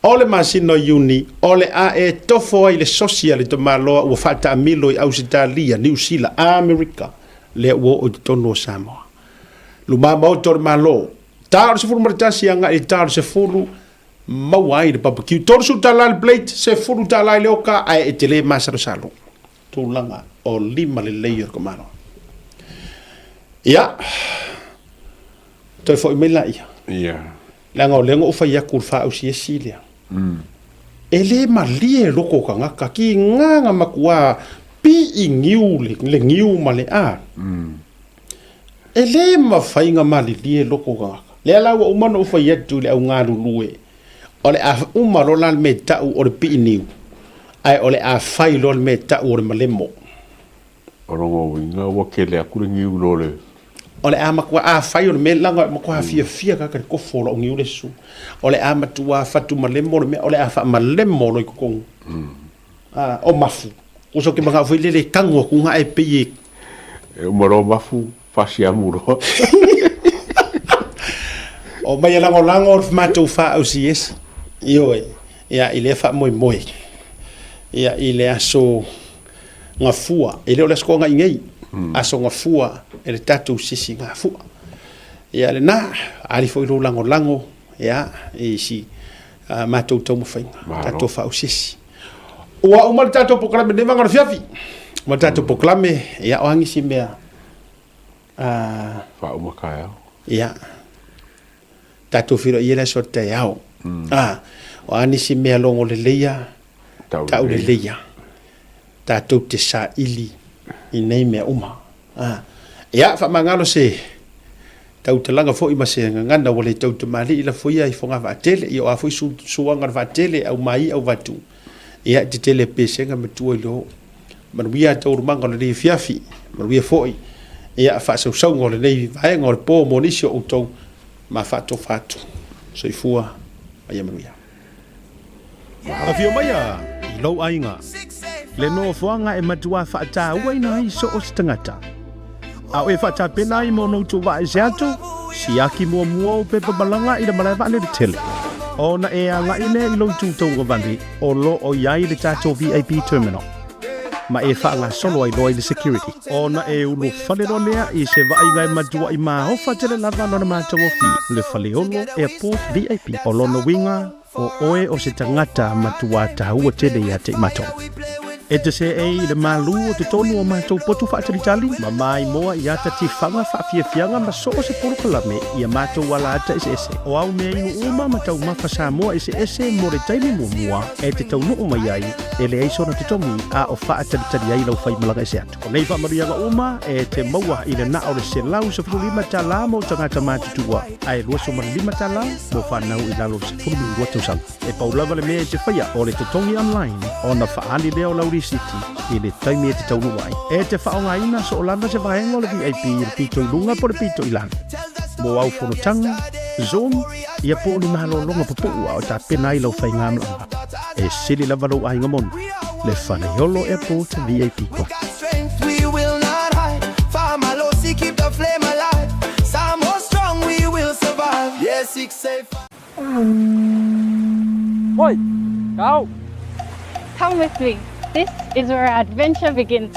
o le masina o Iuni, o le a e tofo ai le sosi a le tamaloa ua faataamilo i Ausetalia, Niu Sila, Amerika, lea ua oo i totonu o Samoa. Luma maota o le Malo, Ta o le 11 agai i le ta o le 10, maua ai le barbecue. $30 le plate, $10 i le oka, ae e te le masalosalo. Tulaga o lima lelei o le komalo. Ia, toe foi mai laia. Ia. Leaga o lea na ou fai atu i le faausiesi lea. E le malie loko o tagata, ki ngā matua pii niu le, le niu ma le a. E lē mafai ona malilie loko o tagata. Lea la ua uma ona ou fai atu i le au galulue, o le a uma loa la le mea e tau o le piiniu, ae o le a fai loa le mea e tau o le malemo. O lona uiga ua kele atu le niu i lo le. O le a matua afai o le mea leaga e matua fiafia tagata i le kofo o lau niu le susu. O le a matua fatu malemo le mea, o le a faamalemo loa i totonu. A, o mafu. Uso ke manao foi lele e tago atu ga e pei e. E uma loa mafu, fasiamu loa. O mai e lagolago o le matou faaausiesi. Ioe, ia i lea faamoemoe. Ia i le aso Gafua, e le o le Aso Toonai nei, Aso Gafua e le tatou sisi Gafua. Ia lena, ali foi lou lagolago ia i si a matou taumafaiga, tatou faaausiesi. Ua uma le tatou polokalame nei vaega o le afiafi. Uma le tatou polokalame, ia o a nisi mea a Faauma taeao. Ia. Tatou feiloai i le aso taeao. A, o a nisi mea logo leleia, tau leleia. Tatou te saili i nei mea uma. A, ia, faamagalo se tautalaga foi ma se gagana ua le tau tamalii lafo ia i Fogavaatele, ia o a foi suaga o le vaatele, au mai au vatu, ia e tetele pesega ma tua i le oo. Manuia taualumaga o lenei afiafi, manuia foi ia faasausauga o lenei vaega o le po mo nisi o outou ma faatofa atu. Soifua ma ia manuia. Afio maia i lou aiga, le nofoaga e matua faatauaina ai so o se tagata. A o e faatapena ai mo noutou vaese atu, siaki muamua ou pepa malaga i le malae vaalele tele. Ona e agai lea i lou itu tauagavale o lo o i ai le tatou VIP Terminal, ma e faagasolo ai loa i le security. Ona e ulufale loa lea i se vaaiga e matuai maofa tele lava lona matagofie, le Faleolo Airport VIP. O lona uiga, O oe o se tagata matua taua tele ia te i matou. E te seei i le malū o totonu o matou potu faatalitali, ma maimoa i ata tifaga faafiafiaga ma so o se polokalame i a matou alaata eseese. O au mea inu uma ma taumafa Samoa eseese mo le taimi muamua e te taunuu mai ai, e leai sona totogi a o faatalitali ai lau faimalaga ese atu. O nei faamanuiaga uma e te maua i le na o le $115 mo tagata matutua, ae $25 mo fanau i lalo o le 12 tausaga. E pau lava le mea e te faia o le totogi online ona faaali lea o lau risiti i le taimi e te taunuu ai. E te faaaogaina soo lava se vaega o le VIP i le pito i luga po o le pito i lalo. Mo au fonotaga, Zoom, ia po o ni malologa pupuu a o tapena ai lau faigamalaga. E sili lava lou aiga moni, le Faleolo Airport VIP Club. Oi! Kau! Come with me. This is where our adventure begins.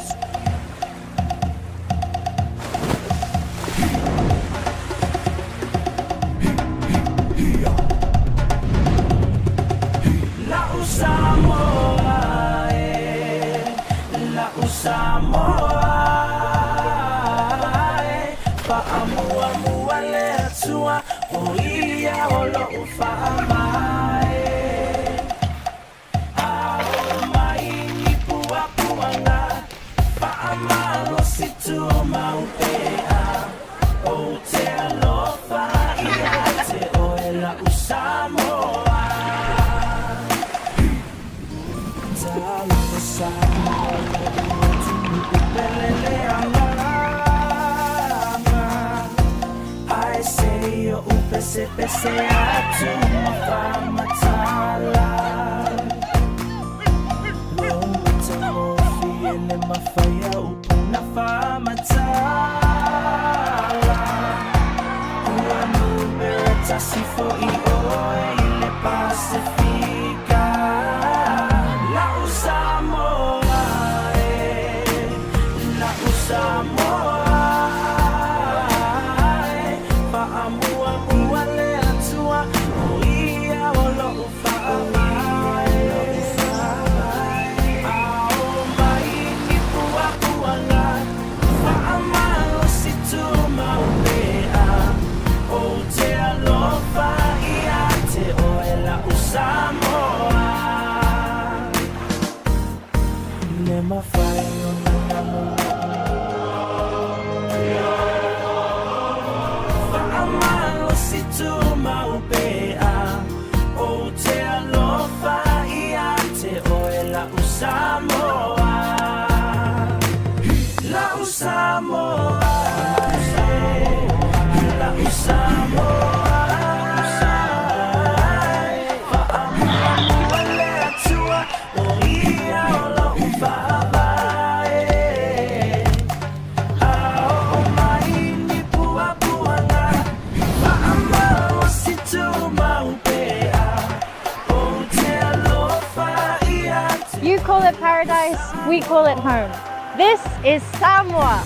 it paradise, we call it home. This is Samoa.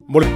Mo le.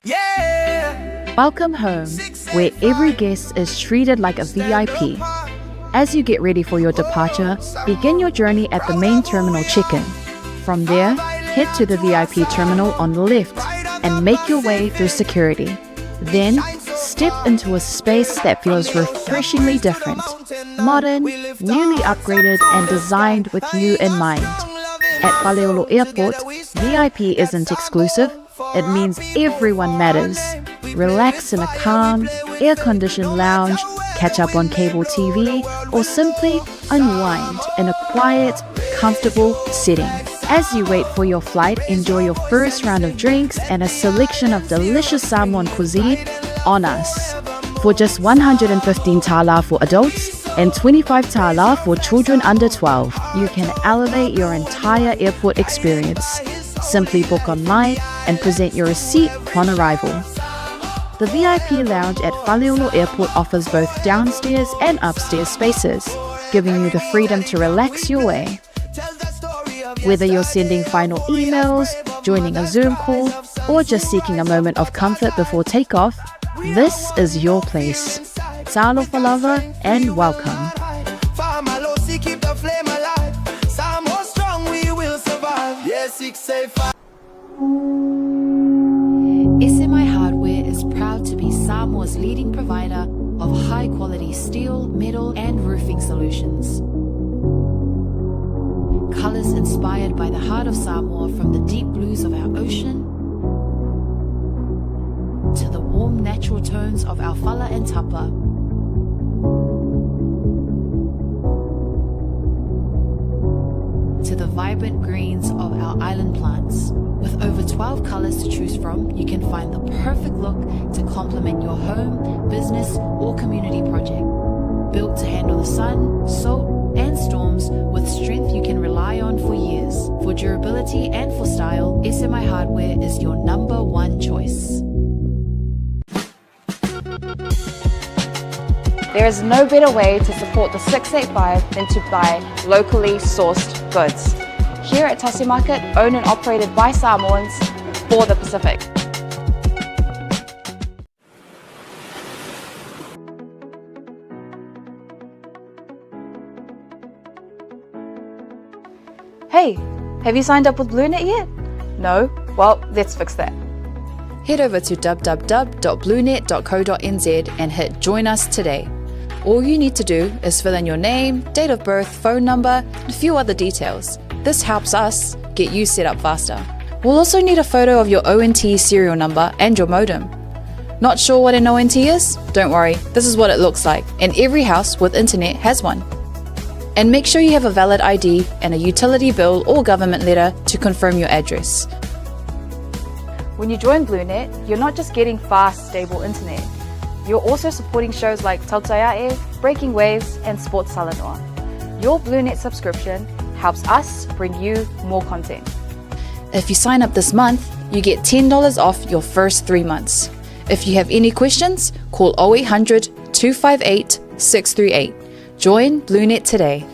Yeah. Welcome home, where every guest is treated like a VIP. As you get ready for your departure, begin your journey at the main terminal check-in. From there, head to the VIP terminal on the left and make your way through security. Then, step into a space that feels refreshingly different, modern, newly upgraded, and designed with you in mind. At Faleolo Airport, VIP isn't exclusive, it means everyone matters. Relax in a calm, air-conditioned lounge, catch up on cable TV, or simply unwind in a quiet, comfortable setting. As you wait for your flight, enjoy your first round of drinks and a selection of delicious Samoan cuisine on us. For just 115 tala for adults and 25 tala for children under 12, you can elevate your entire airport experience. Simply book online and present your receipt upon arrival. The VIP lounge at Faleolo Airport offers both downstairs and upstairs spaces, giving you the freedom to relax your way. Whether you're sending final emails, joining a Zoom call, or just seeking a moment of comfort before takeoff, this is your place. Talofa lava and welcome. Famalosi, keep the flame alive. Samoa strong, we will survive. Yeah, 6 8 5. SMI Hardware is proud to be Samoa's leading provider of high-quality steel, metal, and roofing solutions. Colors inspired by the heart of Samoa, from the deep blues of our ocean to the warm natural tones of our fala and tapa. To the vibrant greens of our island plants. With over 12 colors to choose from, you can find the perfect look to complement your home, business, or community project. Built to handle the sun, salt, and storms with strength you can rely on for years. For durability and for style, SMI Hardware is your number one choice. There is no better way to support the 685 than to buy locally sourced goods. Here at Tasi Market, owned and operated by Samoans for the Pacific. Hey, have you signed up with BlueNet yet? No? Well, let's fix that. Head over to www.bluenet.co.nz and hit Join Us today. All you need to do is fill in your name, date of birth, phone number, and a few other details. This helps us get you set up faster. We'll also need a photo of your ONT serial number and your modem. Not sure what an ONT is? Don't worry, this is what it looks like, and every house with internet has one. And make sure you have a valid ID and a utility bill or government letter to confirm your address. When you join BlueNet, you're not just getting fast, stable internet. You're also supporting shows like Tautaia'e, Breaking Waves, and Sports Talanoa. Your BlueNet subscription helps us bring you more content. If you sign up this month, you get $10 off your first three months. If you have any questions, call 0800 258 638. Join BlueNet today.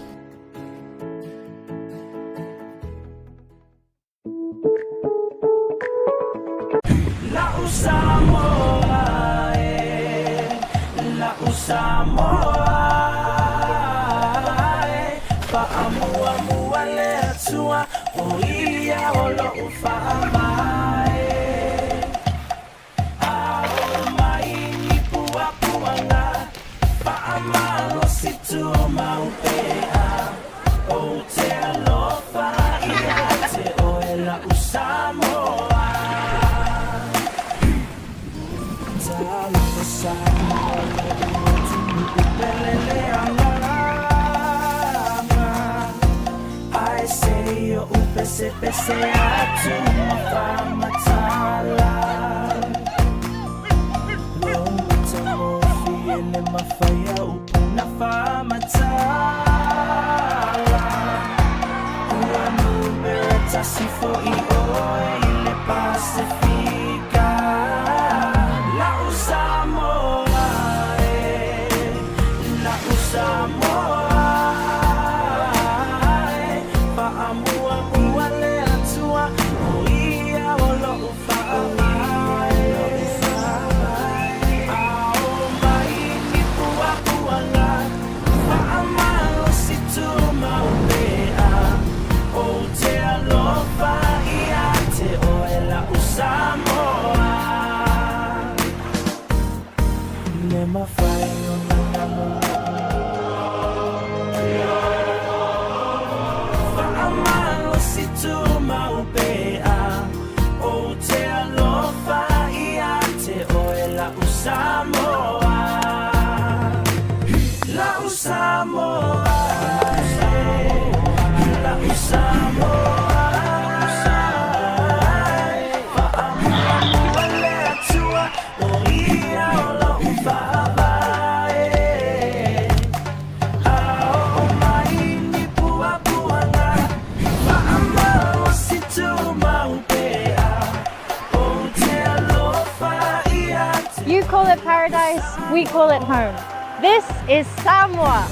You call it paradise, we call it home. This is Samoa.